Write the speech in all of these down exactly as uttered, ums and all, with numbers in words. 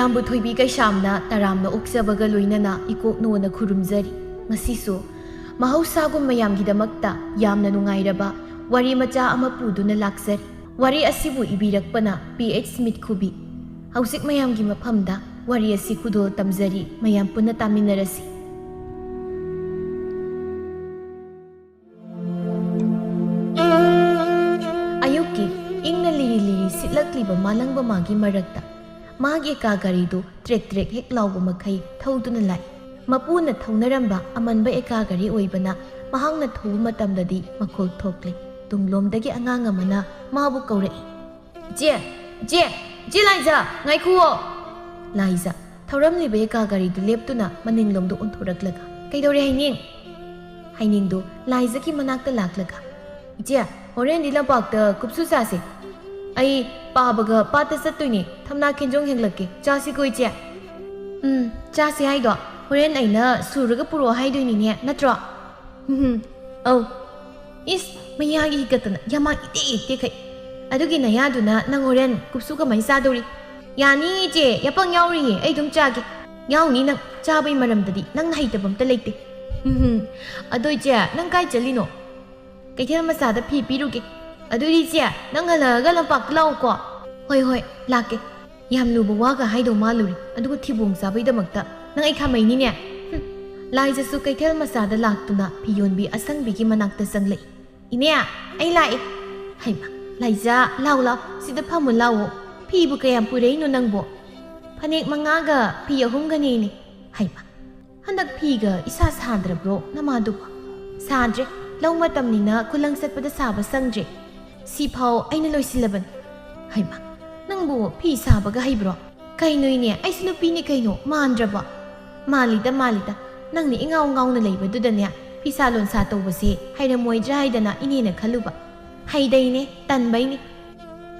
ꯅꯪꯕꯨ ꯊꯣꯏꯕꯤ ꯀꯩꯁꯥꯝꯅ ꯇꯔꯥꯝꯅ ꯑꯣꯛꯆꯕꯒ ꯂꯣꯏꯅꯅ ꯏꯀꯣꯛꯅꯣꯅ ꯈꯨꯔꯨꯝꯖꯔꯤ꯫ ꯉꯁꯤꯁꯨ ꯃꯍꯧꯁꯥꯒꯨꯝ ꯃꯌꯥꯝꯒꯤꯗꯃꯛꯇ ꯌꯥꯝꯅ ꯅꯨꯡꯉꯥꯏꯔꯕ ꯋꯥꯔꯤ ꯃꯆꯥ ꯑꯃ ꯄꯨꯗꯨꯅ ꯂꯥꯛꯆꯔꯤ꯫ ꯋꯥꯔꯤ ꯑꯁꯤꯕꯨ ꯏꯕꯤꯔꯛꯄꯅ ꯄꯤ ꯑꯩꯆ ꯁ꯭ꯃꯤꯠ ꯈꯨꯕꯤ꯫ ꯍꯧꯖꯤꯛ ꯃꯌꯥꯝꯒꯤ ꯃꯐꯝꯗ ꯋꯥꯔꯤ ꯑꯁꯤ ꯈꯨꯗꯣꯜ ꯇꯝꯖꯔꯤ, ꯃꯌꯥꯝ ꯄꯨꯟꯅ ꯇꯥꯃꯤꯟꯅꯔꯁꯤ꯫ ꯑꯌꯨꯛꯀꯤ ꯏꯪꯅ ꯂꯤꯔꯤ ꯂꯤꯔꯤ ꯁꯤꯠꯂꯛꯂꯤꯕ ꯃꯥꯂꯪꯕ ꯃꯥꯒꯤ ꯃꯔꯛꯇ ꯃꯥꯒꯤ ꯑꯦꯀꯥ ꯒꯥꯔꯤꯗꯨ ꯇ꯭ꯔꯦꯛ ꯇ꯭ꯔꯦꯛ ꯍꯦꯛ ꯂꯥꯎꯕ ꯃꯈꯩ ꯊꯧꯗꯨꯅ ꯂꯥꯛꯏ꯫ ꯃꯄꯨꯅ ꯊꯧꯅꯔꯝꯕ ꯑꯃꯟꯕ ꯑꯦꯀꯥ ꯒꯥꯔꯤ ꯑꯣꯏꯕꯅ ꯃꯍꯥꯛꯅ ꯊꯧꯕ ꯃꯇꯝꯗꯗꯤ ꯃꯈꯣꯜ ꯊꯣꯛꯂꯦ꯫ ꯇꯨꯡꯂꯣꯝꯗꯒꯤ ꯑꯉꯥꯡ ꯑꯃꯅ ꯃꯥꯕꯨ ꯀꯧꯔꯛꯏ꯫ "ꯏꯆꯦ, ꯏꯆꯦ, ꯏꯆꯦ ꯂꯥꯏꯖ, ꯉꯥꯏꯈꯨꯑꯣ!" ꯂꯥꯏꯖ ꯊꯧꯔꯝꯂꯤꯕ ꯑꯦꯀꯥ ꯒꯥꯔꯤꯗꯨ ꯂꯦꯞꯇꯨꯅ ꯃꯅꯤꯡꯂꯣꯝꯗ ꯑꯣꯟꯊꯣꯔꯛꯂꯒ, "ꯀꯩꯗꯧꯔꯦ ꯍꯩꯅꯤꯡ?" ꯍꯩꯅꯤꯡꯗꯨ ꯂꯥꯏꯖꯒꯤ ꯃꯅꯥꯛꯇ ꯂꯥꯛꯂꯒ, "ꯏꯆꯦ, ꯍꯣꯔꯦꯟꯗꯤ ꯂꯝꯄꯥꯛꯇ ꯀꯨꯞꯁꯨ ꯆꯥꯁꯦ꯫ ꯑꯩ ꯄꯥꯕꯒ ꯄꯥꯠꯇ ꯆꯠꯇꯣꯏꯅꯦ꯫ ꯊꯝꯅꯥ ꯈꯦꯟꯖꯣꯡ ꯍꯦꯛꯂꯛꯀꯦ꯫ ꯆꯥꯁꯤꯀꯣ ꯏꯆꯦ?" "ꯎꯝ, ꯆꯥꯁꯦ ꯍꯥꯏꯗꯣ ꯍꯣꯔꯦꯟ ꯑꯩꯅ ꯁꯨꯔꯒ ꯄꯨꯔꯛꯑꯣ ꯍꯥꯏꯗꯣꯏꯅꯤꯅꯦ, ꯅꯠꯇ꯭ꯔꯣ?" "ꯎꯝ, ꯑꯧ꯫ ꯏꯁ, ꯃꯌꯥꯒꯤ ꯍꯤꯒꯠꯇꯅ ꯌꯥꯝꯃꯥꯡ ꯏꯇꯦꯛ ꯏꯇꯦꯛꯈꯩ꯫ ꯑꯗꯨꯒꯤ ꯅꯌꯥꯗꯨꯅ ꯅꯪ ꯍꯣꯔꯦꯟ ꯀꯨꯞꯁꯨ ꯀꯃꯥꯏ ꯆꯥꯗꯧꯔꯤ?" "ꯌꯥꯅꯤ ꯏꯆꯦ, ꯌꯥꯄꯪ ꯌꯥꯎꯔꯤꯌꯦ, ꯑꯩ ꯑꯗꯨꯝ ꯆꯥꯒꯦ꯫ ꯌꯥꯎꯅꯤ ꯅꯪ, ꯆꯥꯕꯩ ꯃꯔꯝꯗꯗꯤ ꯅꯪꯅ ꯍꯩꯇꯕ ꯑꯝꯇ ꯂꯩꯇꯦ꯫ ꯎꯝ, ꯑꯗꯣ ꯏꯆꯦ, ꯅꯪ ꯀꯥꯏ ꯆꯠꯂꯤꯅꯣ?" "ꯀꯩꯊꯦꯜ ꯃꯆꯥꯗ ꯐꯤ ꯄꯤꯔꯨꯒꯦ꯫ ꯑꯗꯨꯗꯤ ꯏꯆꯦ, ꯅꯪ ꯍꯜꯂꯛꯑꯒ ꯂꯝꯄꯥꯛꯇ ꯂꯥꯛꯑꯣꯀꯣ꯫" "ꯍꯣꯏ, ꯍꯣꯏ, ꯂꯥꯛꯀꯦ꯫" ꯌꯥꯝ ꯂꯨꯕ ꯋꯥꯒ ꯍꯥꯏꯗꯧ ꯃꯥꯜꯂꯨꯔꯦ, ꯑꯗꯨꯒ ꯊꯤꯕꯣꯡ ꯆꯥꯕꯩꯗꯃꯛꯇ ꯅꯪ ꯑꯩ ꯈꯥꯝꯃꯩꯅꯤꯅꯦ꯫ ꯍꯨꯝ꯫ ꯂꯥꯏꯖꯁꯨ ꯀꯩꯊꯦꯜ ꯃꯆꯥꯗ ꯂꯥꯛꯇꯨꯅ ꯐꯤ ꯌꯣꯟꯕꯤ ꯑꯁꯪꯕꯤꯒꯤ ꯃꯅꯥꯛꯇ ꯆꯪꯂꯛꯏ꯫ "ꯏꯅꯦ, ꯑꯩ ꯂꯥꯛꯑꯦ꯫" "ꯍꯩꯃ, ꯂꯥꯏꯖ, ꯂꯥꯎ ꯂꯥꯎ, ꯁꯤꯗ ꯐꯝꯃꯨ ꯂꯥꯎꯑꯣ꯫ ꯐꯤꯕꯨ ꯀꯌꯥꯝ ꯄꯨꯔꯛꯏꯅꯣ ꯅꯪꯕꯣ?" "ꯐꯅꯦꯛ ꯃꯉꯥꯒ ꯐꯤ ꯑꯍꯨꯝꯒꯅꯦ ꯏꯅꯦ꯫" "ꯍꯩꯃ, ꯍꯟꯗꯛ ꯐꯤꯒ ꯏꯁꯥ ꯁꯥꯗ꯭ꯔꯕ꯭ꯔꯣ ꯅꯃꯥꯗꯨꯕꯣ?" "ꯁꯥꯗ꯭ꯔꯦ, ꯂꯧ ꯃꯇꯝꯅꯤꯅ ꯈꯨꯂꯪ ꯆꯠꯄꯗ ꯁꯥꯕ ꯁꯪꯗ꯭ꯔꯦ꯫ ꯁꯤꯐꯥꯎ ꯑꯩꯅ ꯂꯣꯏꯁꯤꯜꯂꯕꯅꯤ꯫" "ꯍꯩꯃ, ꯅꯪꯕꯨ ꯐꯤ ꯁꯥꯕꯒ ꯍꯩꯕ꯭ꯔꯣ?" "ꯀꯩꯅꯣ ꯏꯅꯦ, ꯑꯩꯁꯨ ꯅꯨꯄꯤꯅꯤ ꯀꯩꯅꯣ, ꯃꯥꯟꯗ꯭ꯔꯕꯣ?" "ꯃꯥꯜꯂꯤꯗ, ꯃꯥꯜꯂꯤꯗ꯫ ꯅꯪꯅ ꯏꯉꯥꯎ ꯉꯥꯎꯅ ꯂꯩꯕꯗꯨꯗꯅꯦ, ꯐꯤꯁꯥ ꯂꯣꯟꯁꯥ ꯇꯧꯕꯁꯦ ꯍꯩꯔꯝꯃꯣꯏꯗ꯭ꯔꯥ ꯍꯥꯏꯗꯅ ꯏꯅꯦꯅ ꯈꯜꯂꯨꯕ꯫ ꯍꯩꯗꯩꯅꯦ, ꯇꯟꯕꯩꯅꯦ꯫"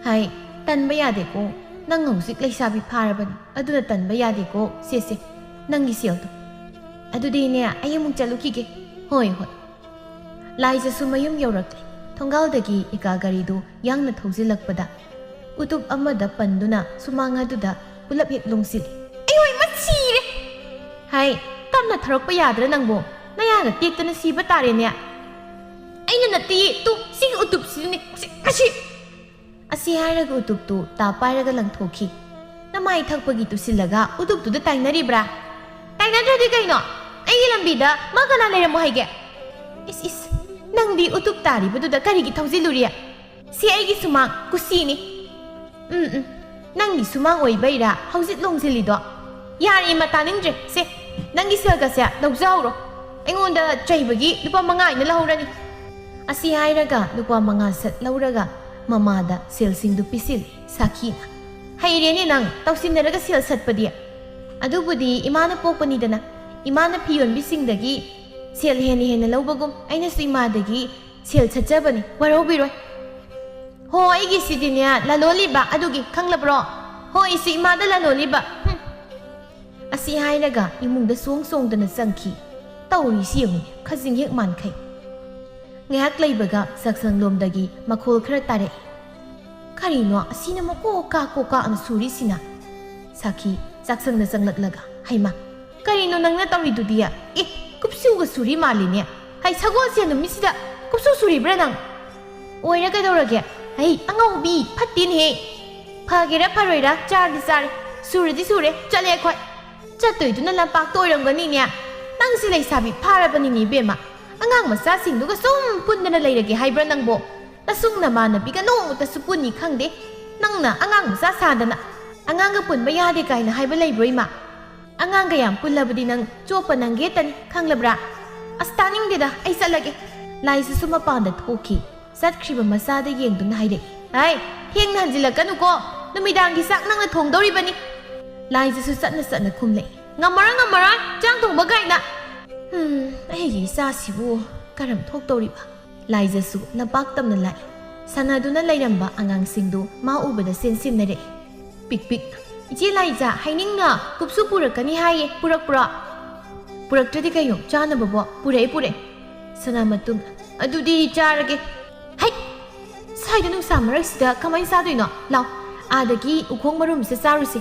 "ꯍꯥꯏ, ꯇꯟꯕ ꯌꯥꯗꯦꯀꯣ꯫ ꯅꯪ ꯍꯧꯖꯤꯛ ꯂꯩꯁꯥꯕꯤ ꯐꯥꯔꯕꯅꯤ, ꯑꯗꯨꯅ ꯇꯟꯕ ꯌꯥꯗꯦꯀꯣ꯫ ꯁꯦ, ꯁꯦ, ꯅꯪꯒꯤ ꯁꯦꯜꯗꯣ꯫ ꯑꯗꯨꯗꯤ ꯏꯅꯦ, ꯑꯩ ꯑꯃꯨꯛ ꯆꯠꯂꯨꯈꯤꯒꯦ꯫" "ꯍꯣꯏ, ꯍꯣꯏ꯫" ꯂꯥꯏꯖꯁꯨ ꯃꯌꯨꯝ ꯌꯧꯔꯛꯂꯦ꯫ ꯊꯣꯡꯒꯥꯜꯗꯒꯤ ꯏꯀꯥ ꯒꯥꯔꯤꯗꯨ ꯌꯥꯡꯅ ꯊꯧꯖꯤꯜꯂꯛꯄꯗ, ꯎꯇꯨꯞ ꯑꯃꯗ ꯄꯟꯗꯨꯅ ꯁꯨꯃꯥꯡ ꯑꯗꯨꯗ ꯄꯨꯂꯞ ꯍꯦꯛ ꯂꯣꯡꯁꯤꯜꯂꯤ꯫ ꯑꯩ ꯍꯣꯏ ꯃꯁꯤꯔꯦ꯫ ꯍꯥꯏ, ꯇꯞꯅ ꯊꯧꯔꯛꯄ ꯌꯥꯗ꯭ꯔꯥ ꯅꯪꯕꯨ? ꯅꯌꯥꯒ ꯇꯦꯛꯇꯅ ꯁꯤꯕ ꯇꯥꯔꯦꯅꯦ꯫ ꯑꯩꯅ ꯅꯠꯇꯦ, ꯇꯨ, ꯁꯤꯒꯤ ꯎꯇꯨꯞꯁꯤꯅꯅꯦ, ꯁꯤ, ꯃꯁꯤ꯫ ꯑꯁꯤ ꯍꯥꯏꯔꯒ ꯎꯇꯨꯞꯇꯨ ꯇꯥ ꯄꯥꯏꯔꯒ ꯂꯪꯊꯣꯛꯈꯤ꯫ ꯅꯃꯥꯏ ꯊꯛꯄꯒꯤ ꯇꯨꯁꯤꯜꯂꯒ ꯎꯇꯨꯞꯇꯨꯗ ꯇꯥꯏꯅꯔꯤꯕ꯭ꯔꯥ? ꯇꯥꯏꯅꯗ꯭ꯔꯗꯤ ꯀꯩꯅꯣ? ꯑꯩꯒꯤ ꯂꯝꯕꯤꯗ ꯃꯥ ꯀꯅꯥ ꯂꯩꯔꯝꯃꯣ ꯍꯥꯏꯒꯦ? ꯏꯁ, ꯏꯁ, ꯅꯪꯗꯤ ꯎꯇꯨꯞ ꯇꯥꯔꯤꯕꯗꯨꯗ ꯀꯔꯤꯒꯤ ꯊꯧꯖꯤꯜꯂꯨꯔꯤ? ꯁꯤ ꯑꯩꯒꯤ ꯁꯨꯃꯥꯡ, ꯀꯨꯁꯤꯅꯤ꯫ ꯎꯝ, ꯎꯝ, ꯅꯪꯒꯤ ꯁꯨꯃꯥꯡ ꯑꯣꯏꯕꯩꯔꯥ ꯍꯧꯖꯤꯛ ꯂꯣꯡꯁꯤꯜꯂꯤꯗꯣ? ꯌꯥꯔꯦ, ꯏꯃꯥ, ꯇꯥꯅꯤꯡꯗ꯭ꯔꯦ꯫ ꯁꯦ, ꯅꯪꯒꯤ ꯁꯦꯜꯒꯁꯦ ꯂꯧꯖꯍꯧꯔꯣ꯫ ꯑꯩꯉꯣꯟꯗ ꯆꯩꯕꯒꯤ ꯂꯨꯄꯥ ꯃꯉꯥ ꯑꯩꯅ ꯂꯧꯍꯧꯔꯅꯤ꯫ ꯑꯁꯤ ꯍꯥꯏꯔꯒ ꯂꯨꯄꯥ ꯃꯉꯥ ꯁꯠ ꯂꯧꯔꯒ ꯃꯃꯥꯗ ꯁꯦꯜꯁꯤꯡꯗꯨ ꯄꯤꯁꯤꯜꯂꯤ ꯁꯥꯈꯤꯅ꯫ "ꯍꯩꯔꯦꯅꯦ ꯅꯪ, ꯇꯧꯁꯤꯟꯅꯔꯒ ꯁꯦꯜ ꯁꯠꯄꯗꯤ꯫ ꯑꯗꯨꯕꯨꯗꯤ ꯏꯃꯥꯅ ꯄꯣꯛꯄꯅꯤꯗꯅ, ꯏꯃꯥꯅ ꯐꯤ ꯌꯣꯟꯕꯤꯁꯤꯡꯗꯒꯤ ꯁꯦꯜ ꯍꯦꯟꯅ ꯍꯦꯟꯅ ꯂꯧꯕꯒꯨꯝ ꯑꯩꯅꯁꯨ ꯏꯃꯥꯗꯒꯤ ꯁꯦꯜ ꯁꯠꯆꯕꯅꯤ, ꯋꯥꯔꯧꯕꯤꯔꯣꯏ꯫ ꯍꯣ, ꯑꯩꯒꯤꯁꯤꯗꯤꯅꯦ, ꯂꯂꯣꯜꯂꯤꯕ ꯑꯗꯨꯒꯤ, ꯈꯪꯂꯕ꯭ꯔꯣ? ꯍꯣ, ꯑꯩꯁꯤ ꯏꯃꯥꯗ ꯂꯂꯣꯜꯂꯤꯕ꯫ ꯍꯨꯝ!" ꯑꯁꯤ ꯍꯥꯏꯔꯒ ꯏꯃꯨꯡꯗ ꯁꯣꯡ ꯁꯣꯡꯗꯅ ꯆꯪꯈꯤ꯫ ꯇꯧꯔꯤꯁꯤ ꯌꯦꯡꯉꯨꯅꯦ, ꯈꯖꯤꯡ ꯍꯦꯛ ꯃꯥꯟꯈꯩ꯫ ꯉꯥꯏꯍꯥꯛ ꯂꯩꯕꯒ ꯆꯥꯛꯁꯪꯂꯣꯝꯗꯒꯤ ꯃꯈꯣꯜ ꯈꯔ ꯇꯥꯔꯛꯏ꯫ "ꯀꯔꯤꯅꯣ ꯑꯁꯤꯅ ꯃꯀꯣꯛ ꯀꯥ ꯀꯣꯛ ꯀꯥꯅ ꯁꯨꯔꯤꯁꯤꯅ?" ꯁꯥꯈꯤ ꯆꯥꯛꯁꯪꯗ ꯆꯪꯂꯛꯂꯒ, "ꯍꯩꯃꯥ, ꯀꯔꯤꯅꯣ ꯅꯪꯅ ꯇꯧꯔꯤꯗꯨꯗꯤ? ꯑꯦ, ꯀꯨꯞꯁꯨꯒ ꯁꯨꯔꯤ ꯃꯥꯜꯂꯤꯅꯦ꯫ ꯍꯩ, ꯁꯒꯣꯜꯁꯦꯟ ꯅꯨꯃꯤꯠꯁꯤꯗ ꯀꯨꯞꯁꯨ ꯁꯨꯔꯤꯕ꯭ꯔꯥ ꯅꯪ? ꯑꯣꯏꯔ ꯀꯩꯗꯧꯔꯒꯦ? ꯍꯩ, ꯑꯉꯧꯕꯤ, ꯐꯠꯇꯦꯅꯦꯍꯦ꯫ ꯐꯒꯦꯔꯥ ꯐꯔꯣꯏꯔꯥ, ꯆꯥꯔꯗꯤ ꯆꯥꯔꯦ, ꯁꯨꯔꯗꯤ ꯁꯨꯔꯦ, ꯆꯠꯂꯦ ꯑꯩꯈꯣꯏ꯫" "ꯆꯠꯇꯣꯏꯗꯨꯅ ꯂꯝꯄꯥꯛꯇ ꯑꯣꯏꯔꯝꯒꯅꯤꯅꯦ꯫ ꯅꯪꯁꯤ ꯂꯩꯁꯥꯕꯤ ꯐꯥꯔꯕꯅꯤꯅꯦ ꯏꯕꯦꯝꯃ꯫ ꯑꯉꯥꯡ ꯃꯆꯥꯁꯤꯡꯗꯨꯒ ꯁꯨꯝ ꯄꯨꯟꯗꯅ ꯂꯩꯔꯒꯦ ꯍꯥꯏꯕ꯭ꯔꯥ ꯅꯪꯕꯣ? ꯅꯁꯨꯡ ꯅꯃꯥꯟꯅꯕꯤꯒ ꯅꯣꯡꯃꯇꯁꯨ ꯄꯨꯟꯅꯤ ꯈꯪꯗꯦ꯫ ꯅꯪꯅ ꯑꯉꯥꯡ ꯃꯆꯥ ꯁꯥꯗꯅ꯫ ꯑꯉꯥꯡꯒ ꯄꯨꯟꯕ ꯌꯥꯗꯦ ꯀꯥꯏꯅ ꯍꯥꯏꯕ ꯂꯩꯕ꯭ꯔꯣ ꯏꯃꯥ? ꯑꯉꯥꯡꯒ ꯌꯥꯝ ꯄꯨꯜꯂꯕꯗꯤ ꯅꯪ ꯆꯣꯞꯄ ꯅꯪꯒꯦꯇꯅꯤ, ꯈꯪꯂꯕ꯭ꯔꯥ? ꯑꯁ, ꯇꯥꯅꯤꯡꯗꯦꯗ, ꯑꯩ ꯆꯠꯂꯒꯦ꯫" ꯂꯥꯏꯖꯁꯨ ꯃꯄꯥꯟꯗ ꯊꯣꯛꯈꯤ꯫ ꯆꯠꯈ꯭ꯔꯤꯕ ꯃꯆꯥꯗ ꯌꯦꯡꯗꯨꯅ ꯍꯥꯏꯔꯛꯏ, "ꯍꯥꯏ, ꯊꯦꯡꯅ ꯍꯟꯖꯤꯜꯂꯛꯀꯅꯨꯀꯣ, ꯅꯨꯃꯤꯗꯥꯡꯒꯤ ꯆꯥꯛ ꯅꯪꯅ ꯊꯣꯡꯗꯧꯔꯤꯕꯅꯤ꯫" ꯂꯥꯏꯖꯁꯨ ꯆꯠꯅ ꯆꯠꯅ ꯈꯨꯝꯂꯛꯏ, "ꯉꯝꯃꯔꯣꯏ, ꯉꯝꯃꯔꯣꯏ, ꯆꯥꯛ ꯊꯣꯡꯕ ꯀꯥꯏꯅ꯫ ꯍꯝ, ꯑꯩꯒꯤ ꯏꯆꯥꯁꯤꯕꯨ ꯀꯔꯝ ꯊꯣꯛꯇꯧꯔꯤꯕ?" ꯂꯥꯏꯖꯁꯨ ꯂꯝꯄꯥꯛ ꯇꯝꯅ ꯂꯥꯛꯏ꯫ ꯁꯥꯟꯅꯗꯨꯅ ꯂꯩꯔꯝꯕ ꯑꯉꯥꯡꯁꯤꯡꯗꯨ ꯃꯥ ꯎꯕꯗ ꯁꯦꯟ ꯁꯦꯟꯅꯔꯛꯏ꯫ ꯄꯤꯛ ꯄꯤꯛ, "ꯏꯆꯦ ꯂꯥꯏꯖ, ꯍꯩꯅꯤꯡꯅ ꯀꯨꯞꯁꯨ ꯄꯨꯔꯛꯀꯅꯤ ꯍꯥꯏꯌꯦ, ꯄꯨꯔꯛꯄ꯭ꯔꯣ?" "ꯄꯨꯔꯛꯇ꯭ꯔꯗꯤ ꯀꯩꯅꯣ, ꯆꯥꯅꯕꯕꯣ?" "ꯄꯨꯔꯛꯑꯦ, ꯄꯨꯔꯛꯑꯦ꯫" ꯁꯅꯥꯃꯇꯨꯝ, "ꯑꯗꯨꯗꯤ ꯆꯥꯔꯒꯦ꯫" "ꯍꯩꯠ! ꯁ꯭ꯋꯥꯏꯗ ꯅꯨꯡꯁꯥ ꯃꯔꯛꯁꯤꯗ ꯀꯃꯥꯏꯅ ꯆꯥꯗꯣꯏꯅꯣ? ꯂꯥꯎ, ꯑꯥꯗꯒꯤ ꯎꯈꯣꯡ ꯃꯔꯨꯝꯁꯦ ꯆꯥꯔꯨꯁꯦ꯫"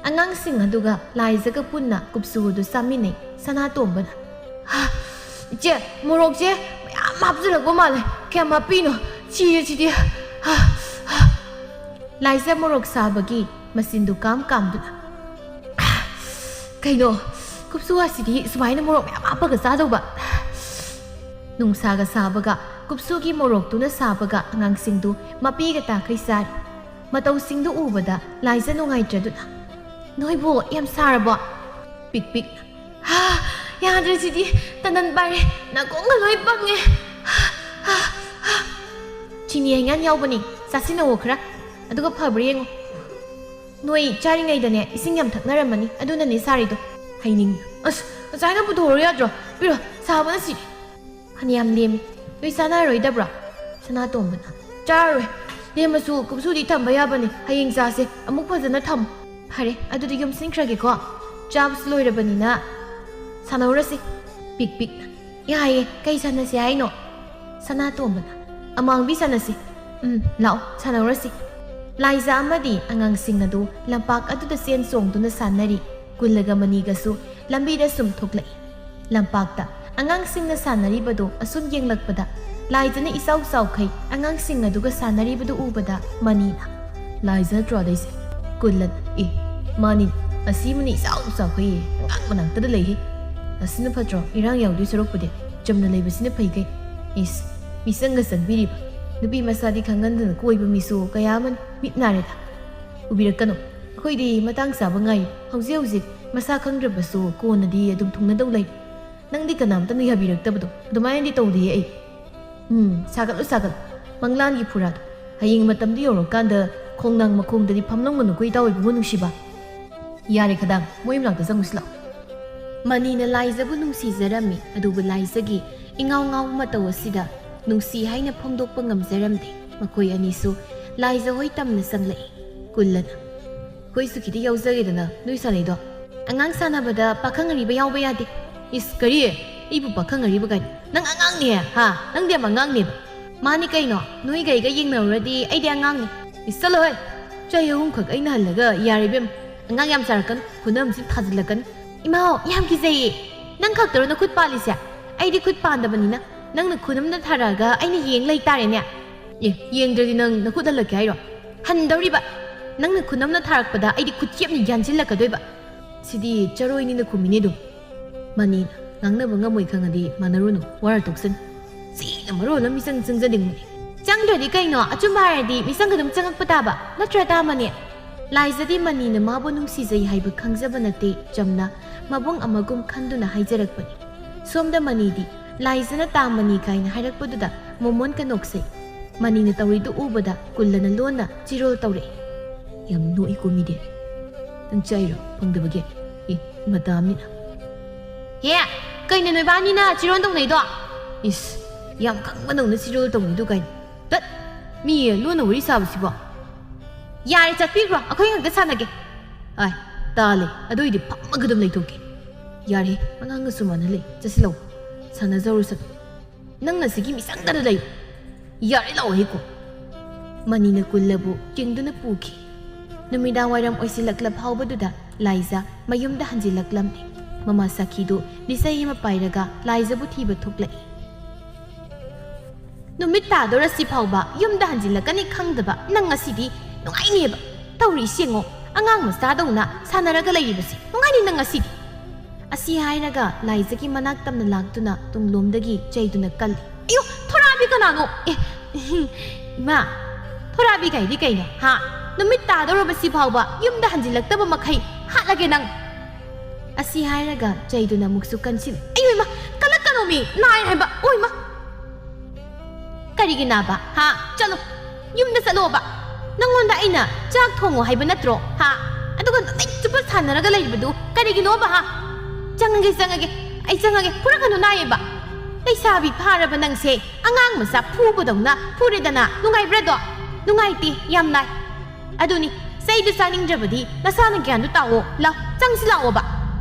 ꯑꯉꯥꯡꯁꯤꯡ ꯑꯗꯨꯒ ꯂꯥꯏꯖꯒ ꯄꯨꯟꯅ ꯀꯨꯞꯁꯨ ꯑꯗꯨ ꯆꯥꯃꯤꯟꯅꯩ꯫ ꯁꯅꯥꯇꯣꯝꯕꯅ, "ꯍꯥ, ꯏꯆꯦ, ꯃꯣꯔꯣꯛꯁꯦ ꯃꯌꯥꯝ ꯍꯥꯞꯆꯤꯜꯂꯛꯄ ꯃꯥꯜꯂꯦ꯫ ꯀꯌꯥꯝ ꯍꯥꯞꯄꯤꯅꯣ? ꯁꯤꯔꯦ ꯁꯤꯗꯤ꯫ ꯍꯥ, ꯍꯥ꯫" ꯂꯥꯏꯖ ꯃꯣꯔꯣꯛ ꯁꯥꯕꯒꯤ ꯃꯆꯤꯟꯗꯨ ꯀꯥꯝ ꯀꯥꯝꯗꯨꯅ, "ꯀꯩꯅꯣ, ꯀꯨꯞꯁꯨ ꯑꯁꯤꯗꯤ ꯁꯨꯃꯥꯏꯅ ꯃꯣꯔꯣꯛ ꯃꯌꯥꯝ ꯍꯥꯞꯄꯒ ꯆꯥꯗꯧꯕ?" ꯅꯨꯡꯁꯥꯒ ꯁꯥꯕꯒ ꯀꯨꯞꯁꯨꯒꯤ ꯃꯣꯔꯣꯛꯇꯨꯅ ꯁꯥꯕꯒ ꯑꯉꯥꯡꯁꯤꯡꯗꯨ ꯃꯄꯤꯒ ꯇꯥꯈꯩ ꯆꯥꯔꯤ꯫ ꯃꯇꯧꯁꯤꯡꯗꯨ ꯎꯕꯗ ꯂꯥꯏꯖ ꯅꯨꯡꯉꯥꯏꯇ꯭ꯔꯗꯨꯅ, "ꯅꯣꯏꯕꯨ ꯌꯥꯝ ꯁꯥꯔꯕꯣ?" ꯄꯤꯛ ꯄꯤꯛ, "ꯍꯥ, ꯌꯥꯗ꯭ꯔꯦ ꯁꯤꯗꯤ, ꯇꯅꯟ ꯄꯥꯏꯔꯦ, ꯅꯥꯀꯣꯡꯒ ꯂꯣꯏ ꯄꯪꯉꯦ꯫ ꯍꯥ, ꯍꯥ, ꯍꯥ꯫ ꯆꯤꯅꯤ ꯍꯩꯉꯥꯟ ꯌꯥꯎꯕꯅꯤ, ꯆꯥꯁꯤꯟꯅꯧꯋꯣ ꯈꯔ, ꯑꯗꯨꯒ ꯐꯕ꯭ꯔꯥ ꯌꯦꯡꯉꯨ꯫ ꯅꯣꯏ ꯆꯥꯔꯤꯉꯩꯗꯅꯦ ꯏꯁꯤꯡ ꯌꯥꯝ ꯊꯛꯅꯔꯝꯃꯅꯤ, ꯑꯗꯨꯅꯅꯦ ꯁꯥꯔꯤꯗꯣ꯫" ꯍꯩꯅꯤꯡ, "ꯑꯁ, ꯉꯁꯥꯏꯅ ꯄꯨꯊꯣꯛꯎꯔꯣ ꯌꯥꯗ꯭ꯔꯣ? ꯄꯤꯔꯣ, ꯁꯥꯕꯅ ꯁꯤꯔꯦ꯫" ꯐꯅꯌꯥꯝ ꯂꯦꯝꯃꯤ꯫ ꯅꯣꯏ ꯆꯥꯅꯔꯣꯏꯗꯕ꯭ꯔꯣ? ꯁꯅꯥꯇꯣꯝꯕꯅ, "ꯆꯥꯔꯔꯣꯏ꯫ ꯂꯦꯝꯃꯁꯨ ꯀꯨꯞꯁꯨꯗꯤ ꯊꯝꯕ ꯌꯥꯕꯅꯤ꯫ ꯍꯌꯦꯡ ꯆꯥꯁꯦ꯫ ꯑꯃꯨꯛ ꯐꯖꯅ ꯊꯝꯃꯨ꯫" "ꯐꯔꯦ, ꯑꯗꯨꯗꯤ ꯌꯨꯝꯁꯤꯟꯈ꯭ꯔꯒꯦꯀꯣ꯫ ꯆꯥꯕꯁꯨ ꯂꯣꯏꯔꯕꯅꯤꯅ ꯁꯥꯟꯅꯧꯔꯁꯤ꯫" ꯄꯤꯛ ꯄꯤꯛꯅ, "ꯌꯥꯏꯌꯦ, ꯀꯩ ꯁꯥꯟꯅꯁꯦ ꯍꯥꯏꯅꯣ?" ꯁꯅꯥꯇꯣꯝꯕꯅ, "ꯑꯃꯥꯡꯕꯤ ꯁꯥꯟꯅꯁꯤ꯫" "ꯎꯝ, ꯂꯥꯛꯑꯣ, ꯁꯥꯟꯅꯧꯔꯁꯤ꯫" ꯂꯥꯏꯖꯥ ꯑꯃꯗꯤ ꯑꯉꯥꯡꯁꯤꯡ ꯑꯗꯨ ꯂꯝꯄꯥꯛ ꯑꯗꯨꯗ ꯆꯦꯟ ꯆꯣꯡꯗꯨꯅ ꯁꯥꯟꯅꯔꯤ꯫ ꯀꯨꯜꯂꯒ ꯃꯅꯤꯒꯁꯨ ꯂꯝꯕꯤꯗ ꯁꯨꯝ ꯊꯣꯛꯂꯛꯏ꯫ ꯂꯝꯄꯥꯛꯇ ꯑꯉꯥꯡꯁꯤꯡꯅ ꯁꯥꯟꯅꯔꯤꯕꯗꯨ ꯑꯁꯨꯝ ꯌꯦꯡꯂꯛꯄꯗ ꯂꯥꯏꯖꯅ ꯏꯆꯥꯎ ꯆꯥꯎꯈꯩ ꯑꯉꯥꯡꯁꯤꯡ ꯑꯗꯨꯒ ꯁꯥꯟꯅꯔꯤꯕꯗꯨ ꯎꯕꯗ ꯃꯅꯤꯅ, "ꯂꯥꯏꯖ ꯅꯠꯇ꯭ꯔꯣ ꯑꯗꯩꯁꯦ?" ꯀꯨꯜꯂꯟ, "ꯑꯦ, ꯃꯥꯅꯤ, ꯑꯁꯤꯃꯅꯤ ꯏꯆꯥꯎ ꯆꯥꯎꯈꯩ, ꯑꯉꯥꯡ ꯃꯅꯥꯛꯇꯗ ꯂꯩꯍꯦ꯫ ꯑꯁꯤꯅ ꯐꯠꯇ꯭ꯔꯣ? ꯏꯔꯥꯡ ꯌꯥꯎꯗꯣꯏ ꯁꯔꯨꯛꯄꯨꯗꯤ ꯆꯝꯅ ꯂꯩꯕꯁꯤꯅ ꯐꯩ ꯀꯩ꯫ ꯏꯁ, ꯃꯤꯆꯪꯒ ꯆꯪꯕꯤꯔꯤꯕ꯫ ꯅꯨꯄꯤ ꯃꯆꯥꯗꯤ ꯈꯪꯍꯟꯗꯅ ꯀꯣꯏꯕ ꯃꯤꯁꯨ ꯀꯌꯥ ꯑꯃꯅꯤ꯫ ꯃꯤꯠ ꯅꯥꯔꯦꯗ꯫ ꯎꯕꯤꯔꯛꯀꯅꯨ꯫ ꯑꯩꯈꯣꯏꯗꯤ ꯃꯇꯥꯡ ꯆꯥꯕ ꯉꯥꯏꯔꯤ꯫ ꯍꯧꯖꯤꯛ ꯍꯧꯖꯤꯛ ꯃꯁꯥ ꯈꯪꯗ꯭ꯔꯕꯁꯨ ꯀꯣꯟꯅꯗꯤ ꯑꯗꯨꯝ ꯊꯨꯡꯅꯗꯧ ꯂꯩ꯫ ꯅꯪꯗꯤ ꯀꯅꯥꯝꯇꯅ ꯌꯥꯕꯤꯔꯛꯇꯕꯗꯣ ꯑꯗꯨꯃꯥꯏꯅꯗꯤ ꯇꯧꯗꯦ ꯑꯩ꯫ ꯎꯝ, ꯁꯥꯒꯠꯂꯨ, ꯁꯥꯒꯠꯂꯨ꯫ ꯃꯪꯂꯥꯟꯒꯤ ꯐꯨꯔꯥꯗꯣ꯫ ꯍꯌꯦꯡ ꯃꯇꯝꯗꯨ ꯌꯧꯔꯀꯥꯟꯗ ꯈꯣꯡꯅꯥꯡ ꯃꯈꯣꯡꯗꯗꯤ ꯐꯝꯂꯝꯒꯅꯨꯀꯣ, ꯏꯇꯥꯎ ꯏꯕꯨꯡꯉꯣ ꯅꯨꯡꯁꯤꯕ꯫ ꯌꯥꯔꯦ ꯈꯗꯥꯡ, ꯃꯣꯏ ꯃꯅꯥꯛꯇ ꯆꯪꯉꯨꯁꯤ ꯂꯥꯛꯑꯣ꯫" ꯃꯅꯤꯅ ꯂꯥꯏꯖꯕꯨ ꯅꯨꯡꯁꯤꯖꯔꯝꯃꯤ, ꯑꯗꯨꯕꯨ ꯂꯥꯏꯖꯒꯤ ꯏꯉꯥꯎ ꯉꯥꯎꯕ ꯃꯇꯧ ꯑꯁꯤꯗ ꯅꯨꯡꯁꯤ ꯍꯥꯏꯅ ꯐꯣꯡꯗꯣꯛꯄ ꯉꯝꯖꯔꯝꯗꯦ꯫ ꯃꯈꯣꯏ ꯑꯅꯤꯁꯨ ꯂꯥꯏꯖ ꯍꯣꯏ ꯇꯝꯅ ꯆꯪꯂꯛꯏ꯫ ꯀꯨꯜꯂꯅ, "ꯑꯩꯈꯣꯏꯁꯨ ꯈꯤꯇ ꯌꯥꯎꯖꯒꯦꯗꯅ ꯅꯣꯏ ꯁꯥꯟꯅꯩꯗꯣ꯫" "ꯑꯉꯥꯡ ꯁꯥꯟꯅꯕꯗ ꯄꯥꯈꯪ ꯑꯔꯤꯕ ꯌꯥꯎꯕ ꯌꯥꯗꯦ꯫" "ꯏꯁ, ꯀꯔꯤ? ꯑꯩꯕꯨ ꯄꯥꯈꯪ ꯑꯔꯤꯕ ꯀꯥꯏꯅ? ꯅꯪ ꯑꯉꯥꯡꯅꯦ, ꯍꯥ? ꯅꯪꯗꯤ ꯌꯥꯝ ꯑꯉꯥꯡꯅꯦꯕ꯫" "ꯃꯥꯅꯤ ꯀꯩꯅꯣ, ꯅꯣꯏꯒ ꯑꯩꯒ ꯌꯦꯡꯅꯔꯨꯔꯗꯤ ꯑꯩꯗꯤ ꯑꯉꯥꯡꯅꯤ꯫" "ꯏꯁ, ꯆꯠꯂꯣꯍꯦ꯫ ꯆꯍꯤ ꯑꯍꯨꯝꯈꯛ ꯑꯩꯅ ꯍꯜꯂꯒ ꯌꯥꯔꯦ ꯏꯕꯦꯝ꯫ ꯑꯉꯥꯡ ꯌꯥꯝ ꯁꯥꯔꯛꯀꯅꯨ, ꯈꯨꯅꯝꯁꯤ ꯊꯥꯖꯤꯜꯂꯛꯀꯅꯤ꯫ ꯏꯃꯥꯍꯣ, ꯌꯥꯝ ꯀꯤꯖꯩꯌꯦ꯫ ꯅꯪ ꯈꯛꯇꯔꯣ ꯅꯈꯨꯠ ꯄꯥꯜꯂꯤꯁꯦ? ꯑꯩꯗꯤ ꯈꯨꯠ ꯄꯥꯟꯗꯕꯅꯤꯅ ꯅꯪꯅ ꯈꯨꯅꯝꯅ ꯊꯥꯔꯛꯑꯒ ꯑꯩꯅ ꯌꯦꯡ ꯂꯩ ꯇꯥꯔꯦꯅꯦ꯫ ꯑꯦ, ꯌꯦꯡꯗ꯭ꯔꯗꯤ ꯅꯪ ꯅꯈꯨꯠ ꯍꯜꯂꯛꯀꯦ ꯍꯥꯏꯔꯣ? ꯍꯟꯗꯧꯔꯤꯕ? ꯅꯪꯅ ꯈꯨꯅꯝꯅ ꯊꯥꯔꯛꯄꯗ ꯑꯩꯗꯤ ꯈꯨꯠꯆꯦꯞꯅ ꯌꯥꯟꯁꯤꯜꯂꯛꯀꯗꯣꯏꯕ꯫ ꯁꯤꯗꯤ ꯆꯔꯣꯏꯅꯤꯅ ꯈꯨꯝꯃꯤꯅꯦ ꯑꯗꯨꯝ꯫ ꯃꯅꯤꯅ ꯉꯥꯡꯅꯕ ꯉꯝꯃꯣꯏ ꯈꯪꯉꯗꯤ ꯃꯥꯟꯅꯔꯨꯅꯨ, ꯋꯥꯔ ꯇꯣꯛꯁꯅꯤ꯫ ꯁꯤꯅ ꯃꯔꯣꯜ ꯑꯃ ꯃꯤꯆꯪ ꯆꯪꯖꯅꯤꯡꯕꯅꯤ꯫ ꯆꯪꯗ꯭ꯔꯗꯤ ꯀꯩꯅꯣ? ꯑꯆꯨꯝꯕ ꯍꯥꯏꯔꯗꯤ ꯃꯤꯆꯪ ꯑꯗꯨꯝ ꯆꯪꯉꯛꯄ ꯇꯥꯕ ꯅꯠꯇ꯭ꯔ, ꯇꯥꯃꯅꯤ? ꯂꯥꯏꯖꯗꯤ ꯃꯅꯤꯅ ꯃꯥꯕꯨ ꯅꯨꯡꯁꯤꯖꯩ ꯍꯥꯏꯕ ꯈꯪꯖꯕ ꯅꯠꯇꯦ, ꯆꯝꯅ ꯃꯕꯨꯡ ꯑꯃꯒꯨꯝ ꯈꯟꯗꯨꯅ ꯍꯥꯏꯖꯔꯛꯄꯅꯤ꯫ ꯁꯣꯝꯗ ꯃꯅꯤꯗꯤ ꯂꯥꯏꯖꯅ ꯇꯥꯃꯅꯤ ꯀꯥꯏꯅ ꯍꯥꯏꯔꯛꯄꯗꯨꯗ ꯃꯣꯃꯣꯟꯀ ꯅꯣꯛꯆꯩ꯫ ꯃꯅꯤꯅ ꯇꯧꯔꯤꯗꯨ ꯎꯕꯗ ꯀꯨꯜꯂꯅ ꯂꯣꯟꯅ ꯆꯤꯔꯣꯜ ꯇꯧꯔꯛꯏ꯫ ꯌꯥꯝ ꯅꯣꯛꯏꯀꯣ ꯃꯤꯗꯤ꯫ ꯅꯪ ꯆꯥꯏꯔꯣ ꯐꯪꯗꯕꯒꯤ? ꯑꯦ, ꯃꯇꯥꯝꯅꯤꯅ꯫ ꯍꯦ, ꯀꯩꯅꯣ ꯅꯣꯏꯕꯥꯅꯤꯅ ꯆꯤꯔꯣꯜ ꯇꯧꯅꯩꯗꯣ? ꯏꯁ, ꯌꯥꯝ ꯈꯪꯕꯗꯧꯅ ꯆꯤꯔꯣꯜ ꯇꯧꯅꯩꯗꯣ ꯀꯥꯏꯅ꯫ ꯇꯠ! ꯃꯤ ꯂꯣꯟꯅ ꯋꯥꯔꯤ ꯁꯥꯕꯁꯤꯕꯣ? ꯌꯥꯔꯦ, ꯆꯠꯄꯤꯈ꯭ꯔꯣ, ꯑꯩꯈꯣꯏ ꯉꯥꯛꯇ ꯁꯥꯟꯅꯒꯦ꯫ ꯑꯥꯏ, ꯇꯥꯜꯂꯦ, ꯑꯗꯨꯏꯗꯤ ꯐꯝꯃꯒ ꯑꯗꯨꯝ ꯂꯩꯊꯣꯛꯀꯦ꯫ ꯌꯥꯔꯦ, ꯑꯉꯥꯡꯒꯁꯨ ꯃꯥꯟꯅ ꯂꯩ, ꯆꯠꯁꯤꯜꯂꯛꯑꯣ, ꯁꯥꯟꯅꯖꯧꯔꯨꯁꯅꯨ꯫ ꯅꯪ ꯉꯁꯤꯒꯤ ꯃꯤꯆꯪꯗ ꯂꯩꯌꯨ꯫ ꯌꯥꯔꯦ, ꯂꯥꯛꯑꯣ ꯍꯦꯛꯀꯣ꯫ ꯃꯅꯤꯅ ꯀꯨꯜꯂꯕꯨ ꯆꯤꯡꯗꯨꯅ ꯄꯨꯈꯤ꯫ ꯅꯨꯃꯤꯗꯥꯡ ꯋꯥꯏꯔꯝ ꯑꯣꯏꯁꯤꯜꯂꯛꯂ ꯐꯥꯎꯕꯗꯨꯗ ꯂꯥꯏꯖꯥ ꯃꯌꯨꯝꯗ ꯍꯟꯖꯤꯜꯂꯛꯂꯝꯃꯤ꯫ ꯃꯃꯥ ꯁꯥꯈꯤꯗꯨ ꯂꯤꯆꯩ ꯑꯃ ꯄꯥꯏꯔꯒ ꯂꯥꯏꯖꯕꯨ ꯊꯤꯕ ꯊꯣꯛꯂꯛꯏ꯫ ꯅꯨꯃꯤꯠ ꯇꯥꯗꯣꯔꯁꯤ ꯐꯥꯎꯕ ꯌꯨꯝꯗ ꯍꯟꯖꯤꯜꯂꯛꯀꯅꯤ ꯈꯪꯗꯕ ꯅꯪ ꯉꯁꯤꯗꯤ ꯅꯨꯡꯉꯥꯏꯅꯦꯕ꯫ ꯇꯧꯔꯤꯁꯤ ꯌꯦꯡꯉꯣ, ꯑꯉꯥꯡ ꯃꯆꯥꯗꯧꯅ ꯁꯥꯟꯅꯔꯒ ꯂꯩꯔꯤꯕꯁꯤ ꯅꯨꯡꯉꯥꯏꯅꯤ ꯅꯪ ꯉꯁꯤꯗꯤ꯫ ꯑꯁꯤ ꯍꯥꯏꯔꯒ ꯂꯥꯏꯖꯒꯤ ꯃꯅꯥꯛ ꯇꯝꯅ ꯂꯥꯛꯇꯨꯅ ꯇꯨꯡꯂꯣꯝꯗꯒꯤ ꯆꯩꯗꯨꯅ ꯀꯜꯂꯤ꯫ ꯑꯌꯣ, ꯊꯣꯔꯥꯕꯤ ꯀꯅꯥꯅꯣ? ꯑꯦ, ꯏꯃꯥ, ꯊꯣꯔꯥꯕꯤ ꯀꯥꯏꯗꯤ ꯀꯩꯅꯣ? ꯍꯥ? ꯅꯨꯃꯤꯠ ꯇꯥꯗꯧꯔꯕꯁꯤ ꯐꯥꯎꯕ ꯌꯨꯝꯗ ꯍꯟꯖꯤꯜꯂꯛꯇꯕ ꯃꯈꯩ ꯍꯥꯠꯂꯒꯦ ꯅꯪ꯫ ꯑꯁꯤ ꯍꯥꯏꯔꯒ ꯆꯩꯗꯨꯅ ꯑꯃꯨꯛꯁꯨ ꯀꯟꯁꯤꯜꯂꯤ꯫ ꯑꯌꯣ ꯏꯃꯥ, ꯀꯜꯂꯛꯀꯅꯣ ꯃꯤ, ꯅꯥꯏ ꯍꯥꯏꯕ꯫ ꯑꯣ ꯏꯃꯥ꯫ ꯀꯔꯤꯒꯤ ꯅꯥꯕ? ꯍꯥ? ꯆꯠꯂꯣ꯫ ꯌꯨꯝꯗ ꯆꯠꯂꯣꯕ꯫ ꯅꯪꯉꯣꯟꯗ ꯑꯩꯅ ꯆꯥꯛ ꯊꯣꯡꯉꯣ ꯍꯥꯏꯕ ꯅꯠꯇ꯭ꯔꯣ? ꯍꯥ? ꯑꯗꯨꯒ ꯅꯨꯃꯤꯠ ꯆꯨꯞꯄ ꯁꯥꯟꯅꯔꯒ ꯂꯩꯔꯤꯕꯗꯨ ꯀꯔꯤꯒꯤꯅꯣꯕ, ꯍꯥ? ꯆꯪꯉꯒꯦ, ꯆꯪꯉꯒꯦ꯫ ꯑꯩ ꯆꯪꯉꯒꯦ꯫ ꯐꯨꯔꯛꯀꯅꯨ ꯅꯥꯏꯌꯦꯕ꯫ ꯂꯩꯁꯥꯕꯤ ꯐꯥꯔꯕ ꯅꯪꯁꯦ ꯑꯉꯥꯡ ꯃꯆꯥ ꯐꯨꯕꯗꯧꯅ ꯐꯨꯔꯦꯗꯅ꯫ ꯅꯨꯡꯉꯥꯏꯕ꯭ꯔꯥꯗꯣ? ꯅꯨꯡꯉꯥꯏꯇꯦ, ꯌꯥꯝ ꯅꯥꯏ꯫ ꯑꯗꯨꯅꯤ, ꯆꯩꯗꯨ ꯆꯥꯅꯤꯡꯗ꯭ꯔꯕꯗꯤ ꯅꯁꯥꯅ ꯒ꯭ꯌꯥꯟꯗꯨ ꯇꯥꯑꯣ꯫ ꯂꯥꯎ, ꯆꯪꯁꯤ ꯂꯥꯛꯑꯣꯕ꯫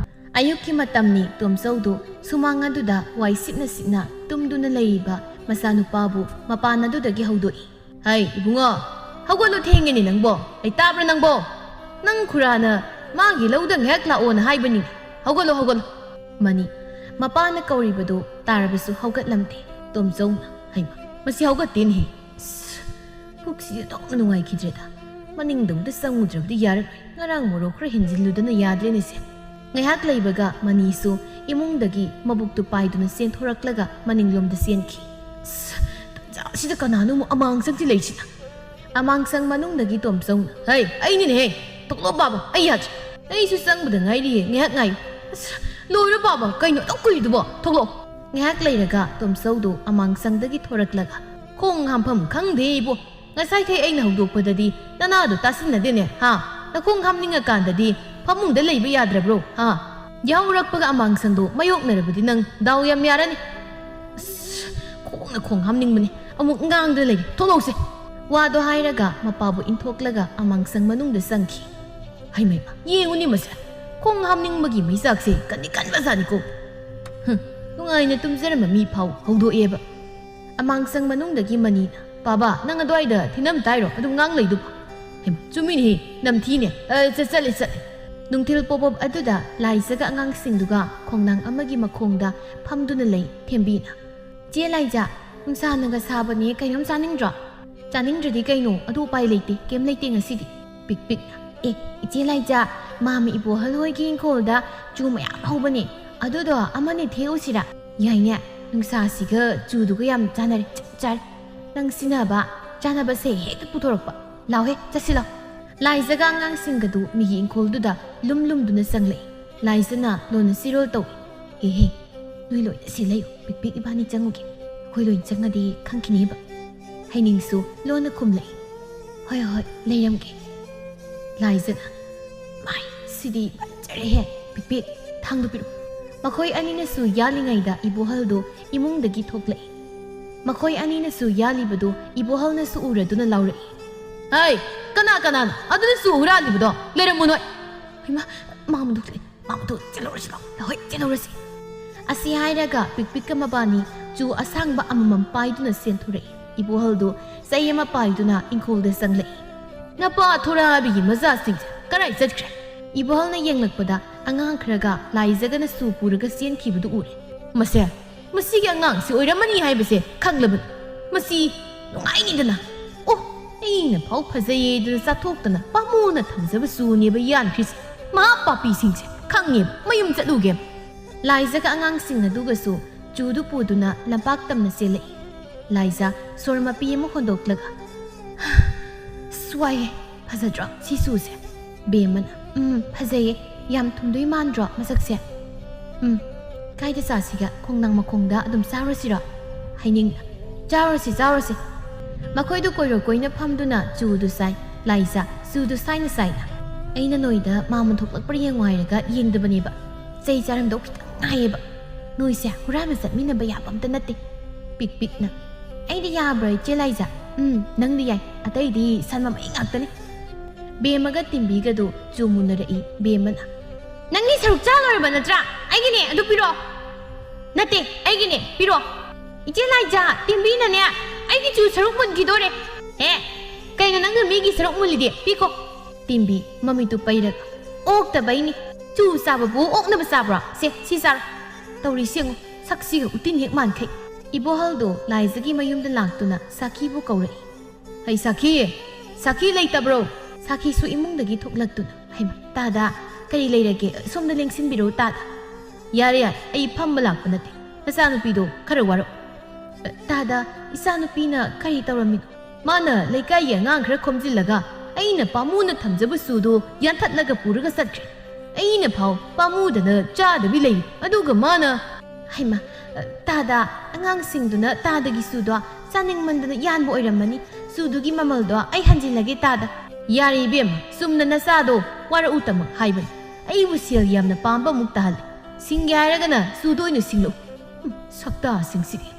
ꯑꯌꯨꯛꯀꯤ ꯃꯇꯝꯅꯤ꯫ ꯇꯣꯝꯆꯧꯗꯨ ꯁꯨꯃꯥꯡ ꯑꯗꯨꯗ ꯋꯥꯏ ꯁꯤꯠꯅ ꯁꯤꯠꯅ ꯇꯨꯝꯗꯨꯅ ꯂꯩꯔꯤꯕ ꯃꯆꯥꯅꯨꯄꯥꯕꯨ ꯃꯄꯥꯟ ꯑꯗꯨꯗꯒꯤ ꯍꯧꯗꯣꯛꯏ꯫ ꯍꯩ, ꯏꯕꯨꯡꯉꯣ, ꯍꯧꯒꯠꯂꯨ, ꯊꯦꯡꯉꯦꯅꯦ ꯅꯪꯕꯣ꯫ ꯑꯩ ꯇꯥꯕ꯭ꯔꯥ ꯅꯪꯕꯣ? ꯅꯪ ꯈꯨꯔꯥꯅ ꯃꯥꯒꯤ ꯂꯧꯗ ꯉꯥꯏꯍꯥꯛ ꯂꯥꯛꯑꯣꯅ ꯍꯥꯏꯕꯅꯤ꯫ ꯍꯧꯒꯠꯂꯣ, ꯍꯧꯒꯠꯂꯣ꯫ ꯃꯅꯤ, ꯃꯄꯥꯅ ꯀꯧꯔꯤꯕꯗꯨ ꯇꯥꯔꯕꯁꯨ ꯍꯧꯒꯠꯂꯝꯗꯦ꯫ ꯇꯣꯝꯆꯧꯅ, "ꯍꯩꯃ, ꯃꯁꯤ ꯍꯧꯒꯠꯇꯦꯅꯦꯍꯦ꯫ ꯑꯁ, ꯄꯨꯛꯁꯤꯗꯤ ꯑꯣꯟꯊꯣꯛꯅ ꯅꯨꯡꯉꯥꯏꯈꯤꯗ꯭ꯔꯦꯗ꯫ ꯃꯅꯤꯡꯗ ꯑꯃꯨꯛꯇ ꯆꯪꯉꯨꯗ꯭ꯔꯕꯗꯤ ꯌꯥꯔꯔꯣꯏ꯫ ꯉꯔꯥꯡ ꯃꯣꯔꯣꯛ ꯈꯔ ꯍꯦꯟꯖꯤꯜꯂꯨꯗꯅ ꯌꯥꯗ꯭ꯔꯦꯅꯦꯁꯦ"꯫ ꯉꯥꯏꯍꯥꯛ ꯂꯩꯕꯒ ꯃꯅꯤꯁꯨ ꯏꯃꯨꯡꯗꯒꯤ ꯃꯕꯨꯛꯇꯨ ꯄꯥꯏꯗꯨꯅ ꯆꯦꯟꯊꯣꯔꯛꯂꯒ ꯃꯅꯤꯡꯂꯣꯝꯗ ꯆꯦꯟꯈꯤ꯫ "ꯑꯁ, ꯇꯟꯖꯥꯁꯤꯗ ꯀꯅꯥꯅꯣ ꯑꯃꯨꯛ ꯑꯃꯥꯡꯁꯪꯁꯤ ꯂꯩꯁꯤꯅ?" ꯑꯃꯥꯡꯁꯪ ꯃꯅꯨꯡꯗꯒꯤ ꯇꯣꯝꯆꯧꯅ, "ꯍꯩ, ꯑꯩꯅꯤꯅꯦꯍꯦ! ꯊꯣꯛꯂꯛꯑꯣ ꯕꯥꯕꯥ, ꯑꯩ ꯌꯥꯗ꯭ꯔꯦ꯫ ꯑꯩꯁꯨ ꯆꯪꯕꯗ ꯉꯥꯏꯔꯤꯌꯦ, ꯉꯥꯏꯍꯥꯛ ꯉꯥꯏꯌꯨ"꯫ "ꯑꯁ, ꯂꯣꯏꯔꯣ ꯕꯥꯕꯥ, ꯀꯩꯅꯣ ꯑꯗꯨꯛ ꯀꯨꯏꯗꯨꯕꯣ? ꯊꯣꯛꯂꯛꯑꯣ"꯫ ꯉꯥꯏꯍꯥꯛ ꯂꯩꯔꯒ ꯇꯣꯝꯆꯧꯗꯨ ꯑꯃꯥꯡꯁꯪꯗꯒꯤ ꯊꯣꯔꯛꯂꯒ, "ꯈꯣꯡ ꯍꯥꯝꯐꯝ ꯈꯪꯗꯦ ꯏꯕꯣ꯫ ꯉꯁꯥꯏꯈꯩ ꯑꯩꯅ ꯍꯧꯗꯣꯛꯄꯗꯗꯤ ꯅꯅꯥꯗꯣ ꯇꯥꯁꯤꯟꯅꯗꯦꯅꯦ, ꯍꯥ? ꯅꯈꯣꯡ ꯍꯥꯝꯅꯤꯡꯉꯀꯥꯟꯗꯗꯤ ꯐꯃꯨꯡꯗ ꯂꯩꯕ ꯌꯥꯗ꯭ꯔꯕ꯭ꯔꯣ, ꯍꯥ? ꯌꯥꯍꯧꯔꯛꯄꯒ ꯑꯃꯥꯡꯁꯪꯗꯣ ꯃꯥꯌꯣꯛꯅꯔꯕꯗꯤ ꯅꯪ ꯗꯥꯎ ꯌꯥꯝ ꯌꯥꯔꯅꯤ"꯫ "ꯑꯁ, ꯈꯣꯡꯅ ꯈꯣꯡ ꯍꯥꯝꯅꯤꯡꯕꯅꯤ, ꯑꯃꯨꯛ ꯉꯥꯡꯗ ꯂꯩꯔꯦ, ꯊꯣꯛꯂꯛꯎꯁꯦ"꯫ ꯋꯥꯗꯣ ꯍꯥꯏꯔꯒ ꯃꯄꯥꯕꯨ ꯏꯟꯊꯣꯛꯂꯒ ꯑꯃꯥꯡꯁꯪ ꯃꯅꯨꯡꯗ ꯆꯪꯈꯤ꯫ "ꯍꯩꯃꯩꯃ, ꯌꯦꯡꯉꯨꯅꯤ ꯃꯁꯦ, ꯈꯣꯡ ꯍꯥꯝꯅꯤꯡꯕꯒꯤ ꯃꯩꯆꯥꯛꯁꯦ ꯀꯟꯗꯤ ꯀꯟꯕꯖꯥꯠꯅꯤꯀꯣ꯫ ꯍꯨꯝ, ꯅꯨꯡꯉꯥꯏꯅ ꯇꯨꯝꯖꯔꯝꯕ ꯃꯤ ꯐꯥꯎ ꯍꯧꯗꯣꯛꯑꯦꯕ"꯫ ꯑꯃꯥꯡꯁꯪ ꯃꯅꯨꯡꯗꯒꯤ ꯃꯅꯤꯅ, "ꯕꯥꯕꯥ, ꯅꯪ ꯑꯗꯨꯋꯥꯏꯗ ꯊꯤꯅꯝ ꯇꯥꯏꯔꯣ? ꯑꯗꯨꯝ ꯉꯥꯡ ꯂꯩꯗꯨꯕꯨ"꯫ "ꯍꯩꯃ, ꯆꯨꯝꯃꯤꯅꯦꯍꯦ, ꯅꯝꯊꯤꯅꯦ꯫ ꯑ, ꯆꯠ-, ꯆꯠꯂꯦ, ꯆꯠꯂꯦ"꯫ ꯅꯨꯡꯊꯤꯜ ꯄꯣꯞ ꯄꯣꯞ ꯑꯗꯨꯗ ꯂꯥꯏꯖꯒ ꯑꯉꯥꯡꯁꯤꯡꯗꯨꯒ ꯈꯣꯡꯅꯥꯡ ꯑꯃꯒꯤ ꯃꯈꯣꯡꯗ ꯐꯝꯗꯨꯅ ꯂꯩ ꯊꯦꯝꯕꯤꯅ꯫ "ꯆꯦ ꯂꯥꯏꯖ, ꯅꯨꯡꯁꯥꯅꯒ ꯁꯥꯕꯅꯦ, ꯀꯩꯅꯣꯝ ꯆꯥꯅꯤꯡꯗ꯭ꯔꯣ?" "ꯆꯥꯅꯤꯡꯗ꯭ꯔꯗꯤ ꯀꯩꯅꯣ, ꯑꯗꯨ ꯎꯄꯥꯏ ꯂꯩꯇꯦ, ꯀꯩꯝ ꯂꯩꯇꯦ ꯉꯁꯤꯗꯤ"꯫ ꯄꯤꯛ ꯄꯤꯛꯅ, "ꯑꯦ, ꯏꯆꯦ ꯂꯥꯏꯖ, ꯃꯥꯝꯃ ꯏꯕꯣꯍꯜ ꯍꯣꯏꯒꯤ ꯏꯪꯈꯣꯜꯗ ꯆꯨ ꯃꯌꯥꯝ ꯍꯧꯕꯅꯦ, ꯑꯗꯨꯗꯣ ꯑꯃꯅꯤ ꯊꯦꯛꯎꯁꯤꯔꯥ? ꯌꯥꯏꯅꯦ, ꯅꯨꯡꯁꯥꯁꯤꯒ ꯆꯨꯗꯨꯒ ꯌꯥꯝ ꯆꯥꯟꯅꯔꯦ, ꯆꯞ ꯆꯥꯔꯦ꯫ ꯅꯪ ꯁꯤꯟꯅꯕ ꯆꯥꯅꯕꯁꯦ ꯍꯦꯛꯇ ꯄꯨꯊꯣꯔꯛꯄ꯫ ꯂꯥꯎꯍꯦ, ꯆꯠꯁꯤ ꯂꯥꯎ"꯫ ꯂꯥꯏꯖꯒ ꯑꯉꯥꯡꯁꯤꯡꯒꯗꯨ ꯃꯤꯒꯤ ꯏꯪꯈꯣꯜꯗꯨꯗ ꯂꯨꯝ ꯂꯨꯝꯗꯨꯅ ꯆꯪꯂꯛꯏ꯫ ꯂꯥꯏꯖꯅ ꯂꯣꯟꯅ ꯁꯤꯔꯣꯜ ꯇꯧꯏ꯫ "ꯍꯦ ꯍꯦ, ꯅꯣꯏ ꯂꯣꯏꯅ ꯁꯤ ꯂꯩꯌꯨ, ꯄꯤꯛ ꯄꯤꯛ ꯏꯕꯥꯅꯤ ꯆꯪꯉꯨꯒꯦ꯫ ꯑꯩꯈꯣꯏ ꯂꯣꯏꯅ ꯆꯪꯉꯗꯤ ꯈꯪꯈꯤꯅꯦꯕ"꯫ ꯍꯩꯅꯤꯡꯁꯨ ꯂꯣꯟꯅ ꯈꯨꯝꯂꯛꯏ꯫ "ꯍꯣꯏ ꯍꯣꯏ, ꯂꯩꯔꯝꯒꯦ"꯫ ꯂꯥꯏꯖꯅ, "ꯃꯥꯏ, ꯁꯤꯗꯤ ꯐꯖꯔꯦꯍꯦ, ꯄꯤꯛ ꯄꯤꯛ, ꯊꯥꯡꯗꯨ ꯄꯤꯔꯛꯎ"꯫ ꯃꯈꯣꯏ ꯑꯅꯤꯅꯁꯨ ꯌꯥꯜꯂꯤꯉꯩꯗ ꯏꯕꯣꯍꯜꯗꯨ ꯏꯃꯨꯡꯗꯒꯤ ꯊꯣꯛꯂꯛꯏ꯫ ꯃꯈꯣꯏ ꯑꯅꯤꯅꯁꯨ ꯌꯥꯜꯂꯤꯕꯗꯨ ꯏꯕꯣꯍꯜꯅꯁꯨ ꯎꯔꯗꯨꯅ ꯂꯥꯎꯔꯛꯏ꯫ "ꯍꯩ, ꯀꯅꯥ ꯀꯅꯥꯅꯣ ꯑꯗꯨꯗ ꯆꯨ ꯍꯨꯔꯥꯜꯂꯤꯕꯗꯣ? ꯂꯩꯔꯝꯃꯨ ꯅꯣꯏ"꯫ "ꯍꯩꯃꯥ, ꯃꯥꯝꯃꯗꯨ ꯂꯩ, ꯃꯥꯝꯃꯗꯨ ꯆꯠꯂꯨꯔꯁꯤ ꯂꯥꯎ, ꯂꯥꯎꯍꯩ, ꯆꯠꯂꯨꯔꯁꯤ"꯫ ꯑꯁꯤ ꯍꯥꯏꯔꯒ ꯄꯤꯛ ꯄꯤꯛꯀ ꯃꯕꯥꯅꯤ ꯆꯨ ꯑꯁꯥꯡꯕ ꯑꯃꯃꯝ ꯄꯥꯏꯗꯨꯅ ꯆꯦꯟꯊꯣꯔꯛꯏ꯫ ꯏꯕꯣꯍꯜꯗꯨ ꯆꯩ ꯑꯃ ꯄꯥꯏꯗꯨꯅ ꯏꯪꯈꯣꯜꯗ ꯆꯪꯂꯛꯏ꯫ "ꯅꯄꯥ ꯊꯣꯔꯥꯕꯤꯒꯤ ꯃꯆꯥꯁꯤꯡꯁꯦ ꯀꯔꯥꯏ ꯆꯠꯈ꯭ꯔꯦ?" ꯏꯕꯣꯍꯜꯅ ꯌꯦꯡꯂꯛꯄꯗ ꯑꯉꯥꯡ ꯈꯔꯒ ꯂꯥꯏꯖꯒꯅ ꯆꯨ ꯄꯨꯔꯒ ꯆꯦꯟꯈꯤꯕꯗꯨ ꯎꯔꯦ꯫ "ꯃꯁꯦ, ꯃꯁꯤꯒꯤ ꯑꯉꯥꯡꯁꯤ ꯑꯣꯏꯔꯝꯃꯅꯤ ꯍꯥꯏꯕꯁꯦ ꯈꯪꯂꯕꯅꯤ꯫ ꯃꯁꯤ ꯅꯨꯡꯉꯥꯏꯅꯤꯗꯅ꯫ ꯑꯣ, ꯑꯩꯅ ꯐꯥꯎ ꯐꯖꯩꯌꯦꯗꯅ ꯆꯥꯊꯣꯛꯇꯅ ꯄꯥꯝꯃꯨꯅ ꯊꯝꯖꯕ ꯆꯨꯅꯦꯕ ꯌꯥꯟꯈ꯭ꯔꯤꯁꯦ꯫ ꯃꯍꯥ ꯄꯥꯄꯤꯁꯤꯡꯁꯦ, ꯈꯪꯉꯦꯕ, ꯃꯌꯨꯝ ꯆꯠꯂꯨꯒꯦ꯫" ꯂꯥꯏꯖꯒ ꯑꯉꯥꯡꯁꯤꯡ ꯑꯗꯨꯒꯁꯨ ꯆꯨꯗꯨ ꯄꯨꯗꯨꯅ ꯂꯝꯄꯥꯛ ꯇꯝꯅ ꯆꯦꯜꯂꯛꯏ꯫ ꯂꯥꯏꯖ ꯁꯣꯔ ꯃꯄꯤ ꯑꯃ ꯍꯣꯟꯗꯣꯛꯂꯒ, "ꯁ꯭ꯋꯥꯏ, ꯐꯖꯗ꯭ꯔꯣ ꯁꯤ ꯆꯨꯁꯦ?" ꯕꯦꯝꯃꯅ, "ꯎꯝ, ꯐꯖꯩꯌꯦ꯫ ꯌꯥꯝ ꯊꯨꯝꯗꯣꯏ ꯃꯥꯟꯗ꯭ꯔꯣ ꯃꯁꯛꯁꯦ?" "ꯎꯝ, ꯀꯥꯏꯗ ꯆꯥꯁꯤꯒꯦ? ꯈꯣꯡꯅꯥꯡ ꯃꯈꯣꯡꯗ ꯑꯗꯨꯝ ꯆꯥꯔꯨꯁꯤꯔꯣ?" ꯍꯥꯏꯅꯤꯡꯅ, "ꯆꯥꯔꯨꯁꯤ, ꯆꯥꯔꯨꯁꯤ꯫" ꯃꯈꯣꯏꯗꯨ ꯀꯣꯏꯔꯣ ꯀꯣꯏꯅ ꯐꯝꯗꯨꯅ ꯆꯨꯗꯨ ꯆꯥꯏ꯫ ꯂꯥꯏꯖ ꯆꯨꯗꯨ ꯁꯥꯏꯅ ꯁꯥꯏꯅ, "ꯑꯩꯅ ꯅꯣꯏꯗ ꯃꯥꯃ ꯊꯣꯛꯂꯛꯄ꯭ꯔꯥ ꯌꯦꯡꯉꯨ ꯍꯥꯏꯔꯒ ꯌꯦꯡꯗꯕꯅꯦꯕ꯫ ꯆꯩ ꯆꯥꯔꯝꯗꯧ ꯈꯤꯇꯪ ꯉꯥꯏꯌꯦꯕ꯫ ꯅꯣꯏꯁꯦ ꯍꯨꯔꯥꯟꯕ ꯆꯠꯃꯤꯟꯅꯕ ꯌꯥꯕ ꯑꯝꯇ ꯅꯠꯇꯦ꯫" ꯄꯤꯛ ꯄꯤꯛꯅ, "ꯑꯩꯗꯤ ꯌꯥꯕ꯭ꯔꯣ, ꯏꯆꯦ ꯂꯥꯏꯖ?" "ꯎꯝ, ꯅꯪꯗꯤ ꯌꯥꯏ꯫ ꯑꯇꯩꯗꯤ ꯁꯟ ꯃꯃꯩ ꯉꯥꯛꯇꯅꯤ꯫" ꯕꯦꯝꯃꯒ ꯇꯤꯝꯕꯤꯒꯗꯨ ꯆꯨ ꯃꯨꯟꯅꯔꯛꯏ꯫ ꯕꯦꯝꯃꯅ, "ꯅꯪꯒꯤ ꯁꯔꯨꯛ ꯆꯥ ꯂꯣꯏꯔꯕ ꯅꯠꯇ꯭ꯔꯥ? ꯑꯩꯒꯤꯅꯦ, ꯑꯗꯨ ꯄꯤꯔꯛꯑꯣ꯫" "ꯅꯠꯇꯦ, ꯑꯩꯒꯤꯅꯦ, ꯄꯤꯔꯛꯑꯣ꯫" "ꯏꯆꯦ ꯂꯥꯏꯖ, ꯇꯤꯝꯕꯤꯅꯅꯦ ꯑꯩꯒꯤ ꯆꯨ ꯁꯔꯨꯛ ꯃꯨꯟꯈꯤꯗꯣꯔꯦ꯫" "ꯍꯦ, ꯀꯩꯅꯣ ꯅꯪꯅ ꯃꯤꯒꯤ ꯁꯔꯨꯛ ꯃꯨꯜꯂꯤꯗꯤ? ꯄꯤꯈꯣ꯫" ꯇꯤꯝꯕꯤ ꯃꯃꯤꯠꯇꯨ ꯄꯩꯔꯒ, "ꯑꯣꯛꯇꯕꯩꯅꯤ꯫ ꯆꯨ ꯆꯥꯕꯕꯨ ꯑꯣꯛꯅꯕ ꯆꯥꯕ꯭ꯔꯣ? ꯁꯦ, ꯁꯤ ꯆꯥꯔꯣ꯫" ꯇꯧꯔꯤꯁꯤ ꯌꯦꯡꯉꯨ, ꯁꯛꯁꯤꯒ ꯎꯇꯤꯟ ꯍꯦꯛ ꯃꯥꯟꯈꯩ꯫ ꯏꯕꯣꯍꯜꯗꯣ ꯂꯥꯏꯖꯒꯤ ꯃꯌꯨꯝꯗ ꯂꯥꯛꯇꯨꯅ ꯁꯥꯈꯤꯕꯨ ꯀꯧꯔꯛꯏ꯫ "ꯍꯩ ꯁꯥꯈꯤ! ꯁꯥꯈꯤ ꯂꯩꯇꯕ꯭ꯔꯣ?" ꯁꯥꯈꯤꯁꯨ ꯏꯃꯨꯡꯗꯒꯤ ꯊꯣꯛꯂꯛꯇꯨꯅ, "ꯍꯩꯃ, ꯇꯥꯗ, ꯀꯔꯤ ꯂꯩꯔꯒꯦ? ꯁꯣꯝꯗ ꯂꯦꯡꯁꯤꯟꯕꯤꯔꯣ, ꯇꯥꯗ꯫" "ꯌꯥꯔꯦ, ꯌꯥꯔꯦ, ꯑꯩ ꯐꯝꯕ ꯂꯥꯛꯄ ꯅꯠꯇꯦ꯫ ꯅꯆꯥꯅꯨꯄꯤꯗꯣ ꯈꯔ ꯋꯥꯔꯛꯎ꯫" "ꯇꯥꯗ, ꯏꯆꯥꯅꯨꯄꯤꯅ ꯀꯔꯤ ꯇꯧꯔꯝꯃꯤꯅꯣ?" "ꯃꯥꯅ ꯂꯩꯀꯥꯏꯒꯤ ꯑꯉꯥꯡ ꯈꯔ ꯈꯣꯝꯖꯤꯜꯂꯒ ꯑꯩꯅ ꯄꯥꯝꯃꯨꯅ ꯊꯝꯖꯕ ꯆꯨꯗꯣ ꯌꯥꯟꯊꯠꯂꯒ ꯄꯨꯔꯒ ꯆꯠꯈ꯭ꯔꯦ꯫ ꯑꯩꯅ ꯐꯥꯎ ꯄꯥꯝꯃꯨꯗꯅ ꯆꯥꯗꯕꯤ ꯂꯩꯔꯤ, ꯑꯗꯨꯒ ꯃꯥꯅ꯫" "ꯍꯩꯃ, ꯇꯥꯗ, ꯑꯉꯥꯡꯁꯤꯡꯗꯨꯅ ꯇꯥꯗꯒꯤ ꯆꯨꯗꯣ ꯆꯥꯅꯤꯡꯃꯟꯗꯅ ꯌꯥꯟꯕ ꯑꯣꯏꯔꯝꯃꯅꯤ꯫ ꯆꯨꯗꯨꯒꯤ ꯃꯃꯜꯗꯣ ꯑꯩ ꯍꯟꯖꯤꯜꯂꯒꯦ, ꯇꯥꯗ꯫" "ꯌꯥꯔꯦ ꯏꯕꯦꯝꯃ, ꯆꯨꯝꯅ ꯅꯆꯥꯗꯣ ꯋꯥꯔꯛꯎꯇꯃꯛ ꯍꯥꯏꯕꯅꯤ꯫ ꯑꯩꯕꯨ ꯁꯦꯜ ꯌꯥꯝꯅ ꯄꯥꯝꯕ ꯑꯃꯨꯛ ꯇꯥꯍꯜꯂꯦ꯫ ꯁꯤꯡꯒꯦ ꯍꯥꯏꯔꯒꯅ ꯆꯨꯗ ꯑꯣꯏꯅ ꯁꯤꯡꯂꯛꯎ꯫ ꯎꯝ, ꯁꯛꯇꯥꯁꯤꯡꯁꯤꯗꯤ꯫"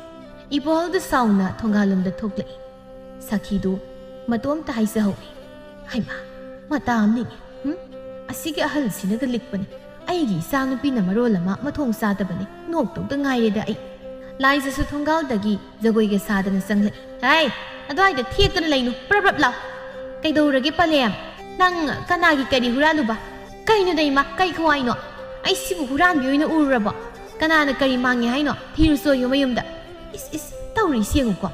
ꯏꯕꯣꯍꯜꯗꯨ ꯁꯥꯎꯅ ꯊꯣꯡꯒꯥꯜꯂꯣꯝꯗ ꯊꯣꯛꯂꯛꯏ꯫ ꯁꯥꯈꯤꯗꯨ ꯃꯇꯣꯝꯇ ꯍꯥꯏꯖꯍꯧꯏ, "ꯍꯩꯃꯥ, ꯃꯇꯥ ꯑꯃꯅꯤꯅꯦ꯫ ꯎꯝ? ꯑꯁꯤꯒꯤ ꯑꯍꯜꯁꯤꯅꯒ ꯂꯤꯛꯄꯅꯦ꯫ ꯑꯩꯒꯤ ꯏꯆꯥꯅꯨꯄꯤꯅ ꯃꯔꯣꯜ ꯑꯃ ꯃꯊꯣꯡ ꯆꯥꯗꯕꯅꯦ꯫ ꯅꯣꯛꯇꯧꯗ ꯉꯥꯏꯔꯦꯗ ꯑꯩ꯫" ꯂꯥꯏꯖꯁꯨ ꯊꯣꯡꯒꯥꯜꯗꯒꯤ ꯖꯒꯣꯏꯒ ꯁꯥꯗꯅ ꯆꯪꯂꯛꯏ꯫ "ꯍꯥꯏ, ꯑꯗ꯭ꯋꯥꯏꯗ ꯊꯦꯛꯇꯅ ꯂꯩꯅꯨ, ꯄ꯭ꯔꯞ ꯄ꯭ꯔꯞ ꯂꯥꯎ꯫ ꯀꯩꯗꯧꯔꯒꯦ ꯄꯂꯦꯝ? ꯅꯪ ꯀꯅꯥꯒꯤ ꯀꯔꯤ ꯍꯨꯔꯥꯜꯂꯨꯕ? ꯀꯩꯅꯣꯗ ꯏꯃꯥ, ꯀꯩ ꯈꯨꯍꯥꯏꯅꯣ? ꯑꯩ ꯁꯤꯕꯨ ꯍꯨꯔꯥꯟꯕꯤ ꯑꯣꯏꯅ ꯎꯔꯨꯔꯕꯣ? ꯀꯅꯥꯅ ꯀꯔꯤ ꯃꯥꯡꯉꯦ ꯍꯥꯏꯅꯣ? ꯊꯤꯔꯨꯆꯣꯌꯨ ꯃꯌꯨꯝꯗ꯫ ꯏꯁ ꯏꯁ, ꯇꯧꯔꯤꯁꯤ ꯌꯦꯡꯉꯨꯀꯣ꯫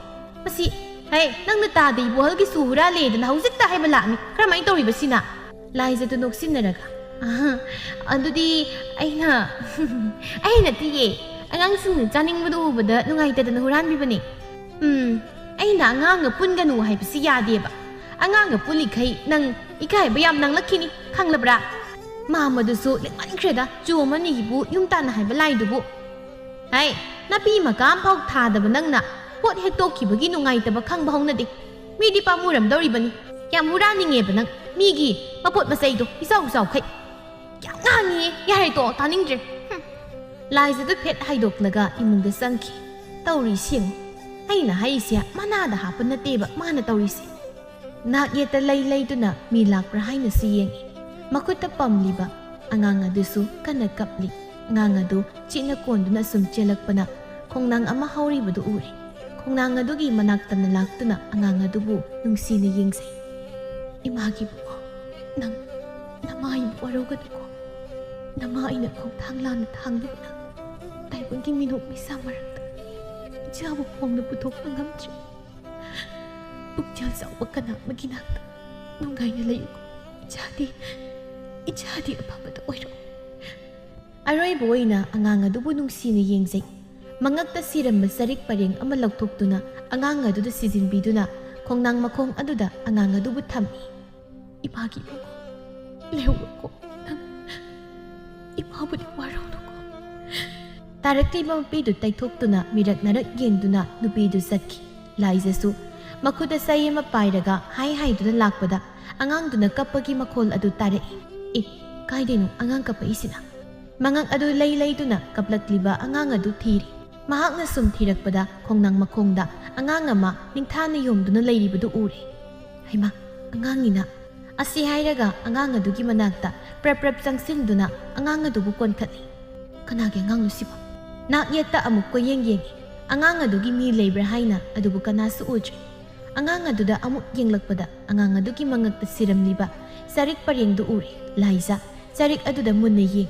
ꯃꯁꯤ, ꯍꯦ, ꯅꯪꯅ ꯇꯥꯗ ꯏꯕꯣꯍꯜꯒꯤꯁꯨ ꯍꯨꯔꯥꯜꯂꯦꯗꯅ ꯍꯧꯖꯤꯛꯇ ꯍꯥꯏꯕ ꯂꯥꯛꯅꯤ꯫ ꯀꯔꯝꯍꯥꯏꯅ ꯇꯧꯔꯤꯕ ꯁꯤꯅ? ꯂꯥꯏꯖꯗꯨ ꯅꯣꯛꯁꯤꯟꯅꯔꯒ, ꯑꯍ, ꯑꯗꯨꯗꯤ ꯑꯩꯅ, ꯑꯩ ꯅꯠꯇꯤꯌꯦ꯫ ꯑꯉꯥꯡꯁꯤꯡꯅ ꯆꯥꯅꯤꯡꯕꯗꯨ ꯎꯕꯗ ꯅꯨꯡꯉꯥꯏꯇꯗꯅ ꯍꯨꯔꯥꯟꯕꯤꯕꯅꯤ꯫ ꯎꯝ, ꯑꯩꯅ ꯑꯉꯥꯡꯒ ꯄꯨꯟꯒꯅꯨ ꯍꯥꯏꯕꯁꯤ ꯌꯥꯗꯦꯕ꯫ ꯑꯉꯥꯡꯒ ꯄꯨꯜꯂꯤꯈꯩ ꯅꯪ ꯏꯀꯥꯏꯕ ꯌꯥꯝ ꯅꯪꯂꯛꯈꯤꯅꯤ, ꯈꯪꯂꯕ꯭ꯔꯥ? ꯃꯥꯃꯗꯨꯁꯨ ꯂꯤꯛꯃꯟꯈ꯭ꯔꯦꯗ, ꯆꯨ ꯑꯃꯅꯤꯒꯤꯕꯨ ꯌꯨꯝ ꯇꯥꯟꯅ ꯍꯥꯏꯕ ꯂꯥꯏꯗꯨꯕꯨ꯫ ꯍꯥꯏ, ꯅꯥꯄꯤ ꯃꯀꯥ ꯑꯃꯐꯥꯎ ꯊꯥꯗꯕ ꯅꯪꯅ ꯄꯣꯠ ꯍꯦꯛꯇꯣꯛꯈꯤꯕꯒꯤ ꯅꯨꯡꯉꯥꯏꯇꯕ ꯈꯪꯕ ꯍꯧꯅꯗꯦ꯫ ꯃꯤꯗꯤ ꯄꯥꯝꯃꯨꯔꯝꯗꯧꯔꯤꯕꯅꯤ꯫ ꯌꯥꯝ ꯍꯨꯔꯥꯟꯅꯤꯡꯉꯦꯕ ꯅꯪ, ꯃꯤꯒꯤ ꯃꯄꯣꯠ ꯃꯆꯩꯗꯣ ꯏꯆꯥꯎ ꯏꯆꯥꯎꯈꯩ꯫ ꯌꯥꯝ ꯉꯥꯡꯉꯤꯌꯦ, ꯌꯥꯔꯦ ꯇꯣꯛꯑꯣ, ꯇꯥꯅꯤꯡꯗ꯭ꯔꯦ꯫ ꯍꯨꯝ꯫ ꯂꯥꯏꯖꯗꯨ ꯐꯦꯠ ꯍꯥꯏꯗꯣꯛꯂꯒ ꯏꯃꯨꯡꯗ ꯆꯪꯈꯤ꯫ ꯇꯧꯔꯤꯁꯤ ꯌꯦꯡꯉꯨ꯫ ꯑꯩꯅ ꯍꯥꯏꯔꯤꯁꯦ ꯃꯅꯥꯗ ꯍꯥꯞꯄ ꯅꯠꯇꯦꯕ ꯃꯥꯅ ꯇꯧꯔꯤꯁꯦ꯫ ꯅꯥꯛ ꯌꯦꯠꯇ ꯂꯩ ꯂꯩꯗꯨꯅ ꯃꯤ ꯂꯥꯛꯄ꯭ꯔꯥ ꯍꯥꯏꯅꯁꯨ ꯌꯦꯡꯉꯤ꯫ ꯃꯈꯨꯠꯇ ꯄꯝꯂꯤꯕ ꯑꯉꯥꯡ ꯑꯗꯨꯁꯨ ꯀꯟꯅ ꯀꯞꯂꯤ꯫ ꯑꯉꯥꯡ ꯑꯗꯨ ꯆꯤꯠꯅ ꯀꯣꯟꯗꯨꯅ ꯁꯨꯝ ꯆꯦꯜꯂꯛꯄꯅ ꯈꯣꯡꯅꯥꯡ ꯑꯃ ꯍꯧꯔꯤꯕꯗꯨ ꯎꯔꯦ꯫ ꯈꯣꯡꯅꯥꯡ ꯑꯗꯨꯒꯤ ꯃꯅꯥꯛꯇꯅ ꯂꯥꯛꯇꯨꯅ ꯑꯉꯥꯡ ꯑꯗꯨꯕꯨ ꯅꯨꯡꯁꯤꯅ ꯌꯦꯡꯖꯩ꯫ "ꯏꯃꯥꯒꯤ ꯏꯕꯨꯡꯉꯣ, ꯅꯪ ꯅꯃꯥ ꯑꯩꯕꯨ ꯋꯥꯔꯧꯒꯅꯨꯀꯣ꯫ ꯅꯃꯥ ꯑꯩꯅ ꯈꯣꯡꯊꯥꯡ ꯂꯥꯟꯅ ꯊꯥꯡꯂꯨꯕꯅ ꯇꯥꯏꯕꯪꯒꯤ ꯃꯤꯅꯣꯛ ꯃꯩꯁꯥ ꯃꯔꯛꯇ ꯏꯆꯥꯕꯨ ꯐꯣꯡꯅ ꯄꯨꯊꯣꯛꯄ ꯉꯝꯗ꯭ꯔꯦ꯫ ꯄꯨꯛꯆꯦꯜ ꯆꯥꯎꯕ ꯀꯅꯥ ꯑꯃꯒꯤ ꯅꯥꯛꯇ ꯅꯨꯡꯉꯥꯏꯅ ꯂꯩꯌꯨꯀꯣ꯫ ꯏꯆꯥꯗꯤ, ꯏꯆꯥꯗꯤ ꯑꯐꯕꯗ ꯑꯣꯏꯔꯣ꯫" ꯑꯔꯣꯏꯕ ꯑꯣꯏꯅ ꯑꯉꯥꯡ ꯑꯗꯨꯕꯨ ꯅꯨꯡꯁꯤꯅ ꯌꯦꯡꯖꯩ꯫ ꯃꯉꯛꯇ ꯁꯤꯔꯝꯕ ꯆꯔꯤꯛ ꯄꯔꯦꯡ ꯑꯃ ꯂꯧꯊꯣꯛꯇꯨꯅ ꯑꯉꯥꯡ ꯑꯗꯨꯗ ꯁꯤꯖꯤꯟꯕꯤꯗꯨꯅ ꯈꯣꯡꯅꯥꯡ ꯃꯈꯣꯡ ꯑꯗꯨꯗ ꯑꯉꯥꯡ ꯑꯗꯨꯕꯨ ꯊꯝꯃꯤ꯫ "ꯏꯃꯥꯒꯤ ꯏꯕꯨꯡꯉꯣ, ꯂꯩꯍꯧꯔꯣꯀꯣ ꯅꯪ꯫ ꯏꯃꯥꯕꯨꯗꯤ ꯋꯥꯔꯧꯅꯨꯀꯣ꯫" ꯇꯥꯔꯛꯂꯤꯕ ꯃꯄꯤꯗꯨ ꯇꯩꯊꯣꯛꯇꯨꯅ ꯃꯤꯔꯛ ꯅꯔꯛ ꯌꯦꯡꯗꯨꯅ ꯅꯨꯄꯤꯗꯨ ꯆꯠꯈꯤ꯫ ꯂꯥꯏꯖꯁꯨ ꯃꯈꯨꯠꯇ ꯆꯩ ꯑꯃ ꯄꯥꯏꯔꯒ ꯍꯥꯏ ꯍꯥꯏꯗꯨꯅ ꯂꯥꯛꯄꯗ ꯑꯉꯥꯡꯗꯨꯅ ꯀꯞꯄꯒꯤ ꯃꯈꯣꯜ ꯑꯗꯨ ꯇꯥꯔꯛꯏ꯫ "ꯑꯦ, ꯀꯥꯏꯗꯩꯅꯣ ꯑꯉꯥꯡ ꯀꯞꯄꯛꯏꯁꯤꯅ?" ꯃꯉꯛ ꯑꯗꯨ ꯂꯩ ꯂꯩꯗꯨꯅ ꯀꯞꯂꯛꯂꯤꯕ ꯑꯉꯥꯡ ꯑꯗꯨ ꯊꯤꯔꯤ꯫ ꯃꯍꯥꯛꯅ ꯁꯨꯝ ꯊꯤꯔꯛꯄꯗ ꯈꯣꯡꯅꯥꯡ ꯃꯈꯣꯡꯗ ꯑꯉꯥꯡ ꯑꯃ ꯅꯤꯡꯊꯥꯅ ꯌꯣꯝꯗꯨꯅ ꯂꯩꯔꯤꯕꯗꯨ ꯎꯔꯦ꯫ "ꯍꯩꯃꯥ, ꯑꯉꯥꯡꯅꯤꯅ!" ꯑꯁꯤ ꯍꯥꯏꯔꯒ ꯑꯉꯥꯡ ꯑꯗꯨꯒꯤ ꯃꯅꯥꯛꯇ ꯄ꯭ꯔꯞ ꯄ꯭ꯔꯞ ꯆꯪꯁꯤꯟꯗꯨꯅ ꯑꯉꯥꯡ ꯑꯗꯨꯕꯨ ꯀꯣꯟꯈꯠꯂꯤ꯫ "ꯀꯅꯥꯒꯤ ꯑꯉꯥꯡꯅꯣ ꯁꯤꯕꯣ?" ꯅꯥꯛ ꯌꯦꯠꯇ ꯑꯃꯨꯛ ꯀꯣꯏꯌꯦꯡ ꯌꯦꯡꯉꯤ꯫ ꯑꯉꯥꯡ ꯑꯗꯨꯒꯤ ꯃꯤ ꯂꯩꯕ꯭ꯔꯥ ꯍꯥꯏꯅ, ꯑꯗꯨꯕꯨ ꯀꯅꯥꯁꯨ ꯎꯗ꯭ꯔꯦ꯫ ꯑꯉꯥꯡ ꯑꯗꯨꯗ ꯑꯃꯨꯛ ꯌꯦꯡꯂꯛꯄꯗ ꯑꯉꯥꯡ ꯑꯗꯨꯒꯤ ꯃꯉꯛꯇ ꯁꯤꯔꯝꯂꯤꯕ ꯆꯔꯤꯛ ꯄꯔꯦꯡꯗꯨ ꯎꯔꯦ꯫ ꯂꯥꯏꯖ ꯆꯔꯤꯛ ꯑꯗꯨꯗ ꯃꯨꯟꯅ ꯌꯦꯡꯏ꯫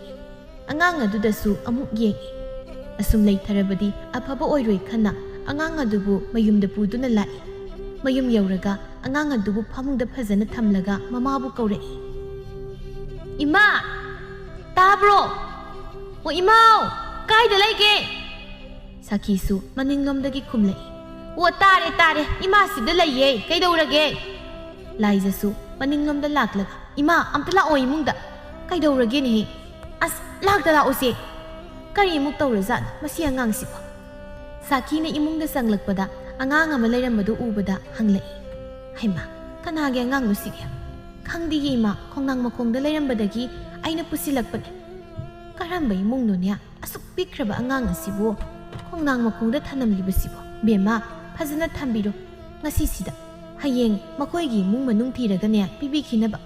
ꯑꯉꯥꯡ ꯑꯗꯨꯗꯁꯨ ꯑꯃꯨꯛ ꯌꯦꯡꯏ꯫ ꯑꯁꯨꯝ ꯂꯩꯊꯔꯕꯗꯤ ꯑꯐꯕ ꯑꯣꯏꯔꯣꯏ ꯈꯟꯅ ꯑꯉꯥꯡ ꯑꯗꯨꯕꯨ ꯃꯌꯨꯝꯗ ꯄꯨꯗꯨꯅ ꯂꯥꯛꯏ꯫ ꯃꯌꯨꯝ ꯌꯧꯔꯒ ꯑꯉꯥꯡ ꯑꯗꯨꯕꯨ ꯐꯃꯨꯡꯗ ꯐꯖꯅ ꯊꯝꯂꯒ ꯃꯃꯥꯕꯨ ꯀꯧꯔꯛꯏ꯫ "ꯏꯃꯥ! ꯇꯥꯕ꯭ꯔꯣ? ꯑꯣ ꯏꯃꯥꯎ! ꯀꯥꯏꯗ ꯂꯩꯒꯦ?" ꯁꯥꯈꯤꯁꯨ ꯃꯅꯤꯡꯂꯣꯝꯗꯒꯤ ꯈꯨꯝꯂꯛꯏ꯫ "ꯑꯣ, ꯇꯥꯔꯦ, ꯇꯥꯔꯦ꯫ ꯏꯃꯥ ꯁꯤꯗ ꯂꯩꯌꯦ꯫ ꯀꯩꯗꯧꯔꯒꯦ?" ꯂꯥꯏꯖꯁꯨ ꯃꯅꯤꯡꯂꯣꯝꯗ ꯂꯥꯛꯂꯒ, "ꯏꯃꯥ, ꯑꯝꯇ ꯂꯥꯛꯑꯣ ꯏꯃꯨꯡꯗ꯫ ꯀꯩꯗꯧꯔꯒꯦꯅꯦꯍꯦ? ꯑꯁ, ꯂꯥꯛꯇ ꯂꯥꯛꯑꯣꯁꯦ꯫ ꯀꯔꯤꯃꯨꯛ ꯇꯧꯔꯖꯥꯠꯅꯣ ꯃꯁꯤ ꯑꯉꯥꯡꯁꯤꯕꯣ?" ꯁꯥꯈꯤꯅ ꯏꯃꯨꯡꯗ ꯆꯪꯂꯛꯄꯗ ꯑꯉꯥꯡ ꯑꯃ ꯂꯩꯔꯝꯕꯗꯨ ꯎꯕꯗ ꯍꯪꯂꯛꯏ꯫ "ꯍꯩꯃꯥ, ꯀꯅꯥꯒꯤ ꯑꯉꯥꯡꯅꯣ ꯁꯤꯗꯤ?" "ꯈꯪꯗꯤꯌꯦ ꯏꯃꯥ, ꯈꯣꯡꯅꯥꯡ ꯃꯈꯣꯡꯗ ꯂꯩꯔꯝꯕꯗꯒꯤ ꯑꯩꯅ ꯄꯨꯁꯤꯜꯂꯛꯄꯅꯦ꯫" "ꯀꯔꯝꯕ ꯏꯃꯨꯡꯅꯣꯅꯦ? ꯑꯁꯨꯛ ꯄꯤꯛꯈ꯭ꯔꯕ ꯑꯉꯥꯡ ꯑꯁꯤꯕꯨ ꯈꯣꯡꯅꯥꯡ ꯃꯈꯣꯡꯗ ꯊꯅꯝꯂꯤꯕꯁꯤꯕꯨ? ꯕꯦꯝꯃ, ꯐꯖꯅ ꯊꯝꯕꯤꯔꯣ ꯉꯁꯤꯁꯤꯗ꯫ ꯍꯌꯦꯡ ꯃꯈꯣꯏꯒꯤ ꯏꯃꯨꯡ ꯃꯅꯨꯡ ꯊꯤꯔꯒꯅꯦ ꯄꯤꯕꯤꯈꯤꯅꯕ꯫"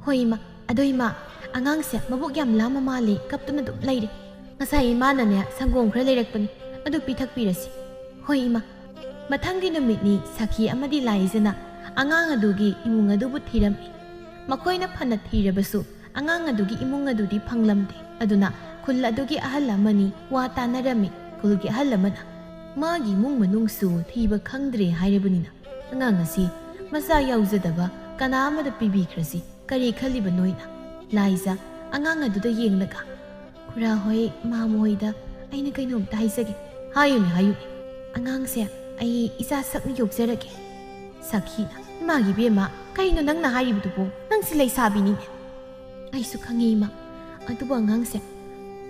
"ꯍꯣꯏ ꯏꯃꯥ꯫ ꯑꯗꯣ ꯏꯃꯥ, ꯑꯉꯥꯡꯁꯦ ꯃꯕꯨꯛ ꯌꯥꯝ ꯂꯥꯝꯃ ꯃꯥꯜꯂꯦ, ꯀꯞꯇꯨꯅ ꯑꯗꯨꯝ ꯂꯩꯔꯦ꯫ ꯉꯁꯥꯏ ꯏꯃꯥꯅꯅꯦ ꯁꯪꯒꯣꯝ ꯈꯔ ꯂꯩꯔꯛꯄꯅꯤ, ꯑꯗꯨ ꯄꯤꯊꯛꯄꯤꯔꯁꯤ꯫" "ꯍꯣꯏ ꯏꯃꯥ꯫" ꯃꯊꯪꯒꯤ ꯅꯨꯃꯤꯠꯅꯤ ꯁꯥꯈꯤ ꯑꯃꯗꯤ ꯂꯥꯏꯖꯅ ꯑꯉꯥꯡ ꯑꯗꯨꯒꯤ ꯏꯃꯨꯡ ꯑꯗꯨꯕꯨ ꯊꯤꯔꯝꯃꯤ꯫ ꯃꯈꯣꯏꯅ ꯐꯅ ꯊꯤꯔꯕꯁꯨ ꯑꯉꯥꯡ ꯑꯗꯨꯒꯤ ꯏꯃꯨꯡ ꯑꯗꯨꯗꯤ ꯐꯪꯂꯝꯗꯦ꯫ ꯑꯗꯨꯅ ꯈꯨꯜ ꯑꯗꯨꯒꯤ ꯑꯍꯜ ꯑꯃꯅꯤ ꯋꯥ ꯇꯥꯅꯔꯝꯃꯤ꯫ ꯈꯨꯜꯒꯤ ꯑꯍꯜ ꯑꯃꯅ, "ꯃꯥꯒꯤ ꯏꯃꯨꯡ ꯃꯅꯨꯡꯁꯨ ꯊꯤꯕ ꯈꯪꯗ꯭ꯔꯦ ꯍꯥꯏꯔꯕꯅꯤꯅ ꯑꯉꯥꯡ ꯑꯁꯤ ꯃꯆꯥ ꯌꯥꯎꯖꯗꯕ ꯀꯅꯥ ꯑꯃꯗ ꯄꯤꯕꯤꯈ꯭ꯔꯁꯤ꯫ ꯀꯔꯤ ꯈꯜꯂꯤꯕꯅꯣꯏꯅ?" ꯂꯥꯏꯖ ꯑꯉꯥꯡ ꯑꯗꯨꯗ ꯌꯦꯡꯂꯒ, "ꯈꯨꯔꯥ ꯍꯣꯏ, ꯃꯥꯃ ꯍꯣꯏꯗ ꯑꯩꯅ ꯀꯩꯅꯣꯝꯇ ꯍꯥꯏꯖꯒꯦ꯫" "ꯍꯥꯏꯌꯨꯅꯦ, ꯍꯥꯏꯌꯨꯅꯦ꯫" "ꯑꯉꯥꯡꯁꯦ ꯑꯩ ꯏꯆꯥ ꯁꯛꯅ ꯌꯣꯛꯆꯔꯒꯦ꯫" ꯁꯥꯈꯤꯅ, "ꯏꯃꯥꯒꯤ ꯏꯕꯦꯝꯃ, ꯀꯩꯅꯣ ꯅꯪꯅ ꯍꯥꯏꯔꯤꯕꯗꯨꯕꯨ? ꯅꯪꯁꯤ ꯂꯩꯁꯥꯕꯤꯅꯤꯅꯦ꯫" "ꯑꯩꯁꯨ ꯈꯪꯉꯤ ꯏꯃꯥ, ꯑꯗꯨꯕꯨ ꯑꯉꯥꯡꯁꯦ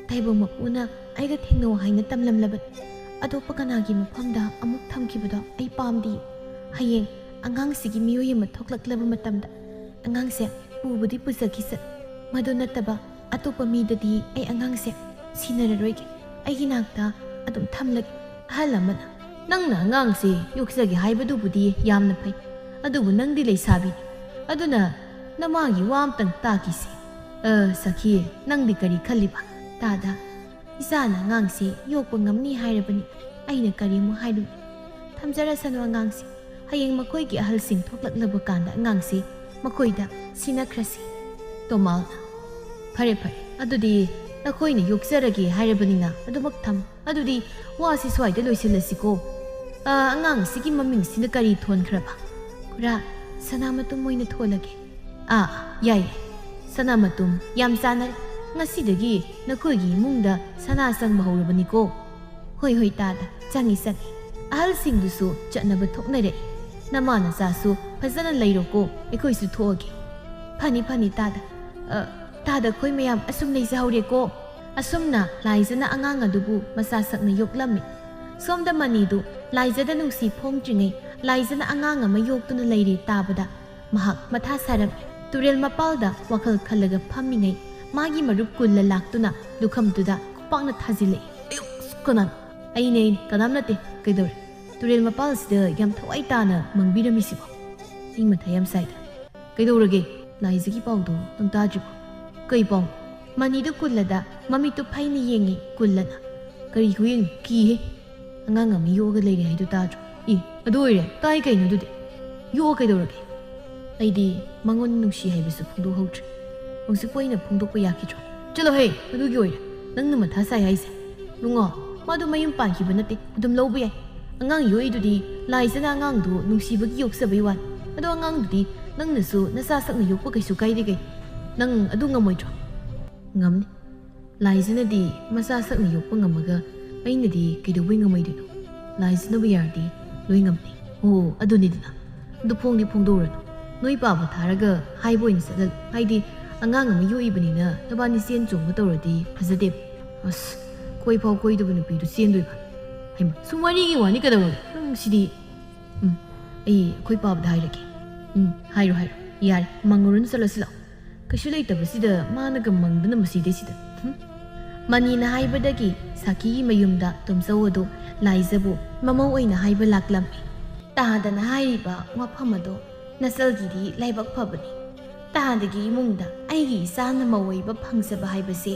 ꯇꯥꯏꯕꯪ ꯃꯄꯨꯅ ꯑꯩꯒ ꯊꯦꯡꯅꯧ ꯍꯥꯏꯅ ꯇꯝꯂꯝꯂꯕꯅꯤ꯫ ꯑꯇꯣꯞꯄ ꯀꯅꯥꯒꯤ ꯃꯐꯝꯗ ꯑꯃꯨꯛ ꯊꯝꯈꯤꯕꯗꯣ ꯑꯩ ꯄꯥꯝꯗꯦ꯫ ꯍꯌꯦꯡ ꯑꯉꯥꯡꯁꯤꯒꯤ ꯃꯤꯑꯣꯏ ꯑꯃ ꯊꯣꯛꯂꯛꯂꯕ ꯃꯇꯝꯗ ꯑꯉꯥꯡꯁꯦ ꯄꯨꯕꯨꯗꯤ ꯄꯨꯖꯈꯤꯁꯅꯨ, ꯃꯗꯨ ꯅꯠꯇꯕ ꯑꯇꯣꯞꯄ ꯃꯤꯗꯗꯤ ꯑꯩ ꯑꯉꯥꯡꯁꯦ ꯁꯤꯟꯅꯔꯔꯣꯏꯒꯦ꯫ ꯑꯩꯒꯤ ꯅꯥꯛꯇ ꯑꯗꯨꯝ ꯊꯝꯂꯒꯦ꯫" ꯑꯍꯜ ꯑꯃꯅ, "ꯅꯪꯅ ꯑꯉꯥꯡꯁꯦ ꯌꯣꯛꯆꯒꯦ ꯍꯥꯏꯕꯗꯨꯕꯨꯗꯤ ꯌꯥꯝꯅ ꯐꯩ, ꯑꯗꯨꯕꯨ ꯅꯪꯗꯤ ꯂꯩꯁꯥꯕꯤꯅꯤ, ꯑꯗꯨꯅ ꯅꯃꯥꯒꯤ ꯋꯥ ꯑꯝꯇꯪ ꯇꯥꯈꯤꯁꯦ꯫ ꯑ, ꯁꯈꯤ, ꯅꯪꯗꯤ ꯀꯔꯤ ꯈꯜꯂꯤꯕ?" "ꯇꯥꯗ, ꯏꯆꯥꯅ ꯑꯉꯥꯡꯁꯦ ꯌꯣꯛꯄ ꯉꯝꯅꯤ ꯍꯥꯏꯔꯕꯅꯤ, ꯑꯩꯅ ꯀꯔꯤꯃꯨꯛ ꯍꯥꯏꯔꯨꯅꯤ? ꯊꯝꯖꯔꯁꯅꯨ ꯑꯉꯥꯡꯁꯦ, ꯍꯌꯦꯡ ꯃꯈꯣꯏꯒꯤ ꯑꯍꯜꯁꯤꯡ ꯊꯣꯛꯂꯛꯂꯕ ꯀꯥꯟꯗ ꯑꯉꯥꯡꯁꯦ ꯃꯈꯣꯏꯗ ꯁꯤꯟꯅꯈ꯭ꯔꯁꯤ꯫" ꯇꯣꯃꯥꯜꯅ, ꯐꯔꯦ ꯐꯔꯦ, ꯑꯗꯨꯗꯤ ꯅꯈꯣꯏꯅ ꯌꯣꯛꯆꯔꯒꯦ ꯍꯥꯏꯔꯕꯅꯤꯅ ꯑꯗꯨꯃꯛ ꯊꯝ꯫ ꯑꯗꯨꯗꯤ ꯋꯥꯁꯤ ꯁ꯭ꯋꯥꯏꯗ ꯂꯣꯏꯁꯤꯜꯂꯁꯤꯀꯣ꯫ ꯑ, ꯑꯉꯥꯡ ꯑꯁꯤꯒꯤ ꯃꯃꯤꯡꯁꯤꯅ ꯀꯔꯤ ꯊꯣꯟꯈ꯭ꯔꯕ? ꯈꯨꯔꯥ, ꯁꯅꯥꯃꯇꯨꯝ ꯑꯣꯏꯅ ꯊꯣꯜꯂꯒꯦ꯫ ꯑꯥ, ꯌꯥꯏ ꯌꯥꯏ꯫ ꯁꯅꯥꯃꯇꯨꯝ, ꯌꯥꯝ ꯆꯥꯟꯅꯔꯦ꯫ ꯉꯁꯤꯗꯒꯤ ꯅꯈꯣꯏꯒꯤ ꯏꯃꯨꯡꯗ ꯁꯅꯥ ꯆꯪꯕ ꯍꯧꯔꯕꯅꯤꯀꯣ꯫ ꯍꯣꯏ ꯍꯣꯏ ꯇꯥꯗ, ꯆꯪꯉꯤ ꯆꯪꯉꯤ꯫ ꯑꯍꯜꯁꯤꯡꯗꯨꯁꯨ ꯆꯠꯅꯕ ꯊꯣꯛꯅꯔꯛꯏ꯫ ꯅꯃꯥ ꯅꯆꯥꯁꯨ ꯐꯖꯅ ꯂꯩꯔꯣꯀꯣ, ꯑꯩꯈꯣꯏꯁꯨ ꯊꯣꯛꯑꯒꯦ꯫ ꯐꯅꯤ ꯐꯅꯤ ꯇꯥꯗ꯫ ꯑ, ꯇꯥꯗ, ꯑꯩꯈꯣꯏ ꯃꯌꯥꯝ ꯑꯁꯨꯝ ꯂꯩꯖꯍꯧꯔꯦꯀꯣ꯫ ꯑꯁꯨꯝꯅ ꯂꯥꯏꯖꯅ ꯑꯉꯥꯡ ꯑꯗꯨꯕꯨ ꯃꯆꯥ ꯁꯛꯅ ꯌꯣꯛꯂꯝꯃꯤ꯫ ꯁꯣꯝꯗ ꯃꯅꯤꯗꯨ ꯂꯥꯏꯖꯗ ꯅꯨꯡꯁꯤ ꯐꯣꯡꯗ꯭ꯔꯤꯉꯩ ꯂꯥꯏꯖꯅ ꯑꯉꯥꯡ ꯑꯃ ꯌꯣꯛꯇꯨꯅ ꯂꯩꯔꯦ ꯇꯥꯕꯗ ꯃꯍꯥꯛ ꯃꯊꯥ ꯁꯥꯔꯝꯃꯤ꯫ ꯇꯨꯔꯦꯜ ꯃꯄꯥꯜꯗ ꯋꯥꯈꯜ ꯈꯜꯂꯒ ꯐꯝꯃꯤꯉꯩ ꯃꯥꯒꯤ ꯃꯔꯨꯞ ꯀꯨꯜꯂ ꯂꯥꯛꯇꯨꯅ ꯂꯨꯈꯝꯗꯨꯗ ꯈꯨꯄꯥꯛꯅ ꯊꯥꯖꯤꯜꯂꯛꯏ꯫ ꯑꯌꯨ! ꯀꯅꯥꯅꯣ? ꯑꯩꯅꯦ, ꯑꯩꯅꯦ, ꯀꯅꯥꯝ ꯅꯠꯇꯦ꯫ ꯀꯩꯗꯧꯔꯦ? ꯇꯨꯔꯦꯜ ꯃꯄꯥꯜꯁꯤꯗ ꯌꯥꯝ ꯊꯋꯥꯏ ꯇꯥꯅ ꯃꯪꯕꯤꯔꯝꯃꯤꯁꯤꯕꯣ? ꯑꯩ ꯃꯊꯥ ꯌꯥꯝ ꯁꯥꯏꯗ꯫ ꯀꯩꯗꯧꯔꯒꯦ? ꯂꯥꯏꯖꯒꯤ ꯄꯥꯎꯗꯣ ꯅꯪ ꯇꯥꯗ꯭ꯔꯤꯕꯣ? ꯀꯩ ꯄꯥꯎ? ꯃꯅꯤꯗꯨ ꯀꯨꯜꯂꯗ ꯃꯃꯤꯠꯇꯨ ꯐꯩꯅ ꯌꯦꯡꯉꯤ ꯀꯨꯜꯂꯅ꯫ ꯀꯔꯤ ꯈꯨꯌꯦꯡꯅꯣ? ꯀꯤꯍꯦ꯫ ꯑꯉꯥꯡ ꯑꯃ ꯌꯣꯛꯑꯒ ꯂꯩꯔꯦ ꯍꯥꯏꯗꯣ ꯇꯥꯗ꯭ꯔꯣ? ꯏ, ꯑꯗꯨ ꯑꯣꯏꯔꯦ꯫ ꯇꯥꯏ ꯀꯩꯅꯣ ꯑꯗꯨꯗꯤ? ꯌꯣꯛꯑ ꯀꯩꯗꯧꯔꯒꯦ? ꯑꯩꯗꯤ ꯃꯉꯣꯟꯗ ꯅꯨꯡꯁꯤ ꯍꯥꯏꯕꯁꯨ ꯐꯣꯡꯗꯣꯛꯍꯧꯗ꯭ꯔꯦ꯫ ꯍꯧꯖꯤꯛꯄꯨ ꯑꯩꯅ ꯐꯣꯡꯗꯣꯛꯄ ꯌꯥꯈꯤꯗ꯭ꯔꯣ? ꯆꯠꯂꯣꯍꯦ, ꯑꯗꯨꯒꯤ ꯑꯣꯏꯔꯦ ꯅꯪꯅ ꯃꯊꯥ ꯁꯥꯏ ꯍꯥꯏꯁꯦ꯫ ꯂꯨꯡꯉꯣ, ꯃꯥꯗꯣ ꯃꯌꯨꯝ ꯄꯥꯟꯈꯤꯕ ꯅꯠꯇꯦ, ꯑꯗꯨꯝ ꯂꯧꯕ ꯌꯥꯏ꯫ ꯑꯉꯥꯡ ꯌꯣꯛꯏꯗꯨꯗꯤ ꯂꯥꯏꯖꯅ ꯑꯉꯥꯡꯗꯨ ꯅꯨꯡꯁꯤꯕꯒꯤ ꯌꯣꯛꯆꯕꯩ ꯋꯥꯅꯤ꯫ ꯑꯗꯣ ꯑꯉꯥꯡꯗꯨꯗꯤ ꯅꯪꯅꯁꯨ ꯅꯆꯥ ꯁꯛꯅ ꯌꯣꯛꯄ ꯀꯩꯁꯨ ꯀꯥꯏꯗꯦ ꯀꯩꯅꯣ꯫ ꯅꯪ ꯑꯗꯨ ꯉꯝꯃꯣꯏꯗ꯭ꯔꯣ? ꯉꯝꯅꯤ꯫ ꯂꯥꯏꯖꯅꯗꯤ ꯃꯆꯥ ꯁꯛꯅ ꯌꯣꯛꯄ ꯉꯝꯃꯒ ꯑꯩꯅꯗꯤ ꯀꯩꯗꯧꯕꯩ ꯉꯝꯃꯣꯏꯗꯣꯏꯅꯣ? ꯂꯥꯏꯖꯅꯕꯨ ꯌꯥꯔꯗꯤ ꯂꯣꯏ ꯉꯝꯅꯤ꯫ ꯑꯣ, ꯑꯗꯨꯅꯤꯗꯅ꯫ ꯑꯗꯨ ꯐꯣꯡꯗꯤ ꯐꯣꯡꯗꯣꯛꯎꯔꯅꯨ꯫ ꯅꯣꯏ ꯄꯥꯕ ꯊꯥꯔꯒ ꯍꯥꯏꯕ ꯑꯣꯏꯅ ꯆꯠꯍꯜꯂꯨ꯫ ꯍꯥꯏꯗꯤ ꯑꯉꯥꯡ ꯑꯃ ꯌꯣꯛꯏꯕꯅꯤꯅ ꯅꯕꯥꯅꯤ ꯆꯦꯟ ꯆꯣꯡꯕ ꯇꯧꯔꯗꯤ ꯐꯖꯗꯦꯕ꯫ ꯑꯁ, ꯀꯣꯏ ꯐꯥꯎ ꯀꯣꯏꯗꯕ ꯅꯨꯄꯤꯗꯨ ꯆꯦꯟꯗꯣꯏꯕ꯫ ꯍꯩꯃꯥ, ꯁꯨꯝ ꯋꯥꯔꯤꯒꯤ ꯋꯥꯅꯤ ꯀꯩꯗꯧꯔꯒꯦ? ꯅꯪ ꯁꯤꯗꯤ꯫ ꯎꯝ, ꯑꯩ ꯑꯩꯈꯣꯏ ꯄꯥꯕꯗ ꯍꯥꯏꯔꯒꯦ꯫ ꯎꯝ, ꯍꯥꯏꯔꯣ, ꯍꯥꯏꯔꯣ꯫ ꯌꯥꯔꯦ, ꯃꯪꯉꯨꯔꯅꯨ, ꯆꯠꯂꯣ ꯁꯤ ꯂꯥꯛꯑꯣ꯫ ꯀꯩꯁꯨ ꯂꯩꯇꯕꯁꯤꯗ ꯃꯥꯅꯒ ꯃꯪꯗꯅ ꯃꯁꯤꯗꯩꯁꯤꯗ꯫ ꯍꯨꯝ꯫ ꯃꯅꯤꯅ ꯍꯥꯏꯕꯗꯒꯤ ꯁꯥꯈꯤꯒꯤ ꯃꯌꯨꯝꯗ ꯇꯣꯝꯆꯧ ꯑꯗꯨ ꯂꯥꯏꯖꯕꯨ ꯃꯃꯧ ꯑꯣꯏꯅ ꯍꯥꯏꯕ ꯂꯥꯛꯂꯝꯃꯤ꯫ ꯇꯥꯗꯅ ꯍꯥꯏꯔꯤꯕ ꯋꯥꯐꯝ ꯑꯗꯣ ꯅꯆꯜꯒꯤꯗꯤ ꯂꯥꯏꯕꯛ ꯐꯕꯅꯤ꯫ ꯇꯥꯗꯒꯤ ꯏꯃꯨꯡꯗ ꯑꯩꯒꯤ ꯏꯆꯥꯅ ꯃꯧ ꯑꯣꯏꯕ ꯐꯪꯖꯕ ꯍꯥꯏꯕꯁꯦ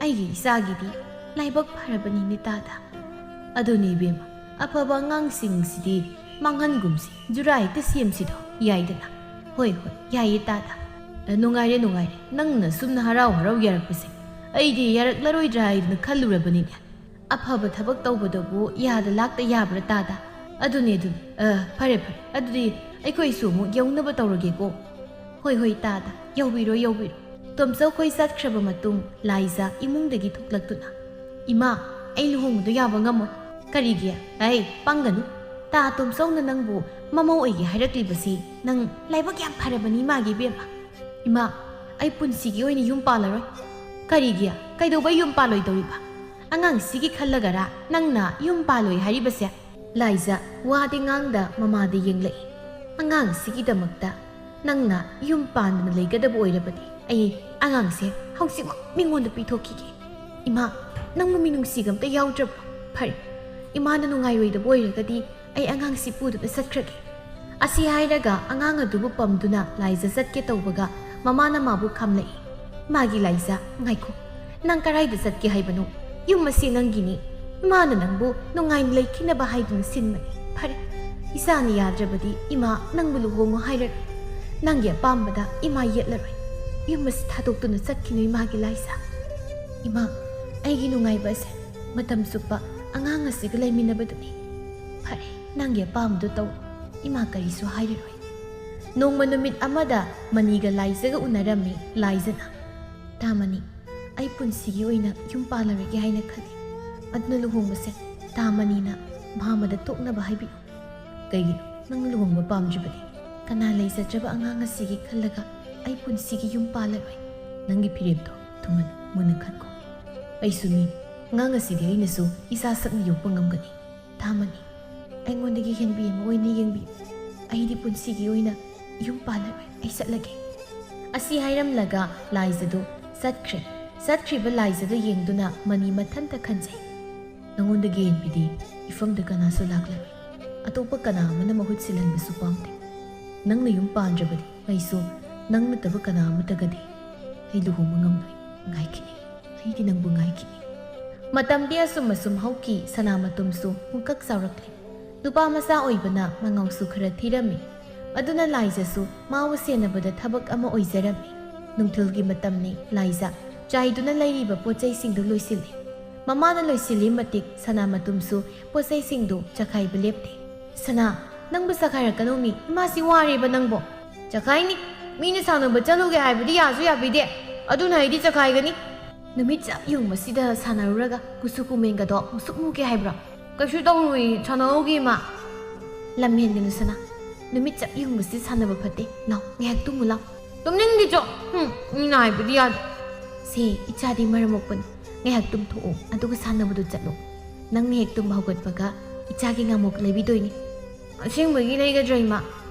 ꯑꯩꯒꯤ ꯏꯆꯥꯒꯤꯗꯤ ꯂꯥꯏꯕꯛ ꯐꯔꯕꯅꯤꯅꯦ ꯇꯥꯗ꯫ ꯑꯗꯨꯅꯤ ꯏꯕꯦꯝꯃ, ꯑꯐꯕ ꯑꯉꯥꯡꯁꯤꯡꯁꯤꯗꯤ ꯃꯥꯡꯍꯟꯒꯨꯝꯁꯤ, ꯖꯨꯔꯥ ꯍꯦꯛꯇ ꯁꯦꯝꯁꯤꯗꯣ, ꯌꯥꯏꯗꯅ? ꯍꯣꯏ, ꯍꯣꯏ, ꯌꯥꯏꯌꯦ ꯇꯥꯗ꯫ ꯑ, ꯅꯨꯡꯉꯥꯏꯔꯦ, ꯅꯨꯡꯉꯥꯏꯔꯦ꯫ ꯅꯪꯅ ꯁꯨꯝꯅ ꯍꯔꯥꯎ ꯍꯔꯥꯎ ꯌꯥꯔꯛꯄꯁꯦ꯫ ꯑꯩꯗꯤ ꯌꯥꯔꯛꯂꯔꯣꯏꯗ꯭ꯔꯥ ꯍꯥꯏꯗꯅ ꯈꯜꯂꯨꯔꯕꯅꯤꯅꯦ꯫ ꯑꯐꯕ ꯊꯕꯛ ꯇꯧꯕꯗꯕꯨ ꯌꯥꯗ ꯂꯥꯛꯇ ꯌꯥꯕ꯭ꯔꯥ ꯇꯥꯗ? ꯑꯗꯨꯅꯦ, ꯑꯗꯨꯅꯦ꯫ ꯑ, ꯐꯔꯦ, ꯐꯔꯦ꯫ ꯑꯗꯨꯗꯤ ꯑꯩꯈꯣꯏꯁꯨ ꯑꯃꯨꯛ ꯌꯧꯅꯕ ꯇꯧꯔꯒꯦꯀꯣ꯫ ꯍꯣꯏ, ꯍꯣꯏ, ꯇꯥꯗ꯫ ꯌꯧꯕꯤꯔꯣ, ꯌꯧꯕꯤꯔꯣ꯫ ꯇꯣꯝꯆꯧ ꯈꯣꯏ ꯆꯠꯈ꯭ꯔꯕ ꯃꯇꯨꯡ ꯂꯥꯏꯖ ꯏꯃꯨꯡꯗꯒꯤ ꯊꯣꯛꯂꯛꯇꯨꯅ, "ꯏꯃꯥ, ꯑꯩ ꯂꯨꯍꯣꯡꯕꯗꯣ ꯌꯥꯕ ꯉꯝꯃꯣꯏ꯫" "ꯀꯔꯤꯒꯤ? ꯑꯩ ꯄꯪꯒꯅꯨ꯫ ꯇꯥ ꯇꯣꯝꯆꯧꯅ ꯅꯪꯕꯨ ꯃꯃꯧ ꯑꯣꯏꯒꯦ ꯍꯥꯏꯔꯛꯂꯤꯕꯁꯤ ꯅꯪ ꯂꯥꯏꯕꯛ ꯌꯥꯝ ꯐꯔꯕꯅꯤ, ꯏꯃꯥꯒꯤ ꯏꯕꯦꯝꯃ꯫" "ꯏꯃꯥ, ꯑꯩ ꯄꯨꯟꯁꯤꯒꯤ ꯑꯣꯏꯅ ꯌꯨꯝ ꯄꯥꯜꯂꯔꯣꯏ꯫" "ꯀꯔꯤꯒꯤ? ꯀꯩꯗꯧꯕꯩ ꯌꯨꯝ ꯄꯥꯜꯂꯣꯏꯗꯧꯔꯤꯕ? ꯑꯉꯥꯡꯁꯤꯒꯤ ꯈꯜꯂꯒꯔ ꯅꯪꯅ ꯌꯨꯝ ꯄꯥꯜꯂꯣꯏ ꯍꯥꯏꯔꯤꯕꯁꯦ?" ꯂꯥꯏꯖ, ꯋꯥꯗꯤ ꯉꯥꯡꯗ ꯃꯃꯥꯗ ꯌꯦꯡꯂꯛꯏ꯫ "ꯑꯉꯥꯡꯁꯤꯒꯤꯗꯃꯛꯇ ꯅꯪꯅ ꯌꯨꯝ ꯄꯥꯟꯗꯅ ꯂꯩꯒꯗꯕ ꯑꯣꯏꯔꯕꯗꯤ ꯑꯩ ꯑꯉꯥꯡꯁꯦ ꯍꯧꯖꯤꯛꯃꯛ ꯃꯤꯉꯣꯟꯗ ꯄꯤꯊꯣꯛꯈꯤꯒꯦ꯫" "ꯏꯃꯥ, ꯅꯪꯕꯨ ꯃꯤꯅꯨꯡꯁꯤꯒ ꯑꯝꯇ ꯌꯥꯎꯗ꯭ꯔꯕ꯭ꯔꯣ? ꯐꯔꯦ, ꯏꯃꯥꯅ ꯅꯨꯡꯉꯥꯏꯔꯣꯏꯗꯕ ꯑꯣꯏꯔꯒꯗꯤ ꯑꯩ ꯑꯉꯥꯡꯁꯤ ꯄꯨꯗꯨꯅ ꯆꯠꯈ꯭ꯔꯒꯦ꯫" ꯑꯁꯤ ꯍꯥꯏꯔꯒ ꯑꯉꯥꯡ ꯑꯗꯨꯕꯨ ꯄꯝꯗꯨꯅ ꯂꯥꯏꯖ ꯆꯠꯀꯦ ꯇꯧꯕꯒ ꯃꯃꯥꯅ ꯃꯥꯕꯨ ꯈꯥꯝꯂꯛꯏ꯫ "ꯃꯥꯒꯤ ꯂꯥꯏꯖ, ꯉꯥꯏꯈꯣ꯫ ꯅꯪ ꯀꯔꯥꯏꯗ ꯆꯠꯀꯦ ꯍꯥꯏꯕꯅꯣ? ꯌꯨꯝ ꯑꯁꯤ ꯅꯪꯒꯤꯅꯤ꯫ ꯏꯃꯥꯅ ꯅꯪꯕꯨ ꯅꯨꯡꯉꯥꯏꯅ ꯂꯩꯈꯤꯅꯕ ꯍꯥꯏꯗꯨꯅ ꯁꯤꯟꯕꯅꯤ꯫ ꯐꯔꯦ, ꯏꯆꯥꯅ ꯌꯥꯗ꯭ꯔꯕꯗꯤ ꯏꯃꯥ ꯅꯪꯕꯨ ꯂꯨꯍꯣꯡꯉꯣ ꯍꯥꯏꯔꯔꯣꯏ꯫ ꯅꯪꯒꯤ ꯑꯄꯥꯝꯕꯗ ꯏꯃꯥ ꯌꯦꯠꯂꯔꯣꯏ꯫ ꯌꯨꯝ ꯑꯁꯤ ꯊꯥꯗꯣꯛꯇꯨꯅ ꯆꯠꯈꯤꯅꯨ, ꯏꯃꯥꯒꯤ ꯂꯥꯏꯖ꯫" "ꯏꯃꯥ, ꯑꯩꯒꯤ ꯅꯨꯡꯉꯥꯏꯕ ꯑꯁꯦ ꯃꯇꯝ ꯆꯨꯞꯄ ꯑꯉꯥꯡ ꯑꯁꯤꯒ ꯂꯩꯃꯤꯟꯅꯕꯗꯨꯅꯤ꯫" "ꯐꯔꯦ, ꯅꯪꯒꯤ ꯑꯄꯥꯝꯕꯗꯨ ꯇꯧ꯫ ꯏꯃꯥ ꯀꯔꯤꯁꯨ ꯍꯥꯏꯔꯔꯣꯏ꯫" ꯅꯣꯡꯃ ꯅꯨꯃꯤꯠ ꯑꯃꯗ ꯃꯅꯤꯒ ꯂꯥꯏꯖꯒ ꯎꯅꯔꯝꯃꯤ꯫ ꯂꯥꯏꯖꯅ, "ꯇꯥ ꯃꯅꯤ, ꯑꯩ ꯄꯨꯟꯁꯤꯒꯤ ꯑꯣꯏꯅ ꯌꯨꯝ ꯄꯥꯜꯂꯔꯣꯏꯒꯦ ꯍꯥꯏꯅ ꯈꯜꯂꯤ꯫ ꯑꯗꯨꯅ ꯂꯨꯍꯣꯡꯕꯁꯦ ꯇꯥ ꯃꯅꯤꯅ ꯃꯥꯃꯗ ꯇꯣꯛꯅꯕ ꯍꯥꯏꯕꯤꯌꯨ꯫" "ꯀꯩꯒꯤꯅꯣ? ꯅꯪ ꯂꯨꯍꯣꯡꯕ ꯄꯥꯝꯗ꯭ꯔꯤꯕꯗꯤ?" "ꯀꯅꯥ ꯂꯩꯖꯗ꯭ꯔꯕ ꯑꯉꯥꯡ ꯑꯁꯤꯒꯤ ꯈꯜꯂꯒ ꯑꯩ ꯄꯨꯟꯁꯤꯒꯤ ꯌꯨꯝ ꯄꯥꯜꯂꯔꯣꯏ꯫" "ꯅꯪꯒꯤ ꯐꯤꯔꯦꯞꯇꯣ ꯊꯨꯃꯟ ꯃꯨꯟꯅ ꯈꯟꯈꯣ꯫ ꯑꯩꯁꯨ ꯃꯤꯅꯤ꯫ ꯑꯉꯥꯡ ꯑꯁꯤꯗꯤ ꯑꯩꯅꯁꯨ ꯏꯆꯥ ꯁꯛꯅ ꯌꯣꯛꯄ ꯉꯝꯒꯅꯤ꯫ ꯇꯥ ꯃꯅꯤ, ꯑꯩꯉꯣꯟꯗꯒꯤ ꯍꯦꯟꯕꯤ ꯑꯃ ꯑꯣꯏꯅ ꯌꯦꯡꯕꯤꯌꯨ꯫ ꯑꯩꯗꯤ ꯄꯨꯟꯁꯤꯒꯤ ꯑꯣꯏꯅ ꯌꯨꯝ ꯄꯥꯜꯂꯔꯣꯏ꯫ ꯑꯩ ꯆꯠꯂꯒꯦ꯫" ꯑꯁꯤ ꯍꯥꯏꯔꯝꯂꯒ ꯂꯥꯏꯖꯗꯨ ꯆꯠꯈ꯭ꯔꯦ꯫ ꯆꯠꯈ꯭ꯔꯤꯕ ꯂꯥꯏꯖꯗꯨ ꯌꯦꯡꯗꯨꯅ ꯃꯅꯤ ꯃꯊꯟꯇ ꯈꯟꯖꯩ꯫ "ꯅꯉꯣꯟꯗꯒꯤ ꯍꯦꯟꯕꯤꯗꯤ ꯏꯐꯝꯗ ꯀꯅꯥꯁꯨ ꯂꯥꯛꯂꯔꯣꯏ꯫ ꯑꯇꯣꯞꯄ ꯀꯅꯥ ꯑꯃꯅ ꯃꯍꯨꯠ ꯁꯤꯜꯍꯟꯕꯁꯨ ꯄꯥꯝꯗꯦ꯫ ꯅꯪꯅ ꯌꯨꯝ ꯄꯥꯟꯗ꯭ꯔꯕꯗꯤ ꯑꯩꯁꯨ ꯅꯪ ꯅꯠꯇꯕ ꯀꯅꯥ ꯑꯃꯠꯇꯒꯗꯤ ꯑꯩ ꯂꯨꯍꯣꯡꯕ ꯉꯝꯂꯣꯏ꯫ ꯉꯥꯏꯈꯤꯅꯤ꯫ ꯑꯩꯗꯤ ꯅꯪꯕꯨ ꯉꯥꯏꯈꯤꯅꯤ꯫" ꯃꯇꯝꯗꯤ ꯑꯁꯨꯝ ꯑꯁꯨꯝ ꯍꯧꯈꯤ꯫ ꯁꯅꯥꯃꯇꯨꯝꯁꯨ ꯄꯨꯡꯀꯛ ꯆꯥꯎꯔꯛꯂꯦ꯫ ꯅꯨꯄꯥ ꯃꯆꯥ ꯑꯣꯏꯕꯅ ꯃꯉꯥꯎꯁꯨ ꯈꯔ ꯊꯤꯔꯝꯃꯤ꯫ ꯑꯗꯨꯅ ꯂꯥꯏꯖꯁꯨ ꯃꯥꯕꯨ ꯁꯦꯟꯅꯕꯗ ꯊꯕꯛ ꯑꯃ ꯑꯣꯏꯖꯔꯝꯃꯤ꯫ ꯅꯨꯡꯊꯤꯜꯒꯤ ꯃꯇꯝꯅꯤ꯫ ꯂꯥꯏꯖ ꯆꯥꯏꯗꯨꯅ ꯂꯩꯔꯤꯕ ꯄꯣꯠ ꯆꯩꯁꯤꯡꯗꯨ ꯂꯣꯏꯁꯤꯜꯂꯤ꯫ ꯃꯃꯥꯅ ꯂꯣꯏꯁꯤꯜꯂꯤ ꯃꯇꯤꯛ ꯁꯅꯥꯃꯇꯨꯝꯁꯨ ꯄꯣꯠ ꯆꯩꯁꯤꯡꯗꯨ ꯆꯈꯥꯏꯕ ꯂꯦꯞꯇꯦ꯫ "ꯁꯅꯥ, ꯅꯪꯕꯨ ꯆꯈꯥꯏꯔꯛꯀꯅꯣꯃꯤ, ꯏꯃꯥꯁꯤ ꯋꯥꯔꯦꯕ ꯅꯪꯕꯣ꯫" "ꯆꯈꯥꯏꯅꯤ, ꯃꯤꯅ ꯁꯥꯟꯅꯕ ꯆꯠꯂꯨꯒꯦ ꯍꯥꯏꯕꯗꯤ ꯌꯥꯁꯨ ꯌꯥꯕꯤꯗꯦ, ꯑꯗꯨꯅ ꯑꯩꯗꯤ ꯆꯈꯥꯏꯒꯅꯤ꯫" "ꯅꯨꯃꯤꯠ ꯆꯞ ꯌꯨꯡꯕꯁꯤꯗ ꯁꯥꯟꯅꯔꯨꯔꯒ ꯀꯨꯆꯨ ꯀꯨꯃꯦꯟꯒꯗꯣ ꯃꯨꯁꯨꯛ ꯃꯨꯒꯦ ꯍꯥꯏꯕ꯭ꯔꯣ?" "ꯀꯩꯁꯨ ꯇꯧꯔꯣꯏ, ꯁꯥꯟꯅꯍꯧꯒꯦ ꯏꯃꯥ꯫" "ꯂꯝ ꯍꯦꯟꯒꯅꯨ ꯁꯅꯥ, ꯅꯨꯃꯤꯠ ꯆꯞ ꯌꯨꯡꯕꯁꯤ ꯁꯥꯟꯅꯕ ꯐꯠꯇꯦ꯫ ꯂꯥꯎ, ꯉꯥꯏꯍꯥꯛ ꯇꯨꯝꯃꯨ ꯂꯥꯎ꯫" "ꯇꯨꯝꯅꯤꯡꯗꯦ ꯆꯣ, ꯍꯨꯝ, ꯃꯤꯅ ꯍꯥꯏꯕꯗꯤ ꯌꯥꯗꯦ꯫" "ꯁꯦ, ꯏꯆꯥꯗꯤ ꯃꯔꯝ ꯃꯣꯛꯄꯅꯤ, ꯉꯥꯏꯍꯥꯛ ꯇꯨꯝꯊꯣꯛꯑꯣ, ꯑꯗꯨꯒ ꯁꯥꯟꯅꯕꯗꯨ ꯆꯠꯂꯣ꯫ ꯅꯪꯅ ꯍꯦꯛ ꯇꯨꯝꯕ ꯍꯧꯒꯠꯄꯒ ꯏꯆꯥꯒꯤ ꯉꯥꯃꯣꯛ ꯂꯩꯕꯤꯗꯣꯏꯅꯤ꯫" "ꯑꯁꯦꯡꯕꯒꯤ ꯂꯩꯒꯗ꯭ꯔꯣ ꯏꯃꯥ?"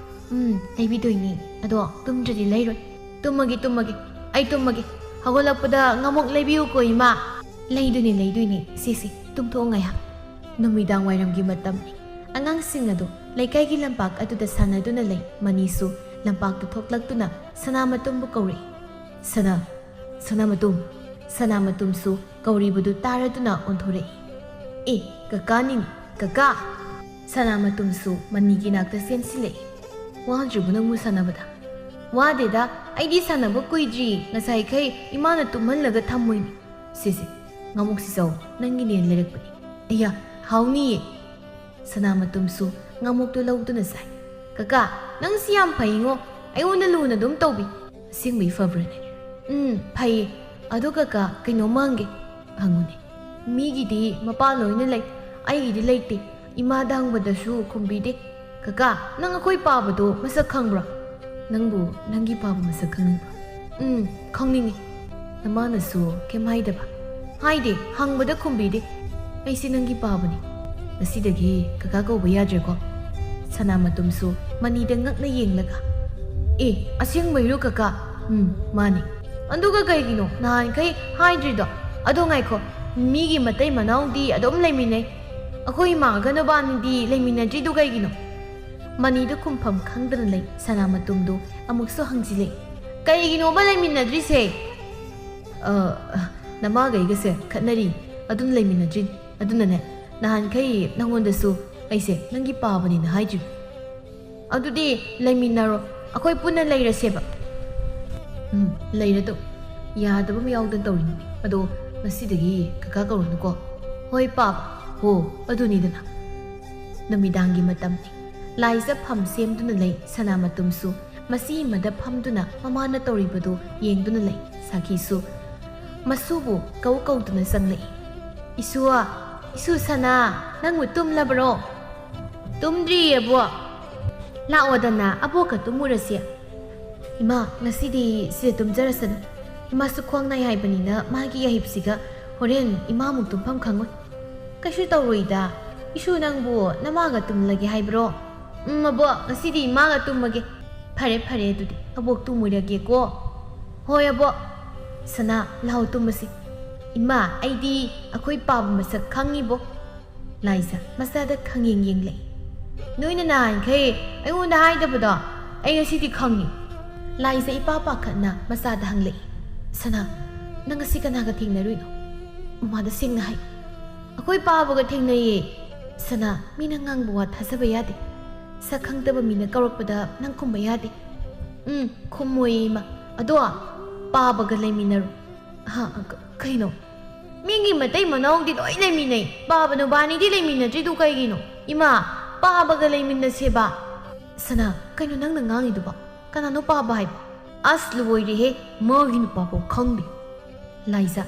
"ꯎꯝ, ꯂꯩꯕꯤꯗꯣꯏꯅꯤ, ꯑꯗꯣ ꯇꯨꯝꯗ꯭ꯔꯗꯤ ꯂꯩꯔꯣꯏ꯫" "ꯇꯨꯝꯃꯒꯦ, ꯇꯨꯝꯃꯒꯦ, ꯑꯩ ꯇꯨꯝꯃꯒꯦ꯫ ꯍꯧꯒꯠꯂꯛꯄꯗ ꯉꯥꯃꯣꯛ ꯂꯩꯕꯤꯌꯨꯀꯣ ꯏꯃꯥ꯫" "ꯂꯩꯗꯣꯏꯅꯤ, ꯂꯩꯗꯣꯏꯅꯤ, ꯁꯦ ꯁꯦ, ꯇꯨꯝꯊꯣꯛꯑꯣ ꯉꯥꯏꯍꯥꯛ꯫" ꯅꯨꯃꯤꯗꯥꯡ ꯋꯥꯏꯔꯝꯒꯤ ꯃꯇꯝꯅꯤ꯫ ꯑꯉꯥꯡꯁꯤꯡ ꯑꯗꯨ ꯂꯩꯀꯥꯏꯒꯤ ꯂꯝꯄꯥꯛ ꯑꯗꯨꯗ ꯁꯥꯟꯅꯗꯨꯅ ꯂꯩ꯫ ꯃꯅꯤꯁꯨ ꯂꯝꯄꯥꯛꯇ ꯊꯣꯛꯂꯛꯇꯨꯅ ꯁꯅꯥꯃꯇꯨꯝꯕꯨ ꯀꯧꯔꯛꯏ꯫ "ꯁꯅꯥ, ꯁꯅꯥꯃꯇꯨꯝ꯫" ꯁꯅꯥꯃꯇꯨꯝꯁꯨ ꯀꯧꯔꯤꯕꯗꯨ ꯇꯥꯔꯗꯨꯅ ꯑꯣꯟꯊꯣꯔꯛꯏ꯫ "ꯑꯦ, ꯀꯀꯥꯅꯤꯅꯦ, ꯀꯀꯥ!" ꯁꯅꯥꯃꯇꯨꯝꯁꯨ ꯃꯅꯤꯒꯤ ꯅꯥꯛꯇ ꯆꯦꯟꯁꯤꯜꯂꯛꯏ꯫ "ꯋꯥꯗ꯭ꯔꯤꯕꯣ ꯅꯪꯕꯨ ꯁꯥꯟꯅꯕꯗ?" "ꯋꯥꯗꯦꯗ, ꯑꯩꯗꯤ ꯁꯥꯟꯅꯕ ꯀꯨꯏꯗ꯭ꯔꯤ, ꯉꯁꯥꯏꯈꯩ ꯏꯃꯥꯅ ꯇꯨꯝꯍꯜꯂꯒ ꯊꯝꯃꯣꯏꯅꯦ꯫" "ꯁꯤꯁꯦ, ꯉꯥꯃꯨꯛꯁꯤ ꯆꯥꯎ, ꯅꯪꯒꯤꯅꯦꯅ ꯂꯩꯔꯛꯄꯅꯤ꯫" "ꯑꯌꯥ, ꯍꯥꯎꯅꯤꯌꯦ!" ꯁꯅꯥꯃꯇꯨꯝꯁꯨ ꯉꯥꯃꯨꯛꯇꯨ ꯂꯧꯗꯨꯅ ꯆꯥꯏ꯫ "ꯀꯀꯥ, ꯅꯪꯁꯤ ꯌꯥꯝ ꯐꯩꯉꯣ, ꯑꯩꯉꯣꯟꯗ ꯂꯨꯅ ꯑꯗꯨꯝ ꯇꯧꯕꯤ꯫" "ꯑꯁꯦꯡꯕꯩ ꯐꯕ꯭ꯔꯅꯦ?" "ꯎꯝ, ꯐꯩꯌꯦ꯫ ꯑꯗꯣ ꯀꯀꯥ, ꯀꯩꯅꯣꯝꯃ ꯍꯪꯒꯦ꯫" "ꯍꯪꯉꯨꯅꯦ꯫" "ꯃꯤꯒꯤꯗꯤ ꯃꯄꯥ ꯂꯣꯏꯅ ꯂꯩ, ꯑꯩꯒꯤꯗꯤ ꯂꯩꯇꯦ꯫ ꯏꯃꯥꯗ ꯍꯪꯕꯗꯁꯨ ꯈꯨꯝꯕꯤꯗꯦ꯫ ꯀꯀꯥ, ꯅꯪ ꯑꯩꯈꯣꯏ ꯄꯥꯕꯗꯣ ꯃꯁꯛ ꯈꯪꯕ꯭ꯔꯣ?" "ꯅꯪꯕꯨ ꯅꯪꯒꯤ ꯄꯥꯕ ꯃꯁꯛ ꯈꯪꯅꯤꯡꯕ꯭ꯔꯣ?" "ꯎꯝ, ꯈꯪꯅꯤꯡꯉꯤ꯫" "ꯅꯃꯥꯅꯁꯨ ꯀꯩꯝ ꯍꯥꯏꯗꯕ?" "ꯍꯥꯏꯗꯦ, ꯍꯪꯕꯗ ꯈꯨꯝꯕꯤꯗꯦ꯫" "ꯑꯩꯁꯦ ꯅꯪꯒꯤ ꯄꯥꯕꯅꯤ꯫ ꯉꯁꯤꯗꯒꯤ ꯀꯀꯥ ꯀꯧꯕ ꯌꯥꯗ꯭ꯔꯦꯀꯣ?" ꯁꯅꯥꯃꯇꯨꯝꯁꯨ ꯃꯅꯤꯗ ꯉꯛꯅ ꯌꯦꯡꯂꯒ, "ꯑꯦ, ꯑꯁꯦꯡꯕꯩꯔꯣ ꯀꯀꯥ?" "ꯎꯝ, ꯃꯥꯅꯤ꯫" "ꯑꯗꯨꯒ ꯀꯩꯒꯤꯅꯣ ꯅꯍꯥꯟꯈꯩ ꯍꯥꯏꯗ꯭ꯔꯤꯗꯣ?" "ꯑꯗꯣ ꯉꯥꯏꯈꯣ, ꯃꯤꯒꯤ ꯃꯇꯩ ꯃꯅꯥꯎꯗꯤ ꯑꯗꯨꯝ ꯂꯩꯃꯤꯟꯅꯩ, ꯑꯩꯈꯣꯏ ꯏꯃꯥꯒ ꯅꯕꯥꯅꯤꯗꯤ ꯂꯩꯃꯤꯟꯅꯗ꯭ꯔꯤꯗꯨ ꯀꯩꯒꯤꯅꯣ?" ꯃꯅꯤꯗ ꯈꯨꯝꯐꯝ ꯈꯪꯗꯅ ꯂꯩ ꯁꯅꯥꯃꯇꯨꯝꯗꯨ ꯑꯃꯨꯛꯁꯨ ꯍꯪꯖꯤꯜꯂꯛꯏ꯫ "ꯀꯩꯒꯤꯅꯣꯕ ꯂꯩꯃꯤꯟꯅꯗ꯭ꯔꯤꯁꯦ?" "ꯑ, ꯅꯃꯥꯒꯩꯒꯁꯦ ꯈꯠꯅꯔꯤ, ꯑꯗꯨꯝ ꯂꯩꯃꯤꯟꯅꯗ꯭ꯔꯤꯅꯤ꯫ ꯑꯗꯨꯅꯅꯦ, ꯅꯍꯥꯟꯈꯩ ꯅꯪꯉꯣꯟꯗꯁꯨ ꯑꯩꯁꯦ ꯅꯪꯒꯤ ꯄꯥꯕꯅꯤꯅ ꯍꯥꯏꯗ꯭ꯔꯤꯕ꯫" ꯑꯗꯨꯗꯤ ꯂꯩꯃꯤꯟꯅꯔꯣ, ꯑꯩꯈꯣꯏ ꯄꯨꯟꯅ ꯂꯩꯔꯁꯦꯕ꯫ ꯎꯝ, ꯂꯩꯔꯗꯧ꯫ ꯌꯥꯗꯕ ꯑꯃ ꯌꯥꯎꯗꯅ ꯇꯧꯔꯤꯅꯤ꯫ ꯑꯗꯣ ꯉꯁꯤꯗꯒꯤ ꯀꯀꯥ ꯀꯧꯔꯨꯅꯨꯀꯣ꯫ ꯍꯣꯏ ꯄꯥꯕ꯫ ꯍꯣ, ꯑꯗꯨꯅꯤꯗꯅ꯫ ꯅꯨꯃꯤꯗꯥꯡꯒꯤ ꯃꯇꯝꯅꯤ꯫ ꯂꯥꯏꯖ ꯐꯝ ꯁꯦꯝꯗꯨꯅ ꯂꯩ꯫ ꯁꯅꯥꯃꯇꯨꯝꯁꯨ ꯃꯁꯤ ꯑꯃꯗ ꯐꯝꯗꯨꯅ ꯃꯃꯥꯅ ꯇꯧꯔꯤꯕꯗꯨ ꯌꯦꯡꯗꯨꯅ ꯂꯩ꯫ ꯁꯥꯈꯤꯁꯨ ꯃꯁꯨꯕꯨ ꯀꯧ ꯀꯧꯗꯨꯅ ꯆꯪꯂꯛꯏ꯫ "ꯏꯁꯨ, ꯏꯁꯨ ꯁꯅꯥ, ꯅꯪꯕꯨ ꯇꯨꯝꯂꯕ꯭ꯔꯣ?" "ꯇꯨꯝꯗ꯭ꯔꯤꯌꯦ, ꯕꯣ꯫" "ꯂꯥꯛꯑꯣꯗꯅ, ꯑꯕꯣꯛꯀ ꯇꯨꯝꯃꯨꯔꯁꯤ꯫" "ꯏꯃꯥ, ꯉꯁꯤꯗꯤ ꯁꯤꯗ ꯇꯨꯝꯖꯔꯁꯅꯨ꯫ ꯏꯃꯥꯁꯨ ꯈ꯭ꯋꯥꯡ ꯅꯥꯏ ꯍꯥꯏꯕꯅꯤꯅ ꯃꯥꯒꯤ ꯌꯥꯍꯤꯞꯁꯤꯒ ꯍꯣꯔꯦꯟ ꯏꯃꯥꯃꯨꯛ ꯇꯨꯝꯐꯝ ꯈꯪꯉꯣꯏ꯫" "ꯀꯩꯁꯨ ꯇꯧꯔꯣꯏꯗ꯫ ꯏꯁꯨ, ꯅꯪꯕꯨ ꯅꯃꯥꯒ ꯇꯨꯝꯂꯒꯦ ꯍꯥꯏꯕ꯭ꯔꯣ?" "ꯎꯝ, ꯑꯕꯣꯛ, ꯉꯁꯤꯗꯤ ꯏꯃꯥꯒ ꯇꯨꯝꯃꯒꯦ꯫" "ꯐꯔꯦ, ꯐꯔꯦ, ꯑꯗꯨꯗꯤ ꯑꯕꯣꯛ ꯇꯨꯝꯃꯨꯔꯒꯦꯀꯣ꯫" "ꯍꯣꯏ, ꯑꯕꯣꯛ꯫" "ꯁꯅꯥ, ꯂꯥꯎ ꯇꯨꯝꯃꯁꯤ꯫" "ꯏꯃꯥ, ꯑꯩꯗꯤ ꯑꯩꯈꯣꯏ ꯄꯥꯕ ꯃꯁꯛ ꯈꯪꯉꯤꯕꯣ꯫" ꯂꯥꯏꯖ ꯃꯆꯥꯗ ꯈꯪꯌꯦꯡ ꯌꯦꯡꯂꯛꯏ꯫ "ꯅꯣꯏꯅ ꯅꯍꯥꯟꯈꯩ ꯑꯩꯉꯣꯟꯗ ꯍꯥꯏꯗꯕꯗꯣ ꯑꯩ ꯉꯁꯤꯗꯤ ꯈꯪꯉꯤ꯫" ꯂꯥꯏꯖ ꯏꯄꯥ ꯄꯥꯈꯠꯅ ꯃꯆꯥꯗ ꯍꯪꯂꯛꯏ꯫ "ꯁꯅꯥ, ꯅꯪ ꯉꯁꯤ ꯀꯅꯥꯒ ꯊꯦꯡꯅꯔꯨꯏꯅꯣ? ꯃꯃꯥꯗ ꯁꯦꯡꯅ ꯍꯥꯏ꯫" "ꯑꯩꯈꯣꯏ ꯄꯥꯕꯒ ꯊꯦꯡꯅꯩꯌꯦ꯫" "ꯁꯅꯥ, ꯃꯤꯅ ꯉꯥꯡꯕ ꯋꯥ ꯊꯥꯖꯕ ꯌꯥꯗꯦ꯫ ꯁꯛ ꯈꯪꯗꯕ ꯃꯤꯅ ꯀꯧꯔꯛꯄꯗ ꯅꯪ ꯈꯨꯝꯕ ꯌꯥꯗꯦ꯫" "ꯎꯝ, ꯈꯨꯝꯃꯣꯏꯌꯦ ꯏꯃꯥ꯫ ꯑꯗꯣ ꯄꯥꯕꯒ ꯂꯩꯃꯤꯟꯅꯔꯣ꯫" "ꯍꯥ? ꯀ-, ꯀꯩꯅꯣ?" "ꯃꯤꯒꯤ ꯃꯇꯩ ꯃꯅꯥꯎꯗꯤ ꯂꯣꯏ ꯂꯩꯃꯤꯟꯅꯩ, ꯄꯥꯕ ꯅꯨꯕꯥꯅꯤꯗꯤ ꯂꯩꯃꯤꯟꯅꯗ꯭ꯔꯤꯗꯨ ꯀꯩꯒꯤꯅꯣ?" "ꯏꯃꯥ, ꯄꯥꯕꯒ ꯂꯩꯃꯤꯟꯅꯁꯦꯕ꯫" "ꯁꯅꯥ, ꯀꯩꯅꯣ ꯅꯪꯅ ꯉꯥꯡꯉꯤꯗꯨꯕꯣ? ꯀꯅꯥꯅꯣ ꯄꯥꯕ ꯍꯥꯏꯕꯣ?" "ꯑꯁ, ꯂꯣꯏꯔꯦꯍꯦ, ꯃꯥꯒꯤ ꯅꯨꯄꯥꯐꯥꯎ ꯈꯪꯗꯦ꯫" ꯂꯥꯏꯖ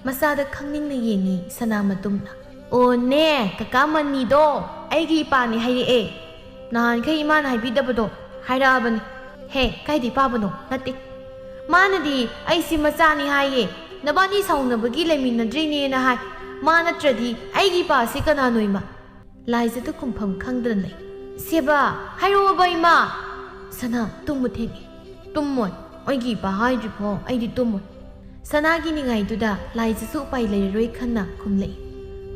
ꯃꯆꯥꯗ ꯈꯪꯅꯤꯡꯅ ꯌꯦꯡꯉꯤ꯫ ꯁꯅꯥꯃꯇꯨꯝꯅ, "ꯑꯣꯅꯦ, ꯀꯀꯥ ꯃꯅꯤꯗꯣ ꯑꯩꯒꯤ ꯏꯄꯥꯅꯦ ꯍꯥꯏꯔꯛꯑꯦ꯫ ꯅꯍꯥꯟꯈꯩ ꯏꯃꯥꯅ ꯍꯥꯏꯕꯤꯗꯕꯗꯣ ꯍꯥꯏꯔꯛꯑꯕꯅꯤ꯫" "ꯍꯦ, ꯀꯥꯏꯗꯩ ꯄꯥꯕꯅꯣ? ꯅꯠꯇꯦ꯫ ꯃꯥꯅꯗꯤ ꯑꯩꯁꯤ ꯃꯆꯥꯅꯤ ꯍꯥꯏꯌꯦ, ꯅꯕꯥꯅꯤ ꯁꯥꯎꯅꯕꯒꯤ ꯂꯩꯃꯤꯟꯅꯗ꯭ꯔꯤꯅꯦꯅ ꯍꯥꯏ꯫ ꯃꯥ ꯅꯠꯇ꯭ꯔꯗꯤ ꯑꯩꯒꯤ ꯏꯄꯥꯁꯤ ꯀꯅꯥꯅꯣ ꯏꯃꯥ?" ꯂꯥꯏꯖꯗ ꯈꯨꯝꯐꯝ ꯈꯪꯗꯅ ꯂꯩ꯫ "ꯁꯦꯕꯥ, ꯍꯥꯏꯔꯛꯑꯣꯕ ꯏꯃꯥ!" "ꯁꯅꯥ, ꯇꯨꯝꯕ ꯊꯦꯡꯉꯦ꯫" "ꯇꯨꯝꯃꯣꯏ, ꯑꯩꯒꯤ ꯏꯄꯥ ꯍꯥꯏꯗ꯭ꯔꯤꯐꯥꯎ ꯑꯩꯗꯤ ꯇꯨꯝꯃꯣꯏ꯫" ꯁꯅꯥꯒꯤ ꯅꯤꯡꯉꯥꯏꯗꯨꯗ ꯂꯥꯏꯖꯁꯨ ꯎꯄꯥꯏ ꯂꯩꯔꯔꯣꯏ ꯈꯟꯅ ꯈꯨꯝꯂꯛꯏ꯫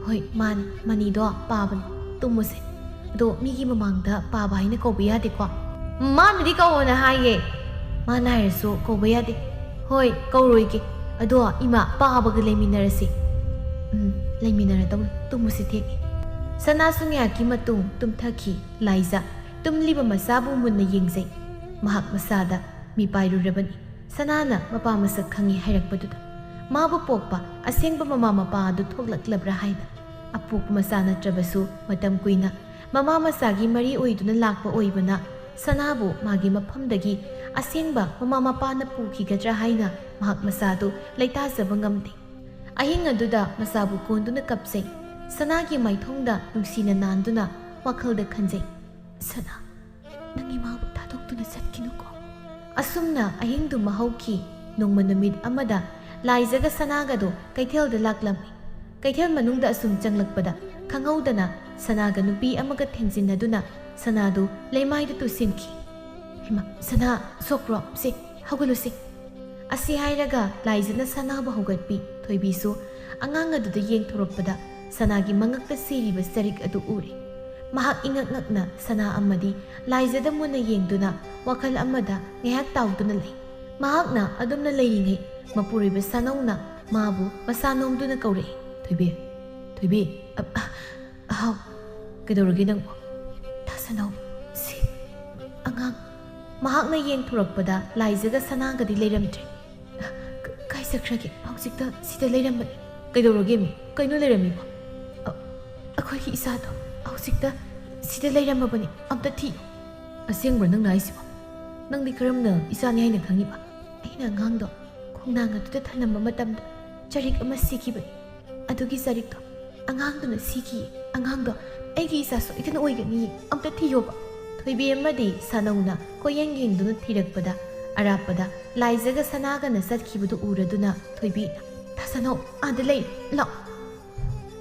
"ꯍꯣꯏ, ꯃꯥꯅꯤ, ꯃꯅꯤꯗꯣ ꯄꯥꯕꯅꯤ꯫ ꯇꯨꯝꯃꯨꯁꯦ꯫ ꯑꯗꯣ ꯃꯤꯒꯤ ꯃꯃꯥꯡꯗ ꯄꯥꯕ ꯍꯥꯏꯅ ꯀꯧꯕ ꯌꯥꯗꯦꯀꯣ?" "ꯃꯥꯅꯗꯤ ꯀꯧꯑꯣꯅ ꯍꯥꯏꯌꯦ꯫" "ꯃꯥꯅ ꯍꯥꯏꯔꯁꯨ ꯀꯧꯕ ꯌꯥꯗꯦ꯫" "ꯍꯣꯏ, ꯀꯧꯔꯣꯏꯒꯦ꯫ ꯑꯗꯣ ꯏꯃꯥ, ꯄꯥꯕꯒ ꯂꯩꯃꯤꯟꯅꯔꯁꯤ꯫" "ꯎꯝ, ꯂꯩꯃꯤꯟꯅꯔꯗꯧꯅꯤ꯫ ꯇꯨꯝꯃꯨꯁꯤ ꯊꯦꯡꯉꯦ꯫" ꯁꯅꯥꯁꯨ ꯉꯥꯏꯍꯥꯛꯀꯤ ꯃꯇꯨꯡ ꯇꯨꯝꯊꯈꯤ꯫ ꯂꯥꯏꯖ ꯇꯨꯝꯂꯤꯕ ꯃꯆꯥꯕꯨ ꯃꯨꯟꯅ ꯌꯦꯡꯖꯩ꯫ ꯃꯍꯥꯛ ꯃꯆꯥꯗ ꯃꯤꯄꯥꯏꯔꯨꯔꯕꯅꯤ꯫ ꯁꯅꯥꯅ ꯃꯄꯥ ꯃꯁꯛ ꯈꯪꯏ ꯍꯥꯏꯔꯛꯄꯗꯨꯗ ꯃꯥꯕꯨ ꯄꯣꯛꯄ ꯑꯁꯦꯡꯕ ꯃꯃꯥ ꯃꯄꯥ ꯑꯗꯨ ꯊꯣꯛꯂꯛꯂꯕ꯭ꯔꯥ ꯍꯥꯏꯅ꯫ ꯑꯄꯣꯛꯄ ꯃꯆꯥ ꯅꯠꯇ꯭ꯔꯕꯁꯨ ꯃꯇꯝ ꯀꯨꯏꯅ ꯃꯃꯥ ꯃꯆꯥꯒꯤ ꯃꯔꯤ ꯑꯣꯏꯗꯨꯅ ꯂꯥꯛꯄ ꯑꯣꯏꯕꯅ ꯁꯅꯥꯕꯨ ꯃꯥꯒꯤ ꯃꯐꯝꯗꯒꯤ ꯑꯁꯦꯡꯕ ꯃꯃꯥ ꯃꯄꯥꯅ ꯄꯨꯈꯤꯒꯗ꯭ꯔꯥ ꯍꯥꯏꯅ ꯃꯍꯥꯛ ꯃꯆꯥꯗꯨ ꯂꯩꯇꯥꯖꯕ ꯉꯝꯗꯦ꯫ ꯑꯍꯤꯡ ꯑꯗꯨꯗ ꯃꯆꯥꯕꯨ ꯀꯣꯟꯗꯨꯅ ꯀꯞꯆꯩ꯫ ꯁꯅꯥꯒꯤ ꯃꯥꯏꯊꯣꯡꯗ ꯅꯨꯡꯁꯤꯅ ꯅꯥꯟꯗꯨꯅ ꯋꯥꯈꯜꯗ ꯈꯟꯖꯩ, "ꯁꯅꯥ, ꯅꯪ ꯏꯃꯥꯕꯨ ꯊꯥꯗꯣꯛꯇꯨꯅ ꯆꯠꯈꯤꯅꯨꯀꯣ"꯫ ꯑꯁꯨꯝꯅ ꯑꯍꯤꯡꯗꯨꯃ ꯍꯧꯈꯤ꯫ ꯅꯣꯡꯃ ꯅꯨꯃꯤꯠ ꯑꯃꯗ ꯂꯥꯏꯖꯒ ꯁꯅꯥꯒꯗꯣ ꯀꯩꯊꯦꯜꯗ ꯂꯥꯛꯂꯝꯃꯤ꯫ ꯀꯩꯊꯦꯜ ꯃꯅꯨꯡꯗ ꯑꯁꯨꯝ ꯆꯪꯂꯛꯄꯗ ꯈꯪꯍꯧꯗꯅ ꯁꯅꯥꯒ ꯅꯨꯄꯤ ꯑꯃꯒ ꯊꯦꯡꯖꯤꯟꯅꯗꯨꯅ ꯁꯅꯥꯗꯨ ꯂꯩꯃꯥꯏꯗ ꯇꯨꯁꯤꯟꯈꯤ꯫ "ꯍꯩꯃꯥ, ꯁꯅꯥ, ꯁꯣꯛꯄ꯭ꯔꯣ? ꯁꯦ, ꯍꯧꯒꯠꯂꯨꯁꯦ"꯫ ꯑꯁꯤ ꯍꯥꯏꯔꯒ ꯂꯥꯏꯖꯅ ꯁꯅꯥꯕꯨ ꯍꯧꯒꯠꯄꯤ꯫ ꯊꯣꯏꯕꯤꯁꯨ ꯑꯉꯥꯡ ꯑꯗꯨꯗ ꯌꯦꯡꯊꯣꯔꯛꯄꯗ ꯁꯅꯥꯒꯤ ꯃꯉꯛꯇ ꯁꯤꯔꯤꯕ ꯆꯔꯤꯛ ꯑꯗꯨ ꯎꯔꯦ꯫ ꯃꯍꯥꯛ ꯏꯉꯛ ꯉꯛꯅ ꯁꯅꯥ ꯑꯃꯗꯤ ꯂꯥꯏꯖꯗ ꯃꯨꯟꯅ ꯌꯦꯡꯗꯨꯅ ꯋꯥꯈꯜ ꯑꯃꯗ ꯉꯥꯏꯍꯥꯛ ꯇꯥꯎꯗꯨꯅ ꯂꯩ꯫ ꯃꯍꯥꯛꯅ ꯑꯗꯨꯝꯅ ꯂꯩꯔꯤꯉꯩ ꯃꯄꯨꯔꯣꯏꯕ ꯁꯥꯅꯧꯅ ꯃꯥꯕꯨ ꯃꯁꯥ ꯅꯣꯝꯗꯨꯅ ꯀꯧꯔꯛꯏ꯫ "ꯊꯣꯏꯕꯤ, ꯊꯣꯏꯕꯤ, ꯑ-, ꯑ-, ꯑꯍꯥꯎ, ꯀꯩꯗꯧꯔꯒꯦ ꯅꯪꯕꯨ?" "ꯊꯥꯁꯅꯧ, ꯁꯤ ꯑꯉꯥꯡ"꯫ ꯃꯍꯥꯛꯅ ꯌꯦꯡꯊꯣꯔꯛꯄꯗ ꯂꯥꯏꯖꯒ ꯁꯅꯥꯒꯗꯤ ꯂꯩꯔꯝꯗ꯭ꯔꯦ꯫ "ꯀ-, ꯀꯥꯏ ꯆꯠꯈ꯭ꯔꯒꯦ? ꯍꯧꯖꯤꯛꯇ ꯁꯤꯗ ꯂꯩꯔꯝꯕꯅꯤ"꯫ "ꯀꯩꯗꯧꯔꯒꯦꯃꯤ? ꯀꯩꯅꯣ ꯂꯩꯔꯝꯃꯤꯕꯣ?" "ꯑ-, ꯑꯩꯈꯣꯏꯒꯤ ꯏꯆꯥꯗꯣ ꯍꯧꯖꯤꯛꯇ ꯁꯤꯗ ꯂꯩꯔꯝꯃꯕꯅꯤ, ꯑꯝꯇ ꯊꯤꯌꯨ"꯫ "ꯑꯁꯦꯡꯕ꯭ꯔꯣ ꯅꯪꯅ ꯍꯥꯏꯁꯤꯕꯣ? ꯅꯪꯗꯤ ꯀꯔꯝꯅ ꯏꯆꯥꯅꯤ ꯍꯥꯏꯅ ꯈꯪꯉꯤꯕ?" "ꯑꯩꯅ ꯑꯉꯥꯡꯗꯣ ꯈꯣꯡꯅꯥꯡ ꯑꯗꯨꯗ ꯊꯅꯝꯕ ꯃꯇꯝꯗ ꯆꯔꯤꯛ ꯑꯃ ꯁꯤꯈꯤꯕꯅꯤ꯫ ꯑꯗꯨꯒꯤ ꯆꯔꯤꯛꯇꯣ ꯑꯉꯥꯡꯗꯨꯅ ꯁꯤꯈꯤꯌꯦ꯫ ꯑꯉꯥꯡꯗꯣ ꯑꯩꯒꯤ ꯏꯆꯥ ꯁꯣꯏꯗꯅ ꯑꯣꯏꯒꯅꯤꯌꯦ꯫ ꯑꯝꯇ ꯊꯤꯌꯣꯕ"꯫ ꯊꯣꯏꯕꯤ ꯑꯃꯗꯤ ꯁꯥꯅꯧꯅ ꯀꯣꯏꯌꯦꯡ ꯌꯦꯡꯗꯨꯅ ꯊꯤꯔꯛꯄꯗ ꯑꯔꯥꯞꯄꯗ ꯂꯥꯏꯖꯒ ꯁꯅꯥꯒꯅ ꯆꯠꯈꯤꯕꯗꯨ ꯎꯔꯗꯨꯅ ꯊꯣꯏꯕꯤꯅ, "ꯊꯥꯁꯅꯧ, ꯑꯥꯗ ꯂꯩ, ꯂꯥꯛꯑꯣ"꯫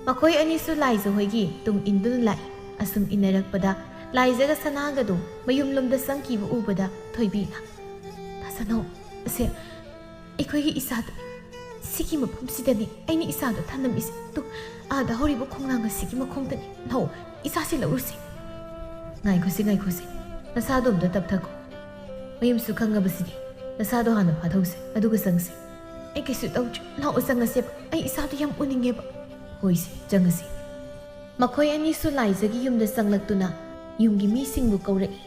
ꯃꯈꯣꯏ ꯑꯅꯤꯁꯨ ꯂꯥꯏꯖ ꯍꯣꯏꯒꯤ ꯇꯨꯡ ꯏꯟꯗꯨꯅ ꯂꯥꯛꯏ꯫ ꯑꯁꯨꯝ ꯏꯟꯅꯔꯛꯄꯗ ꯂꯥꯏꯖꯒ ꯁꯅꯥꯒꯗꯨ ꯃꯌꯨꯝꯂꯣꯝꯗ ꯆꯪꯈꯤꯕ ꯎꯕꯗ ꯊꯣꯏꯕꯤꯅ, "ꯊꯥꯁꯅꯧ, ꯑꯁꯦ ꯑꯩꯈꯣꯏꯒꯤ ꯏꯆꯥꯗꯨꯅꯤ꯫ ꯁꯤꯒꯤ ꯃꯐꯝꯁꯤꯗꯅꯤ ꯑꯩꯅ ꯏꯆꯥꯗꯣ ꯊꯅꯝꯃꯤꯁꯦ꯫ ꯇꯨ, ꯑꯥꯗ ꯍꯧꯔꯤꯕ ꯈꯣꯡꯅꯥꯡ ꯑꯁꯤꯒꯤ ꯃꯈꯣꯡꯗꯅꯤ꯫ ꯂꯥꯛꯑꯣ, ꯏꯆꯥꯁꯤ ꯂꯧꯔꯨꯁꯤ"꯫ "ꯉꯥꯏꯈꯣꯁꯤ, ꯉꯥꯏꯈꯣꯁꯤ꯫ ꯅꯁꯥꯗꯣ ꯑꯝꯇ ꯇꯞꯊꯈꯣ꯫ ꯃꯌꯨꯝꯁꯨ ꯈꯪꯉꯕꯁꯤꯗꯤ꯫ ꯅꯁꯥꯗꯣ ꯍꯥꯟꯅ ꯐꯥꯊꯧꯁꯦ, ꯑꯗꯨꯒ ꯆꯪꯁꯤ"꯫ "ꯑꯩ ꯀꯩꯁꯨ ꯇꯧꯗ꯭ꯔꯤ꯫ ꯂꯥꯛꯑꯣ, ꯆꯪꯉꯁꯦꯕ꯫ ꯑꯩ ꯏꯆꯥꯗꯣ ꯌꯥꯝ ꯎꯅꯤꯡꯉꯦꯕ"꯫ "ꯍꯣꯏꯁꯦ, ꯆꯪꯉꯁꯤ"꯫ ꯃꯈꯣꯏ ꯑꯅꯤꯁꯨ ꯂꯥꯏꯖꯒꯤ ꯌꯨꯝꯗ ꯆꯪꯂꯛꯇꯨꯅ ꯌꯨꯝꯒꯤ ꯃꯤꯁꯤꯡꯕꯨ ꯀꯧꯔꯛꯏ꯫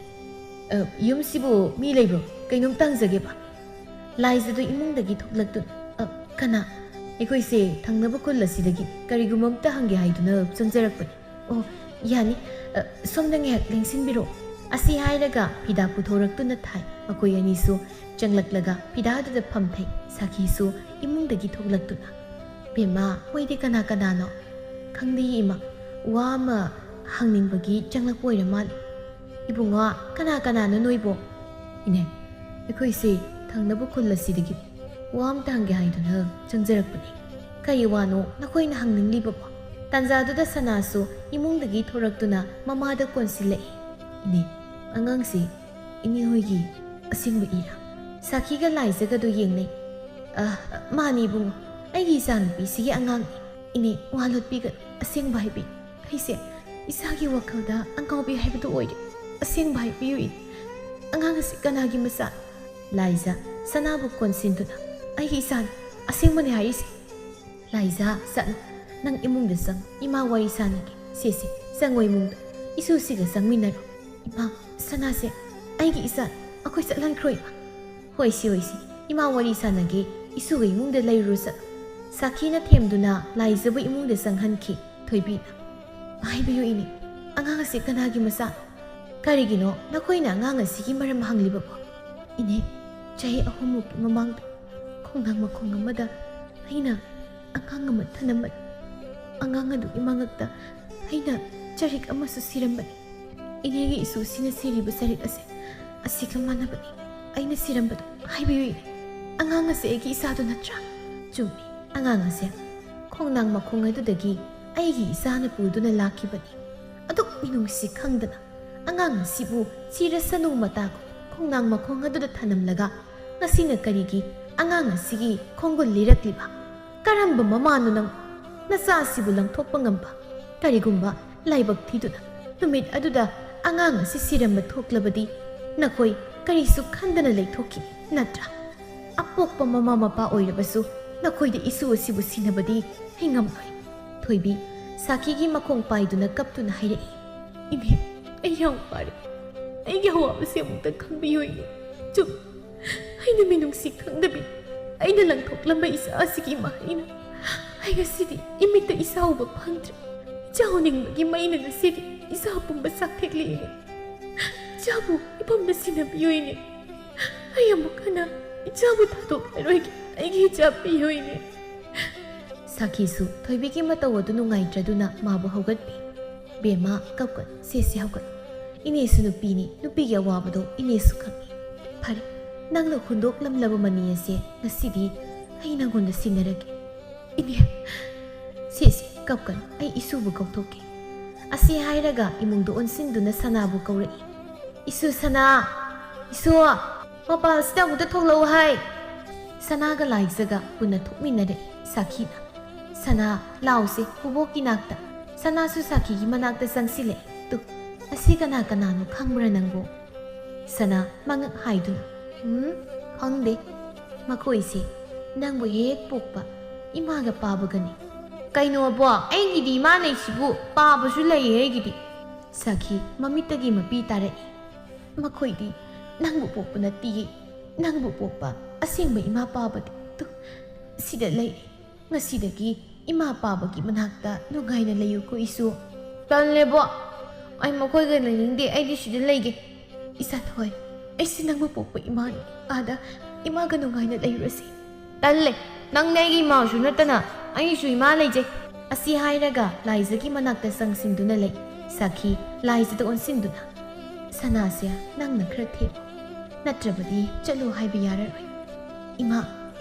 "ꯑ, ꯌꯨꯝꯁꯤꯕꯨ ꯃꯤ ꯂꯩꯕ꯭ꯔꯣ? ꯀꯩꯅꯣꯝꯇ ꯍꯪꯖꯒꯦꯕ꯫" ꯂꯥꯏꯖꯗꯨ ꯏꯃꯨꯡꯗꯒꯤ ꯊꯣꯛꯂꯛꯇꯨꯅ, "ꯑ, ꯀꯅꯥ?" "ꯑꯩꯈꯣꯏꯁꯦ ꯊꯪꯅꯕ ꯈꯨꯜ ꯑꯁꯤꯗꯒꯤ ꯀꯔꯤꯒꯨꯝꯕ ꯑꯝꯇ ꯍꯪꯒꯦ ꯍꯥꯏꯗꯨꯅ ꯆꯪꯖꯔꯛꯄꯅꯤ꯫" "ꯑꯣ, ꯌꯥꯅꯤ꯫ ꯑ, ꯁꯣꯝꯗ ꯉꯥꯏꯍꯥꯛ ꯂꯦꯡꯁꯤꯟꯕꯤꯔꯣ꯫" ꯑꯁꯤ ꯍꯥꯏꯔꯒ ꯐꯤꯗꯥ ꯄꯨꯊꯣꯔꯛꯇꯨꯅ ꯊꯥꯏ꯫ ꯃꯈꯣꯏ ꯑꯅꯤꯁꯨ ꯆꯪꯂꯛꯂꯒ ꯐꯤꯗꯥꯗꯨꯗ ꯐꯝꯊꯩ꯫ ꯁꯥꯈꯤꯁꯨ ꯏꯃꯨꯡꯗꯒꯤ ꯊꯣꯛꯂꯛꯇꯨꯅ, "ꯕꯦꯝꯃ, ꯃꯣꯏꯗꯤ ꯀꯅꯥ ꯀꯅꯥꯅꯣ?" "ꯈꯪꯗꯦ ꯏꯃꯥ, ꯋꯥ ꯑꯃ ꯍꯪꯅꯤꯡꯕꯒꯤ ꯆꯪꯂꯛꯄ ꯑꯣꯏꯔ ꯃꯥꯜꯂꯦ꯫" "ꯏꯕꯨꯡꯉꯣ, ꯀꯅꯥ ꯀꯅꯥꯅꯣ ꯅꯣꯏꯕꯣ?" "ꯏꯅꯦ, ꯑꯩꯈꯣꯏꯁꯦ ꯊꯪꯅꯕ ꯈꯨꯜ ꯑꯁꯤꯗꯒꯤ ꯋꯥ ꯑꯝꯇ ꯍꯪꯒꯦ ꯍꯥꯏꯗꯨꯅ ꯆꯪꯖꯔꯛꯄꯅꯤ꯫" "ꯀꯔꯤ ꯋꯥꯅꯣ ꯅꯈꯣꯏꯅ ꯍꯪꯅꯤꯡꯂꯤꯕꯕꯣ?" ꯇꯥꯟꯖꯥꯗꯨꯗ ꯁꯅꯥꯁꯨ ꯏꯃꯨꯡꯗꯒꯤ ꯊꯣꯔꯛꯇꯨꯅ ꯃꯃꯥꯗ ꯀꯣꯟꯁꯤꯜꯂꯛꯏ꯫ "ꯏꯅꯦ, ꯑꯉꯥꯡꯁꯤ ꯏꯅꯦ ꯍꯣꯏꯒꯤ ꯑꯁꯦꯡꯕ ꯏꯔꯥ?" ꯁꯥꯈꯤꯒ ꯂꯥꯏꯖꯒꯗꯨ ꯌꯦꯡꯅꯩ꯫ "ꯑ, ꯃꯥꯅꯤ ꯏꯕꯨꯡꯉꯣ, ꯑꯩꯒꯤ ꯏꯆꯥꯅꯨꯄꯤꯁꯤꯒꯤ ꯑꯉꯥꯡꯅꯤ꯫" "ꯏꯅꯦ, ꯋꯥ ꯂꯣꯠꯄꯤꯒꯅꯨ, ꯑꯁꯦꯡꯕ ꯍꯥꯏꯕꯤꯌꯨ꯫ ꯑꯩꯁꯦ ꯏꯁꯥꯒꯤ ꯋꯥꯈꯜꯗ ꯑꯉꯥꯎꯕꯤ ꯍꯥꯏꯕꯗꯨ ꯑꯣꯏꯔꯦ꯫ ꯑꯁꯦꯡꯕ ꯍꯥꯏꯕꯤꯌꯨ ꯏꯅꯦ, ꯑꯉꯥꯡ ꯑꯁꯤ ꯀꯅꯥꯒꯤ ꯃꯆꯥꯅꯣ?" ꯂꯥꯏꯖ ꯁꯅꯥꯕꯨ ꯀꯣꯟꯁꯤꯟꯗꯨꯅ, "ꯑꯩꯒꯤ ꯏꯆꯥꯅꯤ, ꯑꯁꯦꯡꯕꯅꯤ ꯍꯥꯏꯔꯤꯁꯦ꯫" "ꯂꯥꯏꯖ, ꯆꯠꯂꯨ, ꯅꯪ ꯏꯃꯨꯡꯗ ꯆꯪ, ꯏꯃꯥ ꯋꯥꯔꯤ ꯁꯥꯟꯅꯒꯦ꯫ ꯁꯦ, ꯁꯦ, ꯆꯪꯉꯣ ꯏꯃꯨꯡꯗ, ꯏꯁꯨꯁꯤꯒ ꯆꯪꯃꯤꯟꯅꯔꯣ꯫" "ꯏꯃꯥ, ꯁꯅꯥꯁꯦ ꯑꯩꯒꯤ ꯏꯆꯥ, ꯑꯩꯈꯣꯏ ꯆꯠꯍꯟꯈ꯭ꯔꯣ ꯏꯃꯥ꯫" "ꯍꯣꯏ ꯁꯤ, ꯍꯣꯏ ꯁꯤ, ꯏꯃꯥ ꯋꯥꯔꯤ ꯁꯥꯟꯅꯒꯦ, ꯏꯁꯨꯒ ꯏꯃꯨꯡꯗ ꯂꯩꯔꯨꯔꯣ ꯆꯠꯂꯨ꯫" ꯁꯥꯈꯤꯅ ꯊꯦꯝꯗꯨꯅ ꯂꯥꯏꯖꯕꯨ ꯏꯃꯨꯡꯗ ꯆꯪꯍꯟꯈꯤ꯫ ꯊꯣꯏꯕꯤꯅ, "ꯍꯥꯏꯕꯤꯌꯨ ꯏꯅꯦ, ꯑꯉꯥꯡ ꯑꯁꯤ ꯀꯅꯥꯒꯤ ꯃꯆꯥꯅꯣ? ꯀꯔꯤꯒꯤꯅꯣ ꯅꯈꯣꯏꯅ ꯑꯉꯥꯡ ꯑꯁꯤꯒꯤ ꯃꯔꯝ ꯍꯪꯂꯤꯕꯕꯣ?" "ꯏꯅꯦ, ꯆꯍꯤ ꯑꯍꯨꯝꯃꯨꯛꯀꯤ ꯃꯃꯥꯡꯗ ꯈꯣꯡꯅꯥꯡ ꯃꯈꯣꯡ ꯑꯃꯗ ꯑꯩꯅ ꯑꯉꯥꯡ ꯑꯃ ꯊꯅꯝꯕꯅꯤ꯫ ꯑꯉꯥꯡ ꯑꯗꯨꯒꯤ ꯃꯉꯛꯇ ꯑꯩꯅ ꯆꯔꯤꯛ ꯑꯃꯁꯨ ꯁꯤꯔꯝꯕꯅꯤ꯫ ꯏꯅꯦꯒꯤ ꯏꯁꯨꯁꯤꯅ ꯁꯤꯔꯤꯕ ꯆꯔꯤꯛ ꯑꯁꯦ ꯑꯁꯤꯒ ꯃꯥꯟꯅꯕꯅꯤ꯫ ꯑꯩꯅ ꯁꯤꯔꯝꯕꯗꯣ ꯍꯥꯏꯕꯤꯌꯨ ꯏꯅꯦ꯫ ꯑꯉꯥꯡ ꯑꯁꯦ ꯑꯩꯒꯤ ꯏꯆꯥꯗꯨ ꯅꯠꯇ꯭ꯔꯥ?" "ꯆꯨꯝꯃꯤ, ꯑꯉꯥꯡ ꯑꯁꯦ ꯈꯣꯡꯅꯥꯡ ꯃꯈꯣꯡ ꯑꯗꯨꯗꯒꯤ ꯑꯩꯒꯤ ꯏꯆꯥꯅ ꯄꯨꯗꯨꯅ ꯂꯥꯛꯈꯤꯕꯅꯤ꯫ ꯑꯗꯨꯛ ꯃꯤꯅꯨꯡꯁꯤ ꯈꯪꯗꯅ ꯑꯉꯥꯡ ꯑꯁꯤꯕꯨ ꯁꯤꯔꯁꯅꯨ ꯃꯇꯥꯒꯨꯝ ꯈꯣꯡꯅꯥꯡ ꯃꯈꯣꯡ ꯑꯗꯨꯗ ꯊꯅꯝꯂꯒ ꯉꯁꯤꯅ ꯀꯔꯤꯒꯤ ꯑꯉꯥꯡ ꯑꯁꯤꯒꯤ ꯈꯣꯡꯒꯨꯜ ꯂꯤꯔꯛꯂꯤꯕ? ꯀꯔꯝꯕ ꯃꯃꯥꯅꯣ ꯅꯪ? ꯅꯆꯥ ꯑꯁꯤꯕꯨ ꯂꯪꯊꯣꯛꯄ ꯉꯝꯕ? ꯀꯔꯤꯒꯨꯝꯕ ꯂꯥꯏꯕꯛ ꯊꯤꯗꯨꯅ ꯅꯨꯃꯤꯠ ꯑꯗꯨꯗ ꯑꯉꯥꯡ ꯑꯁꯤ ꯁꯤꯔꯝꯕ ꯊꯣꯛꯂꯕꯗꯤ ꯅꯈꯣꯏ ꯀꯔꯤꯁꯨ ꯈꯟꯗꯅ ꯂꯩꯊꯣꯛꯈꯤꯅꯤ ꯅꯠꯇ꯭ꯔꯥ? ꯑꯄꯣꯛꯄ ꯃꯃꯥ ꯃꯄꯥ ꯑꯣꯏꯔꯕꯁꯨ ꯅꯈꯣꯏꯗ ꯏꯁꯨ ꯑꯁꯤꯕꯨ ꯁꯤꯟꯅꯕꯗꯤ ꯑꯩ ꯉꯝꯂꯣꯏ꯫" ꯊꯣꯏꯕꯤ ꯁꯥꯈꯤꯒꯤ ꯃꯈꯣꯡ ꯄꯥꯏꯗꯨꯅ ꯀꯞꯇꯨꯅ ꯍꯥꯏꯔꯛꯏ꯫ "ꯏꯅꯦ, ꯑꯩ ꯌꯥꯝ ꯋꯥꯔꯦ꯫ ꯑꯩꯒꯤ ꯑꯋꯥꯕꯁꯦ ꯑꯃꯨꯛꯇ ꯈꯪꯕꯤꯌꯨ ꯏꯅꯦ꯫ ꯆꯨꯝ, ꯑꯩꯅ ꯃꯤꯅꯨꯡꯁꯤ ꯈꯪꯗꯕꯤ, ꯑꯩꯅ ꯂꯪꯊꯣꯛꯂꯝꯕ ꯏꯆꯥ ꯑꯁꯤꯒꯤ ꯃꯍꯩꯅ ꯑꯩ ꯉꯁꯤꯗꯤ ꯏꯃꯤꯠꯇ ꯏꯆꯥ ꯎꯕ ꯐꯪꯗ꯭ꯔꯦ꯫ ꯏꯆꯥ ꯎꯅꯤꯡꯕꯒꯤ ꯃꯩꯅ ꯉꯁꯤꯗꯤ ꯏꯆꯥ ꯄꯨꯝꯕ ꯆꯥꯛꯊꯦꯛꯂꯤ ꯏꯅꯦ꯫ ꯏꯆꯥꯕꯨ ꯏꯐꯝꯗ ꯁꯤꯟꯅꯕꯤꯌꯨ ꯏꯅꯦ꯫ ꯑꯩ ꯑꯃꯨꯛ ꯍꯟꯅ ꯏꯆꯥꯕꯨ ꯊꯥꯗꯣꯛꯂꯔꯣꯏꯒꯦ꯫ ꯑꯩꯒꯤ ꯏꯆꯥ ꯄꯤꯌꯨ ꯏꯅꯦ꯫ ꯁꯥꯈꯤꯁꯨ ꯊꯣꯏꯕꯤꯒꯤ ꯃꯇꯧ ꯑꯗꯨ ꯅꯨꯡꯉꯥꯏꯇ꯭ꯔꯗꯨꯅ ꯃꯥꯕꯨ ꯍꯧꯒꯠꯄꯤ꯫ "ꯕꯦꯝꯃ, ꯀꯞꯀꯅꯨ, ꯁꯦꯁꯦ ꯍꯧꯒꯠꯂꯨ꯫ ꯏꯅꯦꯁꯨ ꯅꯨꯄꯤꯅꯤ, ꯅꯨꯄꯤꯒꯤ ꯑꯋꯥꯕꯗꯣ ꯏꯅꯦꯁꯨ ꯈꯪꯏ꯫ ꯐꯔꯦ, ꯅꯪꯅ ꯍꯨꯟꯗꯣꯛꯂꯝꯂꯕ ꯃꯅꯤ ꯑꯁꯦ ꯉꯁꯤꯗꯤ ꯑꯩ ꯅꯪꯉꯣꯟꯗ ꯁꯤꯟꯅꯔꯒꯦ꯫" "ꯏꯅꯦ, ꯁꯦꯁꯦ, ꯀꯞꯀꯅꯨ, ꯑꯩ ꯏꯁꯨꯕꯨ ꯀꯧꯊꯣꯛꯀꯦ꯫" ꯑꯁꯤ ꯍꯥꯏꯔꯒ ꯏꯃꯨꯡꯗ ꯑꯣꯟꯁꯤꯟꯗꯨꯅ ꯁꯅꯥꯕꯨ ꯀꯧꯔꯛꯏ꯫ "ꯏꯁꯨ ꯁꯅꯥ, ꯏꯁꯨ, ꯃꯄꯥꯜꯁꯤꯗ ꯑꯃꯨꯛꯇ ꯊꯣꯛꯂꯛꯎ ꯍꯥꯏ꯫" ꯁꯅꯥꯒ ꯂꯥꯏꯖꯒ ꯄꯨꯟꯅ ꯊꯣꯛꯃꯤꯟꯅꯔꯛꯏ ꯁꯥꯈꯤꯅ꯫ "ꯁꯅꯥ, ꯂꯥꯎꯁꯦ ꯄꯨꯕꯣꯛꯀꯤ ꯅꯥꯛꯇ꯫" ꯁꯅꯥꯁꯨ ꯁꯥꯈꯤꯒꯤ ꯃꯅꯥꯛꯇ ꯆꯪꯁꯤꯜꯂꯛꯏ꯫ "ꯇꯨ, ꯑꯁꯤ ꯀꯅꯥ ꯀꯅꯥꯅꯣ ꯈꯪꯕ꯭ꯔꯥ ꯅꯪꯕꯨ?" ꯁꯅꯥ ꯃꯉꯛ ꯍꯥꯏꯗꯨꯅ, "ꯎꯝ, ꯈꯪꯗꯦ꯫ ꯃꯈꯣꯏꯁꯦ ꯅꯪꯕꯨ ꯍꯦꯛ ꯄꯣꯛꯄ ꯏꯃꯥꯒ ꯄꯥꯕꯒꯅꯤ꯫" "ꯀꯩꯅꯣꯕꯣ, ꯑꯩꯒꯤꯗꯤ ꯏꯃꯥ ꯂꯩꯁꯤꯕꯨ, ꯄꯥꯕꯁꯨ ꯂꯩꯌꯦ ꯑꯩꯒꯤꯗꯤ꯫" ꯁꯥꯈꯤ ꯃꯃꯤꯠꯇꯒꯤ ꯃꯄꯤ ꯇꯥꯔꯛꯏ꯫ "ꯃꯈꯣꯏꯗꯤ ꯅꯪꯕꯨ ꯄꯣꯛꯄ ꯅꯠꯇꯤꯌꯦ, ꯅꯪꯕꯨ ꯄꯣꯛꯄ ꯑꯁꯦꯡꯕ ꯏꯃꯥ ꯄꯥꯕꯗꯤ ꯇꯨ ꯁꯤꯗ ꯂꯩꯔꯦ꯫ ꯉꯁꯤꯗꯒꯤ ꯏꯃꯥ ꯄꯥꯕꯒꯤ ꯃꯅꯥꯛꯇ ꯅꯨꯡꯉꯥꯏꯅ ꯂꯩꯌꯨꯀꯣ ꯏꯁꯨ꯫" "ꯇꯜꯂꯦꯕꯣ, ꯑꯩ ꯃꯈꯣꯏꯒ ꯂꯩꯅꯤꯡꯗꯦ, ꯑꯩꯗꯤ ꯁꯤꯗ ꯂꯩꯒꯦ꯫" "ꯏꯆꯥꯊꯣꯏ, ꯑꯩꯁꯦ ꯅꯪꯕꯨ ꯄꯣꯛꯄ ꯏꯃꯥꯅꯤ, ꯑꯥꯗ ꯏꯃꯥꯒ ꯅꯨꯡꯉꯥꯏꯅ ꯂꯩꯔꯨꯔꯁꯤ꯫" "ꯇꯜꯂꯦ, ꯅꯪꯅꯦ ꯑꯩꯒꯤ ꯏꯃꯥꯁꯨ ꯅꯠꯇꯅ, ꯑꯩꯒꯤꯁꯨ ꯏꯃꯥ ꯂꯩꯖꯩ꯫" ꯑꯁꯤ ꯍꯥꯏꯔꯒ ꯂꯥꯏꯖꯒꯤ ꯃꯅꯥꯛꯇ ꯆꯪꯁꯤꯟꯗꯨꯅ ꯂꯩ꯫ ꯁꯥꯈꯤ ꯂꯥꯏꯖꯗ ꯑꯣꯟꯁꯤꯟꯗꯨꯅ, "ꯁꯅꯥꯁꯦ, ꯅꯪꯅ ꯈꯔ ꯊꯦꯝꯃꯨ, ꯅꯠꯇ꯭ꯔꯕꯗꯤ ꯆꯠꯂꯨ ꯍꯥꯏꯕ ꯌꯥꯔꯔꯣꯏ꯫ ꯏꯃꯥ,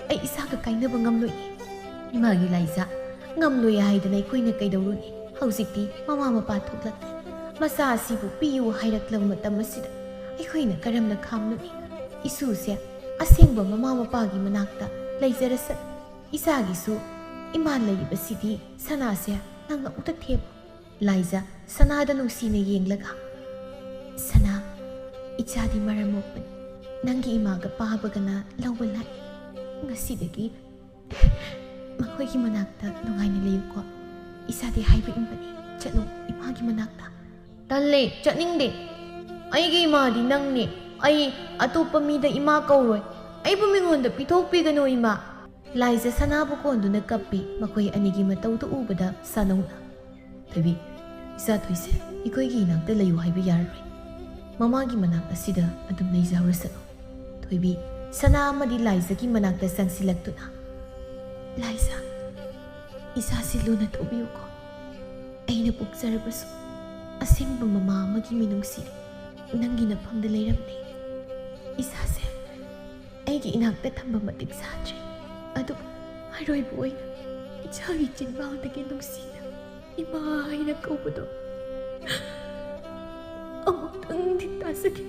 ꯑꯩ ꯏꯁꯥꯒ ꯀꯥꯏꯅꯕ ꯉꯝꯂꯣꯏꯌꯦ꯫" "ꯏꯃꯥꯒꯤ ꯂꯥꯏꯖ, ꯉꯝꯂꯣꯏ ꯍꯥꯏꯗꯅ ꯑꯩꯈꯣꯏꯅ ꯀꯩꯗꯧꯔꯨꯅꯤ? ꯍꯧꯖꯤꯛꯇꯤ ꯃꯃꯥ ꯃꯄꯥ ꯊꯣꯛꯂꯛꯂꯦ꯫ ꯃꯆꯥ ꯑꯁꯤꯕꯨ ꯄꯤꯌꯨ ꯍꯥꯏꯔꯛꯂꯕ ꯃꯇꯝ ꯑꯁꯤꯗ ꯑꯩꯈꯣꯏꯅ ꯀꯔꯝꯅ ꯈꯥꯝꯂꯨꯅꯤ? ꯏꯁꯨꯁꯦ ꯑꯁꯦꯡꯕ ꯃꯃꯥ ꯃꯄꯥꯒꯤ ꯃꯅꯥꯛꯇ ꯂꯩꯖꯔꯁꯅꯨ꯫ ꯏꯆꯥꯒꯤꯁꯨ ꯏꯃꯥ ꯂꯩꯔꯤꯕꯁꯤꯗꯤ ꯁꯅꯥꯁꯦ ꯅꯪ ꯑꯃꯨꯛꯇ ꯊꯦꯝꯃꯨ꯫" ꯂꯥꯏꯖ ꯁꯅꯥꯗ ꯅꯨꯡꯁꯤꯅ ꯌꯦꯡꯂꯒ, "ꯁꯅꯥ, ꯏꯆꯥꯗꯤ ꯃꯔꯝ ꯃꯣꯛꯄꯅꯤ꯫ ꯅꯪꯒꯤ ꯏꯃꯥꯒ ꯄꯥꯕꯒꯅ ꯂꯧꯕ ꯂꯥꯛꯏ꯫ ꯉꯁꯤꯗꯒꯤ ꯃꯈꯣꯏꯒꯤ ꯃꯅꯥꯛꯇ ꯅꯨꯡꯉꯥꯏꯅ ꯂꯩꯌꯨꯀꯣ꯫ ꯏꯆꯥꯗꯤ ꯍꯥꯏꯕ ꯏꯟꯕꯅꯤ꯫ ꯆꯠꯂꯨ ꯏꯃꯥꯒꯤ ꯃꯅꯥꯛꯇ꯫" "ꯇꯜꯂꯦ, ꯆꯠꯅꯤꯡꯗꯦ꯫ ꯑꯩꯒꯤ ꯏꯃꯥꯗꯤ ꯅꯪꯅꯦ꯫ ꯑꯩ ꯑꯇꯣꯞꯄ ꯃꯤꯗ ꯏꯃꯥ ꯀꯧꯔꯣꯏ꯫ ꯑꯩꯕꯨ ꯃꯤꯉꯣꯟꯗ ꯄꯤꯊꯣꯛꯄꯤꯒꯅꯨ, ꯏꯃꯥ꯫" ꯂꯥꯏꯖ ꯁꯅꯥꯕꯨ ꯀꯣꯟꯗꯨꯅ ꯀꯞꯄꯤ꯫ ꯃꯈꯣꯏ ꯑꯅꯤꯒꯤ ꯃꯇꯧꯗꯨ ꯎꯕꯗ ꯁꯥꯅꯧꯅ, "ꯊꯣꯏꯕꯤ, ꯏꯆꯥ ꯊꯣꯏꯁꯦ ꯑꯩꯈꯣꯏꯒꯤ ꯏꯅꯥꯛꯇ ꯂꯩꯌꯨ ꯍꯥꯏꯕ ꯌꯥꯔꯔꯣꯏ꯫ ꯃꯃꯥꯒꯤ ꯃꯅꯥꯛ ꯑꯁꯤꯗ ꯑꯗꯨꯝ ꯂꯩꯖꯍꯧꯔꯁꯅꯨ꯫" ꯊꯣꯏꯕꯤ, ꯁꯅꯥ ꯑꯃꯗꯤ ꯂꯥꯏꯖꯒꯤ ꯃꯅꯥꯛꯇ ꯆꯪꯁꯤꯜꯂꯛꯇꯨꯅ, "ꯂꯥꯏꯖ, ꯏꯆꯥꯁꯤ ꯂꯨꯅ ꯇꯧꯕꯤꯌꯨꯀꯣ꯫ ꯑꯩꯅ ꯄꯣꯛꯆꯔꯕꯁꯨ ꯑꯁꯦꯡꯕ ꯃꯃꯥ ꯑꯃꯒꯤ ꯃꯤꯅꯨꯡꯁꯤ ꯅꯪꯒꯤ ꯅꯐꯝꯗ ꯂꯩꯔꯝꯂꯦ꯫ ꯏꯆꯥꯁꯦ ꯑꯩꯒꯤ ꯏꯅꯥꯛꯇ ꯊꯝꯕ ꯃꯇꯤꯛ ꯆꯥꯗ꯭ꯔꯦ, ꯑꯗꯨꯕꯨ ꯑꯔꯣꯏꯕ ꯑꯣꯏꯅ ꯏꯆꯥꯒꯤ ꯆꯤꯟꯕꯥꯜꯗꯒꯤ ꯅꯨꯡꯁꯤꯅ ꯏꯃꯥ ꯍꯥꯏꯅ ꯀꯧꯕꯗꯣ ꯑꯃꯨꯛꯇꯪꯗꯤ ꯇꯥꯖꯒꯦ꯫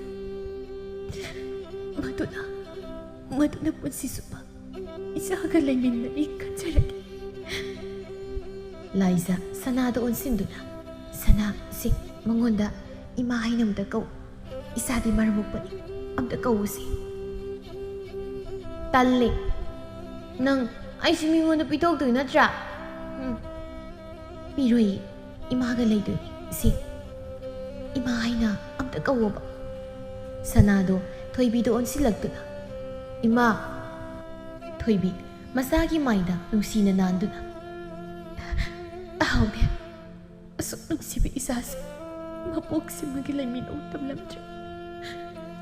ꯃꯗꯨꯅ, ꯃꯗꯨꯅ ꯄꯨꯟꯁꯤ ꯆꯨꯞꯄ ꯏꯆꯥꯒ ꯂꯩꯃꯤꯟꯅꯔꯤ ꯈꯟꯖꯔꯒꯦ꯫" ꯂꯥꯏꯖ ꯁꯅꯥꯗ ꯑꯣꯟꯁꯤꯟꯗꯨꯅ, "ꯁꯅꯥ, ꯁꯤ ꯃꯉꯣꯟꯗ ꯏꯃꯥ ꯍꯥꯏꯅ ꯑꯝꯇ ꯀꯧ꯫ ꯏꯆꯥꯗꯤ ꯃꯔꯝ ꯃꯣꯛꯄꯅꯤ꯫ ꯑꯝꯇ ꯀꯧꯁꯤ꯫" "ꯇꯜꯂꯦ꯫ ꯅꯪ ꯑꯩꯁꯤ ꯃꯤꯉꯣꯟꯗ ꯄꯤꯊꯣꯛꯇꯣꯏ ꯅꯠꯇ꯭ꯔꯥ?" "ꯎꯝ, ꯄꯤꯔꯣꯏꯌꯦ꯫ ꯏꯃꯥꯒ ꯂꯩꯗꯣꯏꯅꯤ꯫ ꯁꯤ, ꯏꯃꯥ ꯍꯥꯏꯅ ꯑꯝꯇ ꯀꯧꯋꯣꯕ꯫" ꯁꯅꯥꯗꯣ ꯊꯣꯏꯕꯤꯗ ꯑꯣꯟꯁꯤꯜꯂꯛꯇꯨꯅ, "ꯏꯃꯥ꯫" ꯊꯣꯏꯕꯤ, ꯃꯆꯥꯒꯤ ꯃꯥꯏꯗ ꯅꯨꯡꯁꯤꯅ ꯅꯥꯟꯗꯨꯅ, "ꯑꯍꯥꯎꯅꯦ, ꯑꯁꯨꯛ ꯅꯨꯡꯁꯤꯕ ꯏꯆꯥꯁꯦ ꯃꯄꯣꯛꯁꯤꯃꯒꯤ ꯂꯩꯃꯤꯟꯅꯧ ꯇꯝꯂꯝꯗ꯭ꯔꯦ꯫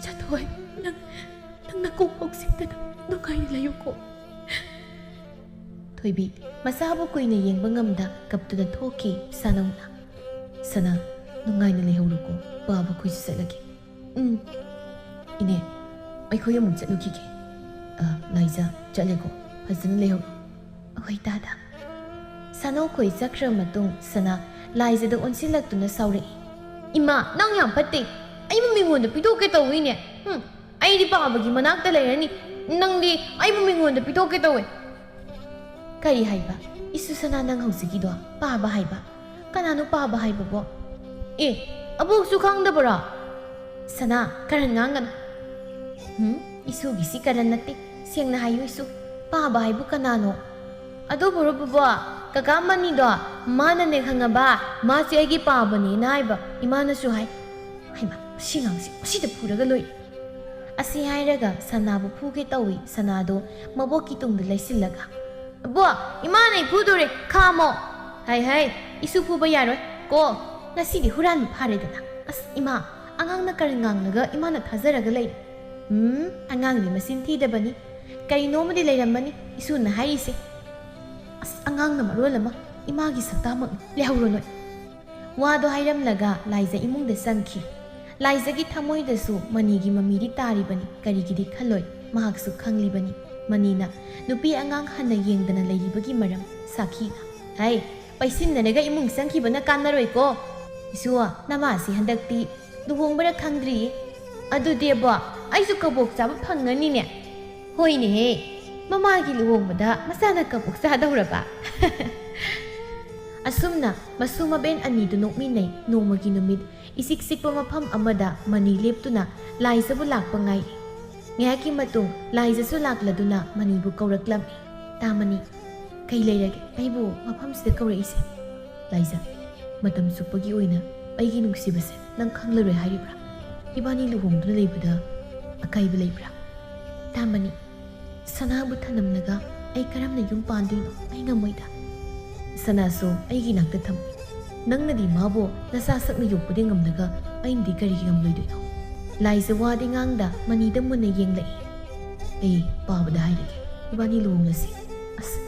ꯆꯠꯊꯣꯏ, ꯅꯪ, ꯅꯪ ꯅꯀꯣꯛ ꯄꯣꯛꯁꯤꯟꯗꯅ ꯅꯨꯡꯉꯥꯏꯅ ꯂꯩꯌꯨꯀꯣ꯫" ꯊꯣꯏꯕꯤ, ꯃꯆꯥꯕꯨ ꯀꯨꯏꯅ ꯌꯦꯡꯕ ꯉꯝꯗ ꯀꯞꯇꯨꯅ ꯊꯣꯛꯈꯤ꯫ ꯁꯥꯅꯧꯅ, "ꯁꯅꯥ, ꯅꯨꯡꯉꯥꯏꯅ ꯂꯩꯍꯧꯔꯣꯀꯣ꯫ ꯄꯥꯕ ꯑꯩꯈꯣꯏꯁꯨ ꯆꯠꯂꯒꯦ꯫" "ꯎꯝ, ꯏꯅꯦ, ꯑꯩꯈꯣꯏ ꯑꯃꯨꯛ ꯆꯠꯂꯨꯈꯤꯒꯦ꯫ ꯑ, ꯂꯥꯏꯖ, ꯆꯠꯂꯦꯀꯣ꯫ ꯐꯖꯅ ꯂꯩꯍꯧꯔꯣ꯫" "ꯍꯣꯏ, ꯇꯥꯗ꯫" ꯁꯥꯅꯧꯈꯣꯏ ꯆꯠꯈ꯭ꯔ ꯃꯇꯨꯡ ꯁꯅꯥ ꯂꯥꯏꯖꯗ ꯑꯣꯟꯁꯤꯜꯂꯛꯇꯨꯅ ꯁꯥꯎꯔꯛꯏ꯫ "ꯏꯃꯥ, ꯅꯪ ꯌꯥꯝ ꯐꯠꯇꯦ꯫ ꯑꯩꯕꯨ ꯃꯤꯉꯣꯟꯗ ꯄꯤꯊꯣꯛꯀꯦ ꯇꯧꯏꯅꯦ꯫ ꯍꯨꯝ, ꯑꯩꯗꯤ ꯄꯥꯕꯒꯤ ꯃꯅꯥꯛꯇ ꯂꯩꯔꯅꯤ꯫ ꯅꯪꯗꯤ ꯑꯩꯕꯨ ꯃꯤꯉꯣꯟꯗ ꯄꯤꯊꯣꯛꯀꯦ ꯇꯧꯋꯦ꯫" "ꯀꯔꯤ ꯍꯥꯏꯕ? ꯏꯁꯨ ꯁꯅꯥ, ꯅꯪ ꯍꯧꯖꯤꯛꯀꯤꯗꯣ ꯄꯥꯕ ꯍꯥꯏꯕ? ꯀꯅꯥꯅꯣ ꯄꯥꯕ ꯍꯥꯏꯕꯕꯣ? ꯑꯦ, ꯑꯕꯣꯛꯁꯨ ꯈꯪꯗꯕꯔꯣ?" "ꯁꯅꯥ, ꯀꯔꯟ ꯉꯥꯡꯒꯅꯨ꯫" "ꯍꯨꯝ? ꯏꯁꯨꯒꯤꯁꯤ ꯀꯔꯟ ꯅꯠꯇꯦ꯫ ꯁꯦꯡꯅ ꯍꯥꯏꯌꯨ ꯏꯁꯨ, ꯄꯥꯕ ꯍꯥꯏꯕꯨ ꯀꯅꯥꯅꯣ?" "ꯑꯗꯨꯕꯨꯔꯣ ꯕꯣꯕꯣꯛ?" ꯀꯀꯥ ꯃꯅꯤꯗꯣ ꯃꯥꯅꯅꯦ ꯈꯪꯉꯕ, ꯃꯥꯁꯦ ꯑꯩꯒꯤ ꯄꯥꯕꯅꯦꯅ ꯍꯥꯏꯕ꯫ ꯏꯃꯥꯅꯁꯨ ꯍꯥꯏ꯫ ꯍꯩꯃꯥ, ꯁꯤ ꯉꯥꯡꯁꯤ ꯁꯤꯗ ꯐꯨꯔꯒ ꯂꯣꯏꯔꯦ꯫ ꯑꯁꯤ ꯍꯥꯏꯔꯒ ꯁꯅꯥꯕꯨ ꯐꯨꯒꯦ ꯇꯧꯏ꯫ ꯁꯅꯥꯗꯣ ꯃꯕꯣꯛꯀꯤ ꯇꯨꯡꯗ ꯂꯩꯁꯤꯜꯂꯒ, "ꯑꯕꯣ, ꯏꯃꯥꯅ ꯑꯩ ꯐꯨꯗꯣꯔꯦ, ꯈꯥꯝꯃꯣ!" "ꯍꯥꯏ ꯍꯥꯏ, ꯏꯁꯨ ꯐꯨꯕ ꯌꯥꯔꯣꯏ ꯀꯣ, ꯉꯁꯤꯗꯤ ꯍꯨꯔꯥꯟꯕ ꯐꯥꯔꯦꯗꯅ꯫ ꯑꯁ ꯏꯃꯥ, ꯑꯉꯥꯡꯅ ꯀꯔꯤ ꯉꯥꯡꯂꯒ ꯏꯃꯥꯅ ꯊꯥꯖꯔꯒ ꯂꯩꯔꯦ꯫ ꯎꯝ, ꯑꯉꯥꯡꯗꯤ ꯃꯆꯤꯟ ꯊꯤꯗꯕꯅꯤ, ꯀꯔꯤꯅꯣꯃꯗꯤ ꯂꯩꯔꯝꯃꯅꯤ ꯏꯁꯨꯅ ꯍꯥꯏꯔꯤꯁꯦ꯫ ꯑꯁ ꯑꯉꯥꯡꯅ ꯃꯔꯣꯜ ꯑꯃ, ꯏꯃꯥꯒꯤ ꯁꯛꯇꯥꯃꯛꯅꯤ꯫ ꯂꯩꯍꯧꯔꯣ ꯅꯣꯏ!" ꯋꯥꯗꯣ ꯍꯥꯏꯔꯝꯂꯒ ꯂꯥꯏꯖ ꯏꯃꯨꯡꯗ ꯆꯪꯈꯤ꯫ ꯂꯥꯏꯖꯒꯤ ꯊꯃꯣꯏꯗꯁꯨ ꯃꯅꯤꯒꯤ ꯃꯃꯤꯗꯤ ꯇꯥꯔꯤꯕꯅꯤ, ꯀꯔꯤꯒꯤꯗꯤ ꯈꯜꯂꯣꯏ, ꯃꯍꯥꯛꯁꯨ ꯈꯪꯂꯤꯕꯅꯤ꯫ ꯃꯅꯤꯅ ꯅꯨꯄꯤ ꯑꯉꯥꯡ ꯍꯟꯅ ꯌꯦꯡꯗꯅ ꯂꯩꯔꯤꯕꯒꯤ ꯃꯔꯝ ꯁꯥꯈꯤꯅ꯫ "ꯍꯩ, ꯄꯩꯁꯤꯟꯅꯔꯒ ꯏꯃꯨꯡ ꯆꯪꯈꯤꯕꯅ ꯀꯥꯟꯅꯔꯣꯏꯀꯣ꯫ ꯏꯁꯨ, ꯅꯃꯥꯁꯤ ꯍꯟꯗꯛꯇꯤ ꯂꯨꯍꯣꯡꯕꯔ ꯈꯪꯗ꯭ꯔꯤꯌꯦ꯫ ꯑꯗꯨꯗꯤ ꯑꯕꯣ, ꯑꯩꯁꯨ ꯀꯕꯣꯛ ꯆꯥꯕ ꯐꯪꯉꯅꯤꯅꯦ꯫ ꯍꯣꯏꯅꯦꯍꯦ, ꯃꯃꯥꯒꯤ ꯂꯨꯍꯣꯡꯕꯗ ꯃꯆꯥꯅ ꯀꯕꯣꯛ ꯆꯥꯗꯧꯔꯕ?" ꯑꯁꯨꯝꯅ ꯃꯁꯨ ꯃꯕꯦꯟ ꯑꯅꯤꯗꯨ ꯅꯣꯛꯃꯤꯟꯅꯩ꯫ ꯅꯣꯡꯃꯒꯤ ꯅꯨꯃꯤꯠ ꯏꯆꯤꯛ ꯆꯤꯛꯄ ꯃꯐꯝ ꯑꯃꯗ ꯃꯅꯤ ꯂꯦꯞꯇꯨꯅ ꯂꯥꯏꯖꯕꯨ ꯂꯥꯛꯄ ꯉꯥꯏꯔꯤ꯫ ꯉꯥꯏꯍꯥꯛꯀꯤ ꯃꯇꯨꯡ ꯂꯥꯏꯖꯁꯨ ꯂꯥꯛꯂꯗꯨꯅ ꯃꯅꯤꯕꯨ ꯀꯧꯔꯛꯂꯝꯃꯤ꯫ "ꯇꯥ ꯃꯅꯤ, ꯀꯩ ꯂꯩꯔꯒꯦ ꯑꯩꯕꯨ ꯃꯐꯝꯁꯤꯗ ꯀꯧꯔꯛꯏꯁꯦ?" "ꯂꯥꯏꯖ, ꯃꯇꯝ ꯆꯨꯞꯄꯒꯤ ꯑꯣꯏꯅ ꯑꯩꯒꯤ ꯅꯨꯡꯁꯤꯕꯁꯦ ꯅꯪ ꯈꯪꯂꯔꯣꯏ ꯍꯥꯏꯔꯤꯕ꯭ꯔꯥ? ꯏꯕꯥꯅꯤ ꯂꯨꯍꯣꯡꯗꯨꯅ ꯂꯩꯕꯗ ꯑꯀꯥꯏꯕ ꯂꯩꯕ꯭ꯔꯥ?" "ꯇꯥ ꯃꯅꯤ, ꯁꯅꯥꯕꯨ ꯊꯅꯝꯂꯒ ꯑꯩ ꯀꯔꯝꯅ ꯌꯨꯝ ꯄꯥꯟꯗꯣꯏꯅꯣ? ꯑꯩ ꯉꯝꯃꯣꯏꯗ꯫ ꯁꯅꯥꯁꯨ ꯑꯩꯒꯤ ꯏꯅꯥꯛꯇ ꯊꯝꯃꯨ꯫ ꯅꯪꯅꯗꯤ ꯃꯥꯕꯨ ꯅꯆꯥ ꯁꯛꯅ ꯌꯣꯛꯄꯗꯤ ꯉꯝꯂꯒ ꯑꯩꯅꯗꯤ ꯀꯔꯤꯒꯤ ꯉꯝꯂꯣꯏꯗꯣꯏꯅꯣ?" ꯂꯥꯏꯖ ꯋꯥꯗꯤ ꯉꯥꯡꯗ ꯃꯅꯤꯗ ꯃꯨꯟꯅ ꯌꯦꯡꯂꯛꯏ꯫ "ꯑꯩ ꯄꯥꯕꯗ ꯍꯥꯏꯔꯒꯦ, ꯏꯕꯥꯅꯤ ꯂꯨꯍꯣꯡꯂꯁꯤ꯫ ꯑꯁ,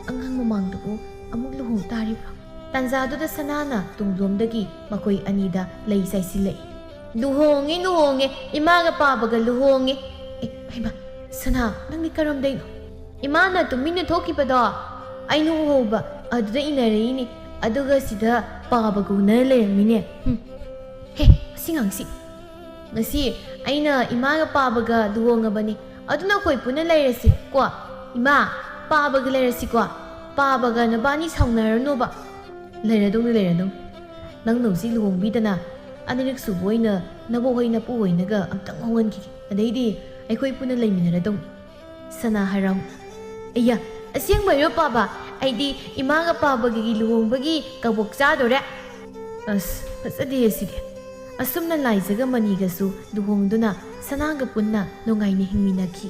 ꯑꯉꯥꯡ ꯃꯃꯥꯡꯗꯕꯨ ꯑꯃꯨꯛ ꯂꯨꯍꯣꯡ ꯇꯥꯔꯤꯕ꯭ꯔꯣ?" ꯇꯥꯟꯖꯥꯗꯨꯗ ꯁꯅꯥꯅ ꯇꯨꯡꯂꯣꯝꯗꯒꯤ ꯃꯈꯣꯏ ꯑꯅꯤꯗ ꯂꯩ ꯆꯥꯏꯁꯤꯜꯂꯛꯏ꯫ "ꯂꯨꯍꯣꯡꯉꯦ, ꯂꯨꯍꯣꯡꯉꯦ, ꯏꯃꯥꯒ ꯄꯥꯕꯒ ꯂꯨꯍꯣꯡꯉꯦ꯫ ꯑꯦ, ꯍꯩꯃꯥ, ꯁꯅꯥ, ꯅꯪꯗꯤ ꯀꯔꯝꯗꯩꯅꯣ?" "ꯏꯃꯥꯅ ꯇꯨꯃꯤꯟꯅ ꯊꯣꯛꯈꯤꯕꯗꯣ ꯑꯩꯅ ꯎꯍꯧꯕ, ꯑꯗꯨꯗ ꯏꯟꯅꯔꯛꯏꯅꯦ꯫ ꯑꯗꯨꯒ ꯁꯤꯗ ꯄꯥꯕꯒ ꯎꯅꯔ ꯂꯩꯔꯝꯃꯤꯅꯦ꯫ ꯍꯨꯝ꯫ ꯍꯦ, ꯑꯁꯤ ꯉꯥꯡꯁꯤ꯫ ꯉꯁꯤ ꯑꯩꯅ ꯏꯃꯥꯒ ꯄꯥꯕꯒ ꯂꯨꯍꯣꯡꯉꯕꯅꯤ꯫ ꯑꯗꯨꯅ ꯑꯩꯈꯣꯏ ꯄꯨꯟꯅ ꯂꯩꯔꯁꯤ ꯀꯣ꯫ ꯏꯃꯥ, ꯄꯥꯕꯒ ꯂꯩꯔꯁꯤꯀꯣ꯫ ꯄꯥꯕꯒ ꯅꯕꯥꯅꯤ ꯁꯥꯎꯅꯔꯅꯣꯕ꯫" "ꯂꯩꯔꯗꯧꯅꯤ, ꯂꯩꯔꯗꯧꯅꯤ꯫ ꯅꯪꯅ ꯍꯧꯖꯤꯛ ꯂꯨꯍꯣꯡꯕꯤꯗꯅ ꯑꯅꯤꯔꯛ ꯁꯨꯕ ꯑꯣꯏꯅ ꯅꯕꯣꯛ ꯍꯣꯏ ꯅꯄꯨ ꯍꯣꯏꯅꯒ ꯑꯝꯇꯪ ꯍꯣꯡꯍꯟꯈꯤꯒꯦ꯫ ꯑꯗꯩꯗꯤ ꯑꯩꯈꯣꯏ ꯄꯨꯟꯅ ꯂꯩꯃꯤꯟꯅꯔꯗꯧꯅꯤ꯫" ꯁꯅꯥ ꯍꯔꯥꯎ꯫ "ꯑꯩꯌꯥ, ꯑꯁꯦꯡꯕꯩꯔꯣ ꯄꯥꯕ? ꯑꯩꯗꯤ ꯏꯃꯥꯒ ꯄꯥꯕꯒꯤ ꯂꯨꯍꯣꯡꯕꯒꯤ ꯀꯕꯣꯛ ꯆꯥꯗꯣꯔꯦ꯫ ꯑꯁ, ꯐꯖꯗꯦ ꯑꯁꯤꯗꯤ꯫ ꯑꯁꯨꯝꯅ ꯂꯥꯏꯖꯒ ꯃꯅꯤꯒꯁꯨ ꯂꯨꯍꯣꯡꯗꯨꯅ ꯁꯅꯥꯒ ꯄꯨꯟꯅ ꯅꯨꯡꯉꯥꯏꯅ ꯍꯤꯡꯃꯤꯟꯅꯈꯤ꯫